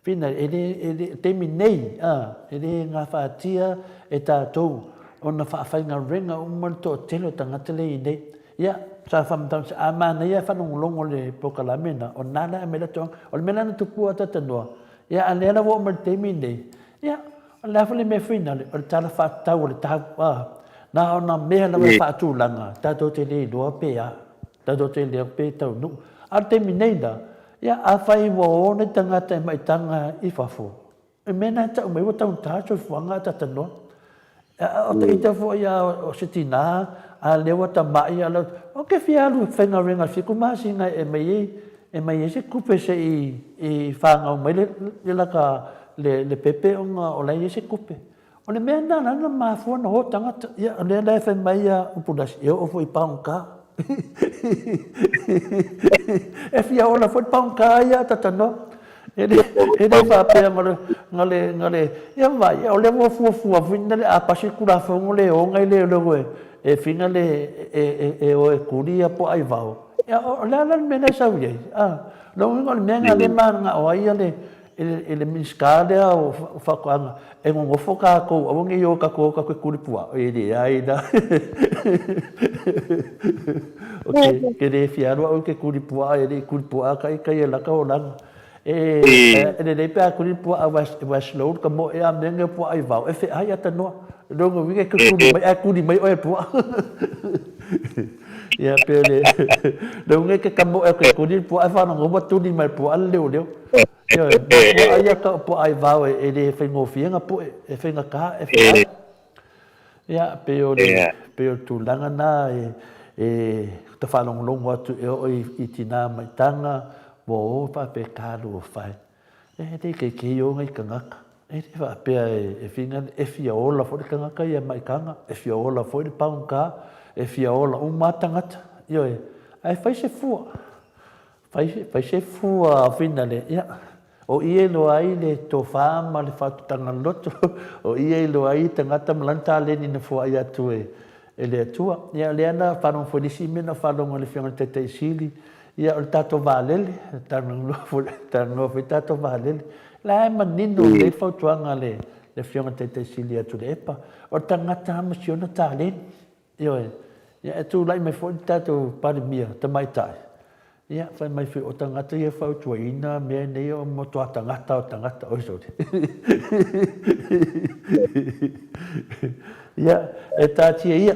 Fina, e le, e le, taimi nei, a, e le gafatia e tatou ona faafaigaluega uma le toatele o tagata lea e i nei. Ia, sa faamatala, a manaia e faalogologo le polokalame lena, o lena la e aumai le atoaga. O le mea la na tupu a talanoa, ia a lea la ua oo mai i le taimi lenei, ia, o le a foi le mea finale, o le tala faatatau o le tau, a, na ona mea lava e faatulaga, tatou te le iloa pe a, tatou te le iloa pe taunuu. A o le taimi nei la, Ia, afai ua o nei tagata e maitaga i fafo, i mea na e tau mai ua taugata le soifuaga a tatanoa. O te ita foi a o se tina, a lea ua tama'i a lea, o ke fia alu e faigaluega i le fitu masina e aumai ai, e aumai ai se tupe se i i fanau mai le le laka le le pepe ona o la e i ai se tupe. O le mea lena la na mafua ona o tagata. Ia, o lea la e fai mai ia Upulasi, e oo foi i pagota. E fia ola foi le pagota ia tatanoa. E le, e le faapea ma le, na le, na le, ia vai, o lea ua fuafua foi na le a pasi le Tulafono le oga i le leoleo e, e fina le, e, e, e o e kuli ia po aivao. Ia, o le a la le mea la e sau i ai? A, lona uiga o le mea lena lea e mananao ai ia le, i le Minisita lea o Faatoaga, e nonofo tatou, aua ne i o tatou o tatou e kuli puaa, e leai la. Ou te le fia alu au e te kuli puaa, e le i kuli puaa ka ita ia laka olaga. E, e lelei pe a kuli puaa aua e slow le kamoe a mea nei o puaa i vao, e feai a tanoa. Lona uiga e te kuli mai, ae kuli mai oe e puaa. Ia pe le, le uiga e te kamoe atu e kuli le puaa, e faalogo ua tuli mai e le puaa le leoleo. Ioe, ma puaa ia tau puaa i vao e le faigofie na pue, e faigata, e feai. Ia, pei o le, pei o le tulaga na e, e ta faalogologo atu e oo i tina maitaga, ua o faapea talofa e. E le keikei o ngai tagata. E le faapea e fina, e fia ola foi le tagata ia maitaga, e fia ola foi le pagota, e fia ola uma lava tagata. Ioe, ae fai se fua. Fai, fai se fua finale, ia, o ia e iloa ai le tofa ma le faatutaga loto, o ia e iloa ai tagata ma lana taleni na foai atu e, e le Atua. Ia, o lea na faalogo foi i le isi mea na faalogo e le Afioga i le Taitai Sili, ia, o le tatou vaalele, talanoa foi, talanoa foi i tatou vaalele. La e manino lelei le fautuaga a le, le Afioga i le Taitai Sili ia Tuilaepa, o le tagata lava ma si ona taleni. Ioe. Ia e tulai mai foi le tatou Palemia tamaitai, ia fai mai foi o tagata ia e fautuaina mea nei o matua tagata o tagata. Oi sole. Ia, e taatia ia,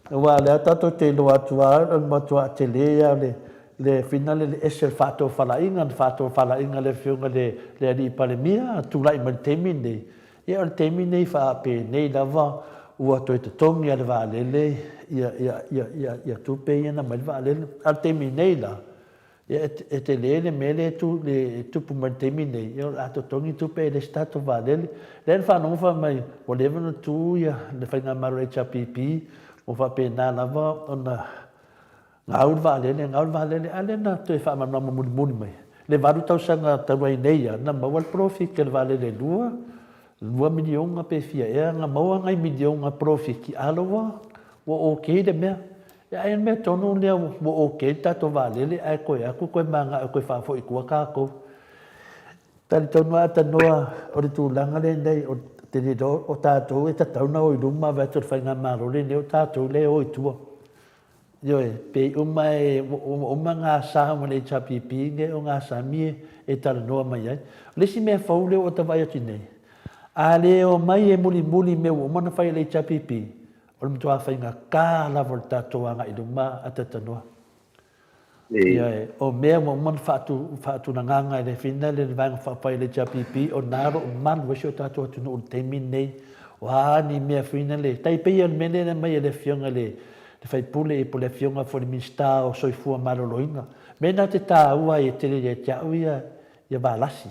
aua o lea tatou te iloa atu lava o le matua tele lava le le finale le ese o le faatofalaiga, le faatofalaiga a le Afioga i le Alii Palemia, tulai mai i le taimi lenei, Ia o le taimi nei faapenei lava ua toe totogi a le vaalele ia ia ia ia ia tupe ia na mai le vaalele. A o le taimi nei la, ia e tele le mea lea e le tupu mai le taimi nei, ia o le a totogi tupe e le isi tatou vaalele. Lea na faalogo fai mai ua leva ona tu ia le faigamalo HRPP ua faapena lava ona Gau le vaalele, gau le vaalele, a lea na toe faamalamalama mulimuli mai. Le valu tausaga talu ai nei ia, na maua le polofiti a le vaalele e lua, lua miliona pe fia ea, na maua nai miliona polofiti, a la ua, ua okay le mea. Ia ai o le mea tonu lea ua okay le tatou vaalele ae toe atu toe mana'o e toe faafoi i tua tatou. Talitonu lava Tanoa o le tulaga lenei o te le iloa o tatou e tatau ona o i luma vaeatu le faigamalo lenei o tatou lea e o i tua. Ioe, pei uma e, ua uma gasa ma le HRPP nei o gasami e talanoa mai ai. O le isi mea fou lea ua ta vaai atu nei, a le omai e mulimuli i mea ua uma ona fai e le HRPP, o le matua faigata lava o le tatou agai i luma a talanoa. Ioe, o mea ua uma ona faatulagaga e le Fina le Vaega Faaupufai a le HRPP, o na o lo o malu ai si o tatou atunuu i le taimi lenei. O a ni mea foi na le, tai pei o le mea lea na aumai e le Afioga i le sui usufono po o le Afioga foi i le Minisita o Soifua Maloloina. Mea na te taua ai e tele ia te au ia Valasi.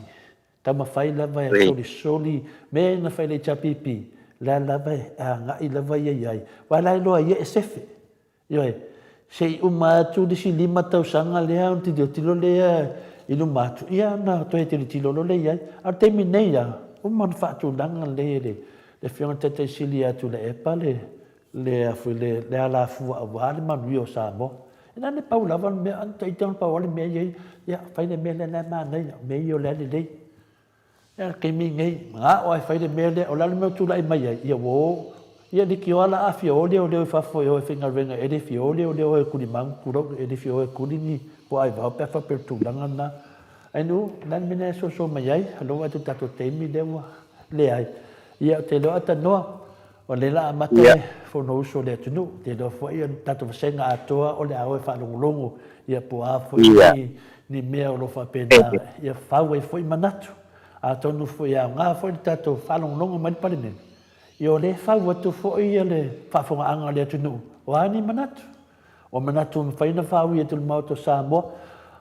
Taumafai lava e solisoli mea na fai e le HRPP. la lava e agai lava ia i ai, aua la e iloa e ia e sefe. Ioe, se i uma atu le isi 5 tausaga lea ona tilotilo lea i luma atu, ia ona toe tilotilo loa lea i ai. A o le taimi nei lava, uma ona faatulaga lelei e le Afioga i le Taitai Sili ia Tuilaepa le, le, le, le alafua aua le manuia o Samoa. E na o le pau lava le mea, ita na pau lava le mea ia, ia fai le mea lea la e manaia, o mea ia o le a lelei. Ia le taimi lenei, manao lava e fai le mea lea, o le a le mea ua tulai mai ai, ia ua o, ia leitioa la a fia o leoleo i fafo e o e faigaluega, e le fia o leoleo e kuli manu, tulou, e le fia o e kuli ni puaa i vao pe a faapea o le tulaga lena. Ainu, o le a le mea lea e soso mai ai, o lea ua vaai atu i le tatou taimi lea ua leai. Ia, ou te iloa Tanoa, o lea o le a amata le Fonousu a le atunuu, ou te iloa foi o le tatou vasega atoa o le a o e faalogologo, ia po o a foi ni mea o lo o faapena ia fau ai foi manatu. Atonu foi e aoga foi le tatou faalogologo mai le Palemene, ia o lea e fau atu foi le faafofogaaga a le atunuu, o a ni manatu. O manatu ua mafai ona faaui atu i le Maota o Samoa,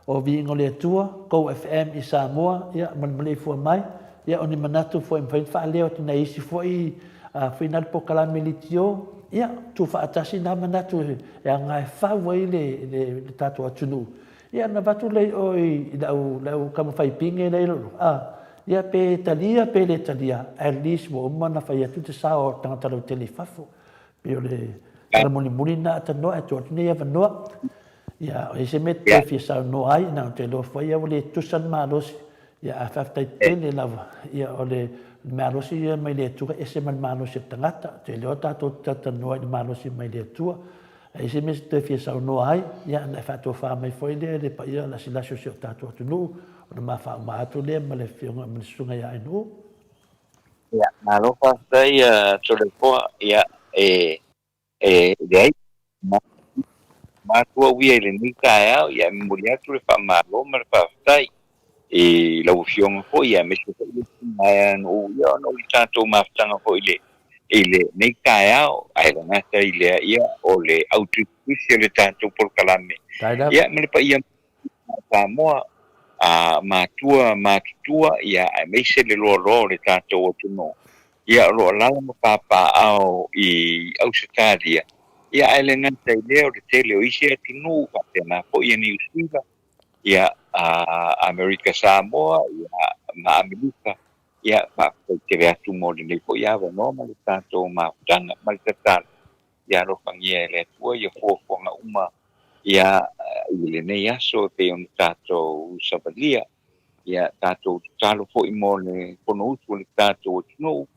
o Viiga o le Atua, Go FM i Samoa, ia, ma le maleifua mai. Ia, o ni manatu foi e mafai ona faaleo atu i nai isi foi finali polokalame leitio, ia, tuufaatasi na manatu e aoga e fau ai le, le, le tatou atunuu. Ia, ona avatu lea i o i le au, le au taumafai pine lea i lalo, a, ia, pe talia pe le talia, at least ua uma ona fai atu le sao o tagata lautele i fafo. Pei o le tala mulimuli lena a Tanoa e tuu atu nei avanoa. Ia, o i ai se mea e toe fia saunoa ai, na ou te iloa foi ia ua le tusa le malosi. Ia, ae faafetai tele lava. Ia, o le malosi ia mai le Atua e ese ma le malosi o le tagata. Ou te iloa tatou te talatalanoa i le malosi mai le Atua. A i ai se mea e toe fia saunoa ai, ia, ona e faatofa mai foi lea i le paia lasilasi o si o tatou atunuu, ona ma faauma atu lea ma le afioga ma le susuga ia Ainuu. Ia, malo faafetai Toleafoa. Ia, e, e leai, matua uia i lenei taeao, ia, e momoli atu le faamalo ma le faafetai i lau Afioga foi, aemaise foi le Susuga ia Nu'u, ia, ona o le tatou mafutaga foi i le, i lenei taeao, ae le gata i lea, ia, o le autusitusi o le tatou polokalame, ia, ma le paia Samoa, a matua matutua, ia, aemaise le loaloa o le tatou atunuu, ia, o lo o alaala ma papaaao i Ausetalia, ia, ae le gata i lea o le tele o isi atunuu faapena foi ia Niu Sila, ia, Amerika Samoa, ia, ma Amerika, ia, faafetai tele atu mo lenei foi avanoa ma le tatou mafutaga ma le tatalo. Ia alofagia e le Atua ia fuafuaga uma ia i lenei aso e pei ona tatou savalia. Ia tatou tatalo foi mo le Fonousu o le tatou atunuu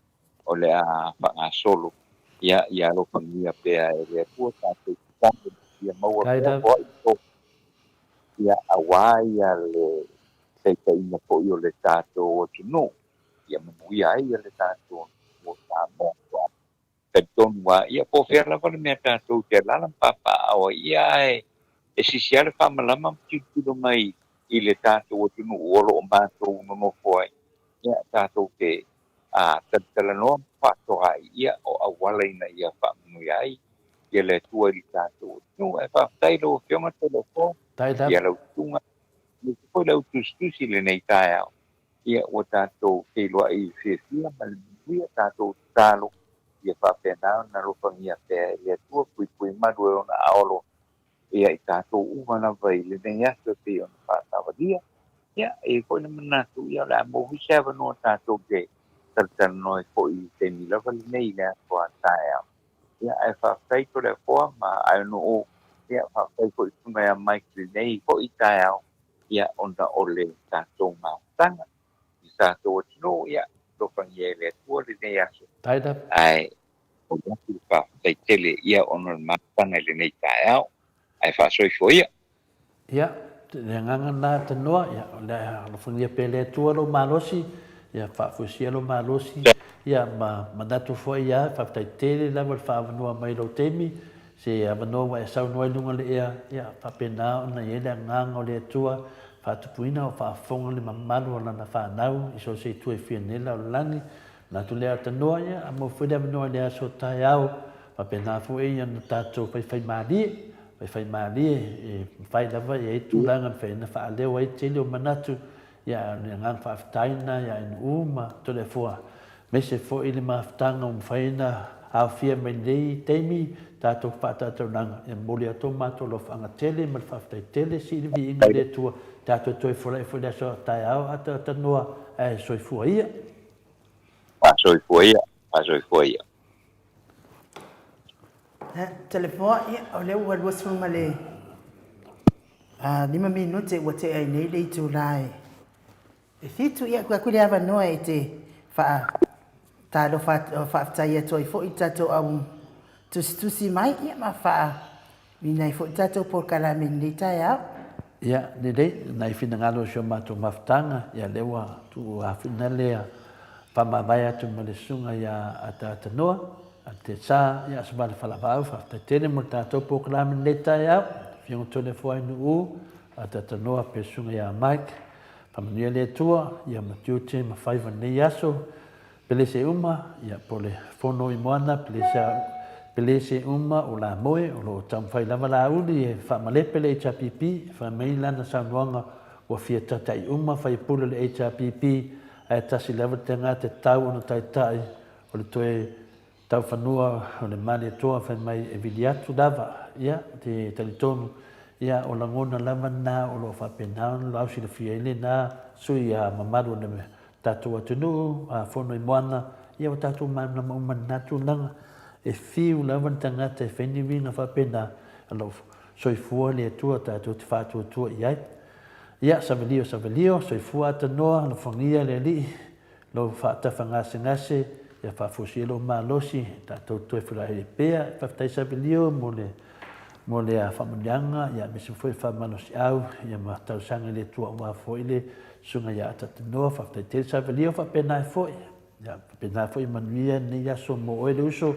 o le a faagasolo. Ia ia alofagia pea e le Atua tatou tatalo ia maua pea foai ia aua ia le taitaiga foi o le tatou atunuu ia manuia ai le tatou atunuu o Samoa. Talitonu lava, ia po o fea lava le mea tatou te alaala ma papaaao ai, ia ae e sisi lava le faamalama ma tilotilo mai i le tatou atunuu o lo o matou nonofo ai, ia tatou te talatalanoa ma faatoai, ia o auala ina ia faamanuia ai ia le Atua i le tatou atunuu. Ae faafetai i lau Afioga Toleafoa, ia lau susuga, aemaise foi le au tusitusi i lenei taeao. Ia, ua tatou feiloai fiafia ma le manuia, tatou tatalo ia faapena ona alofagia pea e le Atua puipui malu e ona aolo ia i tatou uma lava i lenei aso e pei ona faasavalia. Ia, e i ai foi le manatu, ia o le a maua foi se avanoa tatou te talatalanoa ai foi i le taimi lava lenei i le aso a taeao. Ia, ae faafetai Toleafoa ma Aeonuu, ia faafetai foi i Susuga ia Mike i lenei foi taeao. Ia, ona o le tatou mafutaga i le tatou atunuu, ia, alofagia e le Atua lenei aso, ae momoli atu le faafetai tele, ia, ona o le mafutaga i lenei taeao, ae faasoifua ia. Ia, le agaga lena Tanoa, ia, o le a alofagia pea e le Atua lou malosi, ia, faafoisia lou malosi, ia, ma manatu foi ia, faafetai tele lava le faaavanoa mai i lou taimi, Se avanoa ua e saunoa i luga o le ea, ia faapena ona i ai le agaga o le Atua, faatupuina o faafofoga le mamalu o Lana fanau i so o se itu e fia nei lalolagi. Manatu lea Tanoa, ia a maua foi le avanoa i le aso taeao, faapena foi ona tatou faifaimalie, faifaimalie e mafai lava e i ai tulaga e mafai ona faaleo ai tele o manatu, ia o le agaga faafetai lena ia Ainuu ma Toleafoa. Aemaise foi le mafutaga ua mafai ona aofia mai lenei taimi tatou faatautaunaga. E momoli atu o matou alofaaga tele ma le faafetai tele sii le viiga i le Atua tatou toe folai foi le aso taeao ataatanoa ae soifua ia. Faasoifua ia, faasoifua ia. Tolefoa, ia, o lea ua 25 minute ua tea ai nei le itula e 7. Ia, tuu atu le avanoa e te faatalofa atu, faafetai atu ai foi i le tatou au tusitusi mai, ia, ma faauiina ai foi le tatou polokalame i lenei taeao. Ia, lelei, nai finagalo o si o matou mafutaga, ia lea ua tuuafina lea faamavae atu ma le susuga ia Ataata Noa, a te sa, ia Asavale Falavaau, faafetai tele mo le tatou polokalame i lenei taeao. Afioga Toleafoa Ainuu, Ataata Noa pe susuga ia Mike, faamanuia le Atua, ia ma tiute ma faiva i lenei aso. Pelese uma, ia, po o le fono i moana, pelese, pelese uma o lamoe, o lo o taumafai lava Laauli e faamalepe le HRPP, fai mai lana saunoaga ua fia taitai uma faipule o le HRPP, ae tasi lava le tagata e tatau ona taitai, o le toe taufanua o le Malietoa fai mai e vili atu lava, ia, ou te talitonu, ia, o lagona lava na o lo o faapena ona lausilafia ai lena sui mamalu o le tatou atunuu, a fono i moana, ia ua tatou malamalama uma i lena tulaga. E fiu lava le tagata e fai ni uiga faapena, o lo o soifua le Atua tatou te faatuatua i ai. Ia, savalio, savalio, soifua atanoa, alofagia le Alii, lou faatafa gasegase, ia faafosi ai lou malosi, tatou toe feiloai ai pea. Faafetai Savalio mo le mo le faamanuiaga, ia aemaise foi le faamalosiau, ia ma talosaga i le Atua aua foi le Susuga ia Atatanoa, faafetai tele Savalio, faapena ai foi. Ia, faapena foi manuia lenei aso mo oe le uso,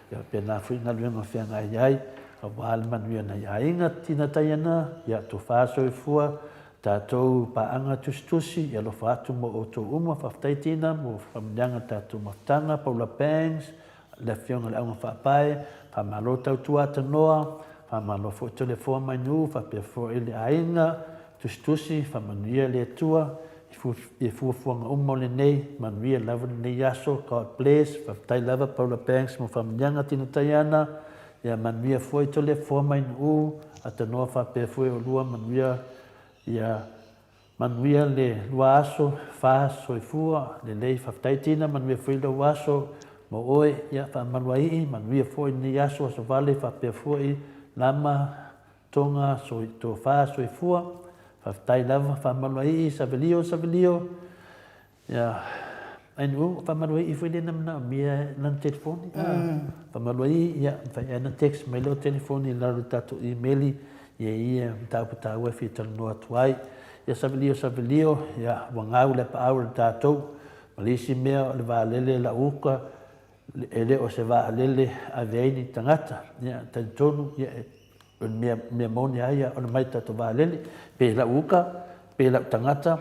ia faapena foi galuega o feagai ai, aua le manuia o nai aiga, Tina Taiana, ia tofa soifua, tatou paaga tusitusi, ia alofa atu mo outou uma, faafetai Tina mo faamanuiaga i le tatou mafutaga, Paula Banks, le Afioga i le Auga Faapae, faamalo tautua Atanoa, faamalo foi Toleafoa Mainuu, faapea foi le aiga, Tusitusi, faamanuia le Atua i fuafuaga uma o lenei, manuia lava lenei aso, God bless, faafetai lava Paula Banks mo faamanuiaga Tina Taiana, ia manuia foi Toleafoa Mainuu, Atanoa faapea foi oulua manuia ia manuia le lua aso, fa soifua lelei, faafetai Tina, manuia foi lou aso mo oe, ia faamaluaii, manuia foi lenei aso, aso vale faapea foi Lama, Tonga tofa soifua faafetai lava faamaluaii savelio savelio ia ainu faamaluaii foi lena manaomia lana telefoni faamaluaii ia mafai lava ona text mai lau telefoni i lalo o le tatou email ia ia mataupu taua e fia talanoa atu ai ia savelio savelio ia ua gau le apaau o le tatou ma le isi mea o le valele lau uka e le o se vaalele ave ai ni tagata ia talitonu ia O le mea, mea moni lava ia, ona mai tatou vaalele, pe lau uka, pe lau tagata,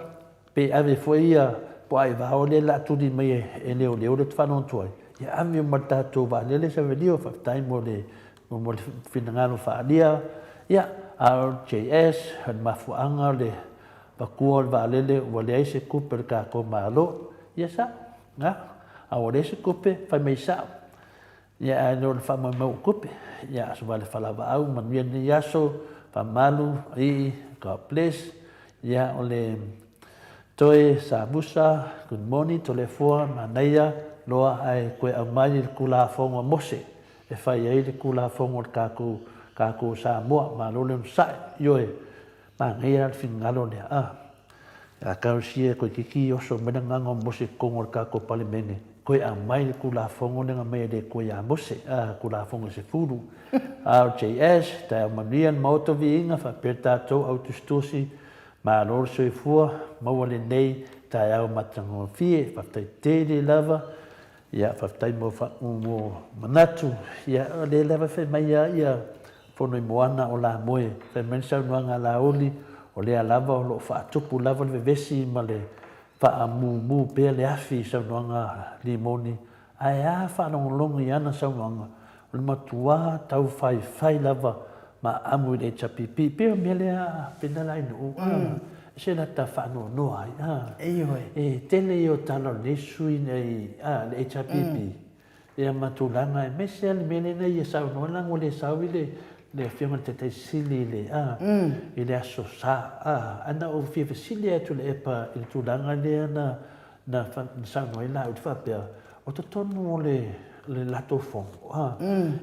pe ave foi ia puaa aivao lea o le a tuli mai e leoleo lea ou te faalogo atu ai, ia ave uma i le tatou vaalele Savelio, faafetai mo le, mo le finagalo faaalia. Ia, a o le JS, o le mafuaaga o le vakuga o le vaalele ua leai se tupe a le tatou Malo. Ia sao, na, a ua leai se tupe, fai mai sao. Ia ae le o le faamaumau o tupe. Ia aso vale falavaau manuia lenei aso faamalu ii God bless. Ia o le toe Samusa good morning Toleafoa manaia loa ae toe aumai le Tulafono a Mose e fai ai le Tulafono a le tatou tatou Samoa. Malo le onosai. Ioe, manaia le finagalo lea. Ah. A talosia toeitiiti oso mai le agaga o Mose i totonu o le tatou Palemene, toe aumai le Tulafono lea na aumai e le Atua ia Mose, a, Tulafono e 10. RJS, taeao manuia le Maota o Viiga faapea le tatou au tusitusi, malo le soifua, maua lenei taeao matagofie, faafetai tele lava, ia faafetai mo, mo manatu, ia o lea lava e fai mai lava ia Fonoimoana o Lamoe, fai mai le saunoaga a Laauli, o lea lava o lo o faatupu lava le vevesi ma le faamumu pea le afi i saunoaga limoni, ae a faalogologo i ana saunoaga, o le matua taufaifai lava ma amu i le HRPP. E pei o le mea lea a Pena Lainuu, Se lata faanoanoa ai, a. Ioe. E tele ia o tala o lenei sui nei, a, le HRPP, ia ma tulaga aemaise lava le mea lea na ia saunoa leaga ua le sau i le, le Afioga i le Taitai Sili i le, a, i le Aso Sa, a. Ae na ou fia fesili atu i Tuilaepa i le tulaga lea na, na saunoa ai Laauli faapea, o totonu o le, le latou fono, a,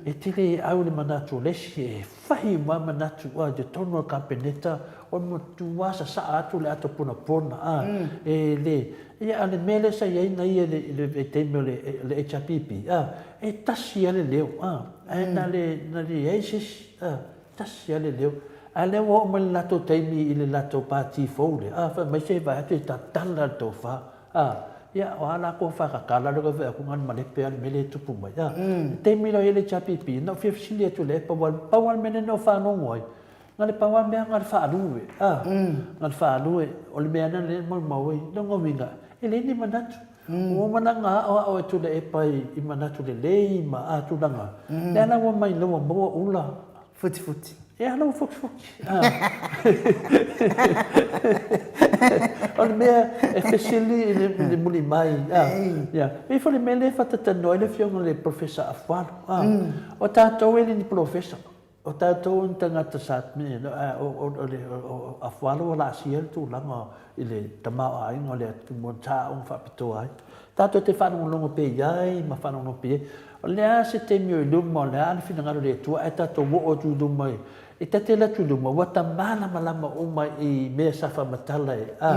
e te le au i le manatu o le isi, e fai uma lava manatu, a, i totonu o le Kapeneta, o le matua sasaa atu le ato ponapona, a, e le, ia, a o le mea lea sa i ai na ia i le vaitaimi o le HRPP, a, e tasi lava le leo, a, ae na le, na leai se isi, a. Tasi lava le leo. A lea ua oo mai le latou taimi i le latou pati fou lea, a, fai mai se vae atu e tatala le tofa, a, ia, o a lakou whakakala lea koe fai atu ngana malepe a le mea lea e tupu mai, a. Le taimi lea o i ai le HRPP, na ou fia fesili atu i le epa, ua pau lava le mea lea na ou faalogo ai, na o le pau lava le mea na o le faalue, a, na o le faalue, o le mea lena lea e maumau ai. Lona uiga, e leai ni manatu. Ua uma la ona aoao e Tuilaepa i manatu lelei ma a tulaga, lea la ua mai ua maua ula. Futifuti. Ia la ua futifuti. O le mea e fesili i le mulimai. Ia, e i ai foi le mea lea e faatatalanoa ai le afioga i le Polofesa Afualo. O tatou e le ni polofesa. O tatou o ni tagata sa, o Afualo ua laasia le tulaga i le tamaoaiga o le atunuu sa aoga faapitoa ai. Tatou te faalogologo pea i ai ma faalogologo pea i ai. O le a se taimi o i luma, o le a le finagalo o le Atua ae tatou oo atu i luma i, ta te alu atu i luma ua ta malamalama uma i mea sa faamatala e, a,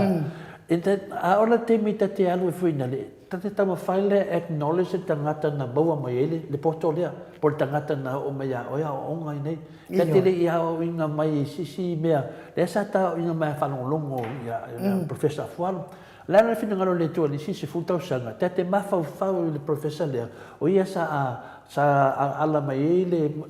a oo la le taimi ta te alu ai foi ina le, Ta te taumafai lea e acknowledge le tagata na maua mai ai le poto lea, po o le tagata na oo mai ia oe aoaoga ai nei. Ta te le i aoaoina mai i se isi mea, lea sa ta aoaoina mai a faalogologo ia Professor Afualo. O le a la le finagalo o le Atua i le isi 10 tausaga, ta te mafaufau i le Professor lea, o ia sa sa ala mai ai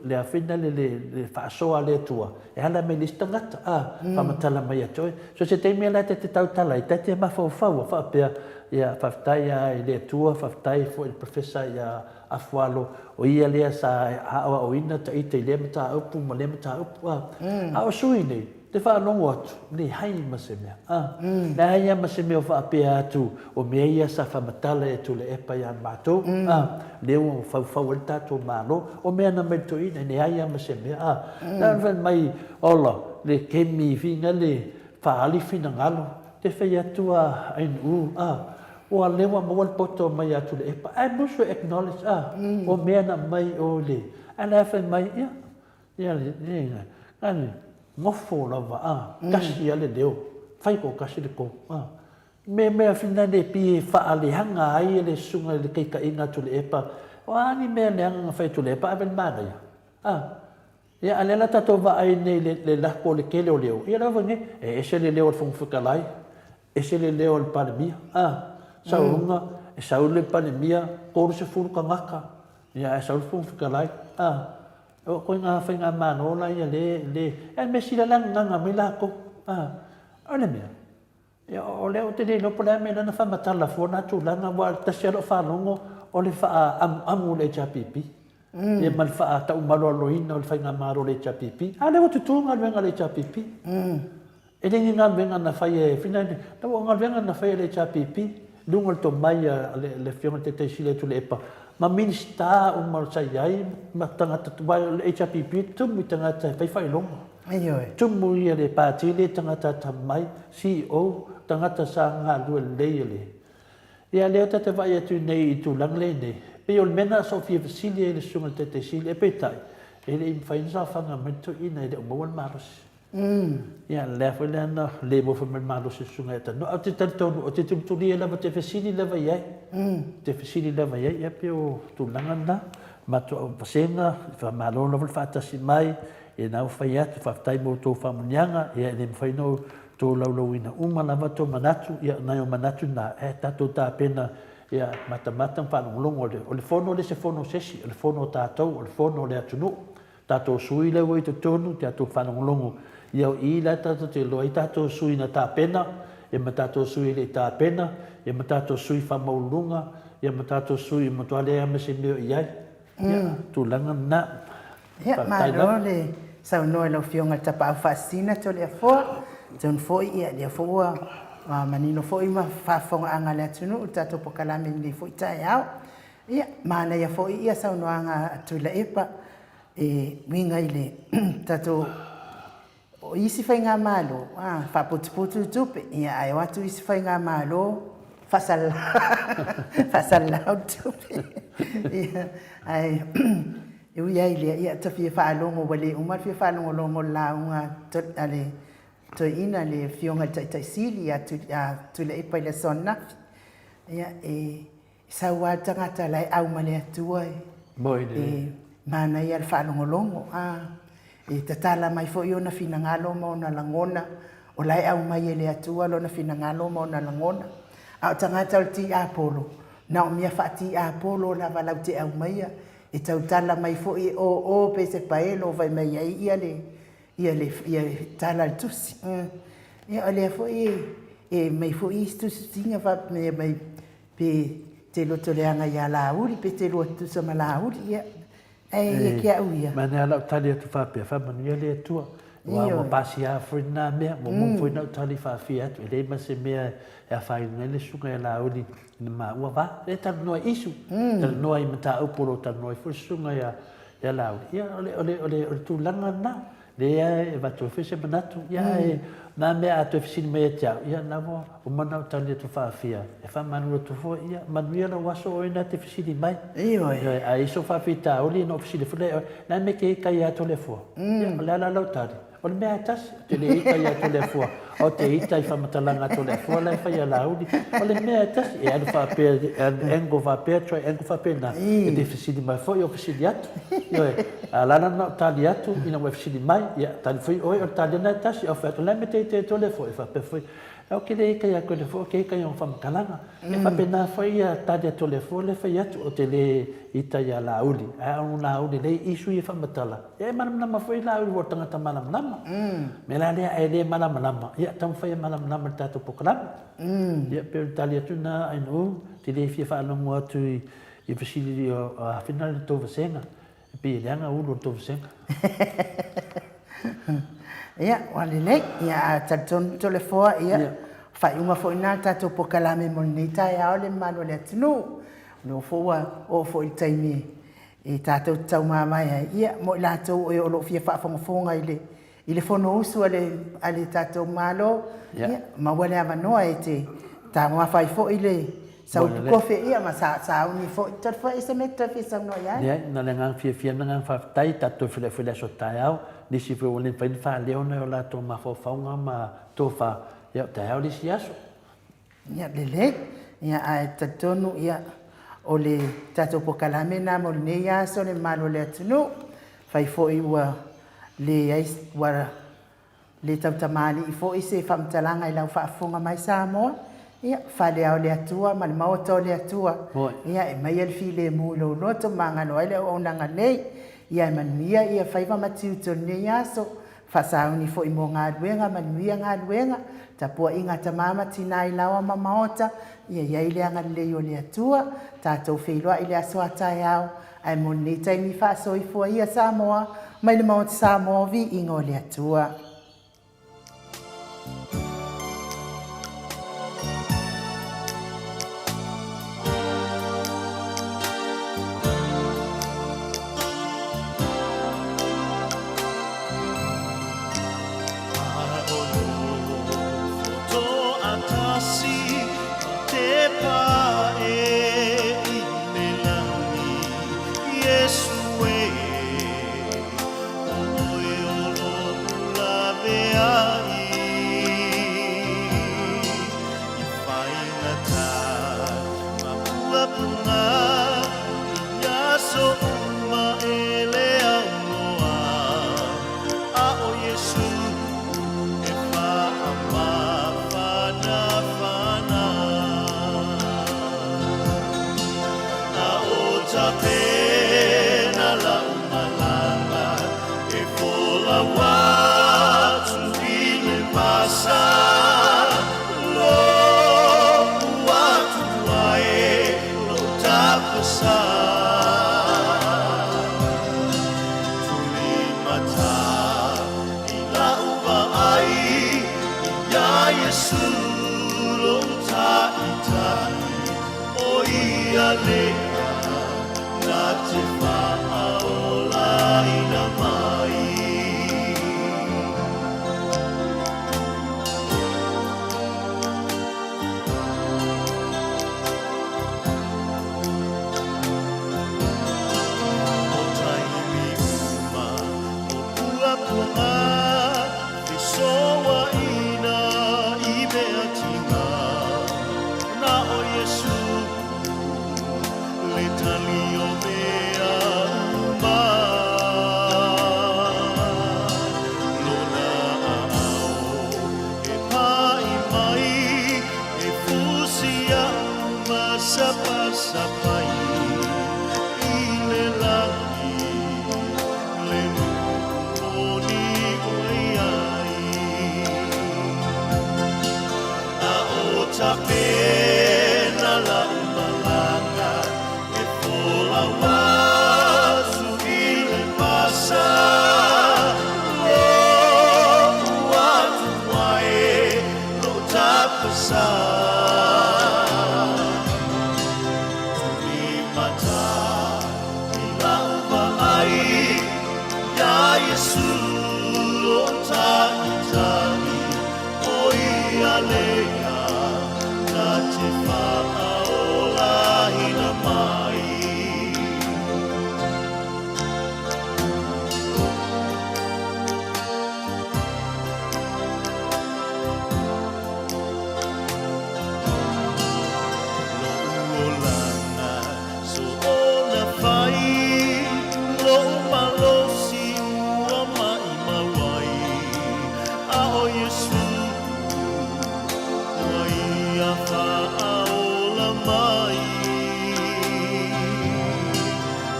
le afina le le faasoa a le Atua, e ala mai i le isi tagata, a, faamatala mai ia te oe. So se taimi la ta te tautala ai, ta te mafaufau a faapea, Ia, faafetai lava i le Atua, faafetai foi i le Professor ia Afualo, o ia lea sa aoaoina ita i lea mataupu ma lea mataupu, a. A o sui nei, te faalogo atu, leai ma se mea, a. Leai lava ma se mea o faapea atu, o mea ia sa faamatala e Tuilaepa ia matou, a, lea ua faufau ai le tatou Malo, o mea na mai le toeaina, e leai lava ma se mea, a. Na ona fai mai, ola, le kemi fina le faaali finagalo, Te fai atu a Ainuu, a, ua lea ua maua le poto mai ia Tuilaepa, ae musu e acknowledge, a, o mea na aumai o le, ae la e fai mai, ia, ia, ia, na le nofo lava, a, tasi lava le leo, fai toatasi le tou, a. Me mea fina le pi e faaleaga ai le susuga i le taitaiga a Tuilaepa, o a ni mea leaga na fai e Tuilaepa, ave i le manaia, a. Ia, a lea la tatou vaai nei i le lako o le tele o leo, ia lava nei, e ese le leo o le Fofoga Fetalai, ese le leo o le Palemia, a, saunoaga, e sau le Palemia, 30 tagata, ia ae sau le Fofoga Fetalai, a, o ituaiga faigamalo la ia le, le, ae mea sili lava le gagaga mai latou, a, o le mea, Ia, o lea ou te le iloa po o le a le mea lea na faamatala fua lena tulaga, aua e tasi lava lau faalogo o le faaamuamu o le HRPP, ia ma le faataumalualuaina o le faigamalo a le HRPP. A o lea ua tutu galuega a le HRPP. E le ni galuega na fai e Fina, o galuega na fai e le HRPP i luga o le tomai a le Afioga i le Taitai Sili o Tuilaepa ma Minisita uma sa i ai ma tagata, aua o le HRPP e tumu i tagata e fai faailoga. Ioe. Tumu ia le pati le tagata atamai, CEO, tagata sa galue lelei e le. Ia lea ta te vaai atu nei i tulaga lea nei, pei o le mea na sa ou fia fesili ai i le susuga i le Taitai Sili, ae peitai, e le i mafai ona saofaga mai le toeaina e le o maua le malosi. Ia lea foi lea na le maua foi mai le malosi o le susuga ia Tanoa. Ae ou te talitonu, ou te tulitulia lava, ou te fesili lava i ai. Ou te fesili lava i ai, ia pei o tulaga na. Matou vasega, faamalo lava le faatasi mai, Ia na ua fai atu, faafetai mo outou faamanuiaga, ia e le mafai ona outou laulauina uma lava tou manatu, ia nai o manatu na, e tatou tapena, ia matamata ma faalogologo, o le fono e le se fono a se isi, o le fono a tatou, o le fono a le atunuu, tatou sui la ua i totonu, tatou faalogologo, ia o i la tatou te iloa ai tatou sui na tapena, ia ma tatou sui e le i tapena, ia ma tatou sui faamaualuluga, ia ma tatou sui e matua leai lava ma se mea o i ai. Ia, tulaga lena. Ia, malo le saunoa i lau Afioga i le Tapaau Faasisina Toleafoa. Talitonu foi ia lea foi ua manino foi ma faafofogaaga a le atunuu i le tatou polokalame i lenei foi taeao. Ia, manaia foi ia saunoaga a Tuilaepa e uiga i le tatou o isi faigamalo, a, faaputuputu le tupe, ia ae o atu isi faigamalo faasalalau, faasalalau le tupe. Ia, ae e ui lava i lea, ia ta fia faalogo ua le uma le fia faalogologo i le lauga a le toeaina le Afioga i le Taitai Sili ia Tuilaepa i le aso ananafi. Ia, e sau lava le tagata la e au ma le Atua e manaia le faalogologo, a, e tatala mai foi ona finagalo ma ona lagona, o la e aumai e le Atua lona finagalo ma ona lagona. A o tagata o le tiapolo, na o mea faa-tiapolo lava latou te aumaia, e tautala mai foi e o o pe se paelo fai mai ai ia le ia le ia tala a le tusi. Ia o lea foi e aumai foi isi tusitusiga faapea mai pe te lotoleaga ia Laauli pe te lua tutusa ma Laauli, ia ae ia te au ia. Manaia lau tali atu faapea, faamanuia le Atua. Aua ua pasia foi lena mea, ua uma foi ona ou tali faafia atu, e leai ma se mea e afaina ai le susuga ia Laauli i le maua va. E talanoa i isu, talanoa i mataupu o lo o talanoa ai foi le susuga ia ia Laauli. Ia o le, o le, o le, o le tulaga lena. Lea e avatu ai foi se manatu, ia ae na mea a toe fesili mai ia te au, ia na ua uma ona ou tali atu faafia, e faamalulu atu foi, ia manuia lou aso o oe na te fesili mai. Ioe. Ioe, a i ai sou faafitauli ona ou fesili foi lea ia oe, le a le mea e te ita ia Toleafoa? Ia, o le a la lau tali? O le mea lava e tasi, ou te le ita ia Toleafoa, ou te ita i faamatalaga a Toleafoa la e fai ia Laauli. O le mea lava e tasi, e alu faapea, angle faapea, triangle faapena, e te fesili mai foi, ou fesili atu. Ioe, a o le ala lena o ou tali atu ina ua e fesili mai, ia, tali foi oe, o le tali lena e tasi. Ou fai atu, o le a le mea e te ita ai Toleafoa? E faapea foi, ou te le ita ia Toleafoa, ou te ita i ona faamatalaga. E faapena foi ia tali a Toleafoa lea e fai atu, ou te le ita ia Laauli, ae o Laauli lea e isu ia faamatala, ia e malamalama foi Laauli ua o le tagata malamalama. O le mea la lea, a e le malamalama, ia taumafai e malamalama i le tatou polokalame. Ia e pei o le tali atu lena Ainuu, ou te le fia faalogo atu i fesili o afena le tou vasega, E pei e leaga ulu o le tou vasega. Ia, ua lelei. Ia, a talitonu Toleafoa, ia, yeah. faaiuga foi lena le tatou polokalame mo lenei taeao le mamalu o le atunuu. O lea foi ua oo foi i le taimi e tatou te taumamae ai. Ia, mo i latou o lo o fia faafogafoga i le i le Fonousu a le, a le tatou Malo, yeah. Ia, maua le avanoa e te tagoafa ai foi le saupu kofe, ia, ma sa, sauni foi. Toe foi se mea toe fia saunoa i ai. Leai, na o le agaga fiafia ma le agaga faafetai, tatou toe feiloai foi i le aso taeao. Nisi foi ua le mafai ona faaleo nai o latou mafaufauga ma tofa, ia o taeao le isi aso. Ia, lelei. Ia, ae talitonu, ia, o le tatou polokalame lena mo lenei aso le mamalu o le atunuu. Fai foi ua leai, ua le tautamalii foi se faamatalaga i lau faafofoga mai Samoa. Ia, fale ao le Atua ma le maota o le Atua. Ia, e maia le filemu i lou loto ma magalo ai le auaunaga lelei. Ia, e manuia ia faiva ma tiute o lenei aso. Faasauni foi mo galuega, manuia galuega, tapuaiga a tama ma tina i laoa ma maota, ia i ai le agalelei o le Atua, tatou feiloai i le aso a taeao, ae mo lenei taimi faasoifua ia Samoa mai le Maota Samoa viiga o le Atua. ia lea na te faaolaina mai. O taimi uma o puapuaga, fesoaina i mea tiga, na o Iesu le tali o mea uma. Lona aao e pai mai, e fusi a'u ma sapasapai i le lagi le nuu moni ua i ai. A o tapena la'u malaga e folau atu i le vasa, lo'u atua e lo'u tapasā. Tulimata i la'u vaai iā Iesu lo'u Taitai, o ia lea na te faaolaina mai. Lo'u olaga soona fai, lo'u malosi ua ma'imau ai, a o Iesu ua ia faaola mai.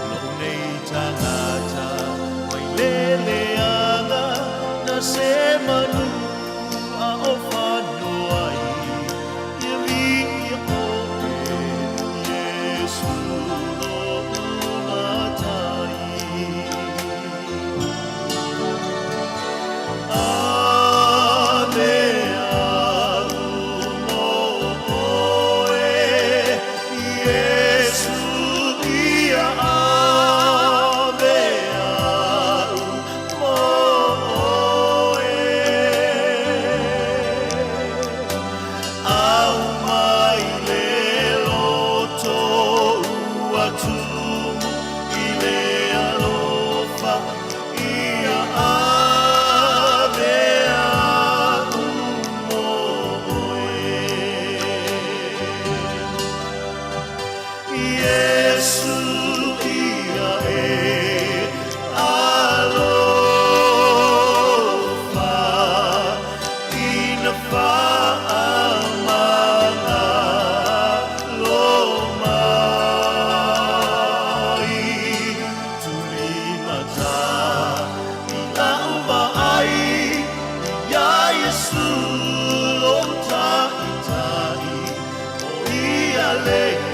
Lo'u nei tagata mai le leaga, na se manu a o fanua ai, ia viia oe Iesu lo'u Matai. Ave a'u mo oe, Iesu ia ave a'u mo oe. Aumai le loto ua tumu i le alofa, ia ave a'u mo oe. Iesu ia e alofa ina faamagalo mai. Tulimata i la'u vaai iā Iesu lo'u Taitai, o ia lea.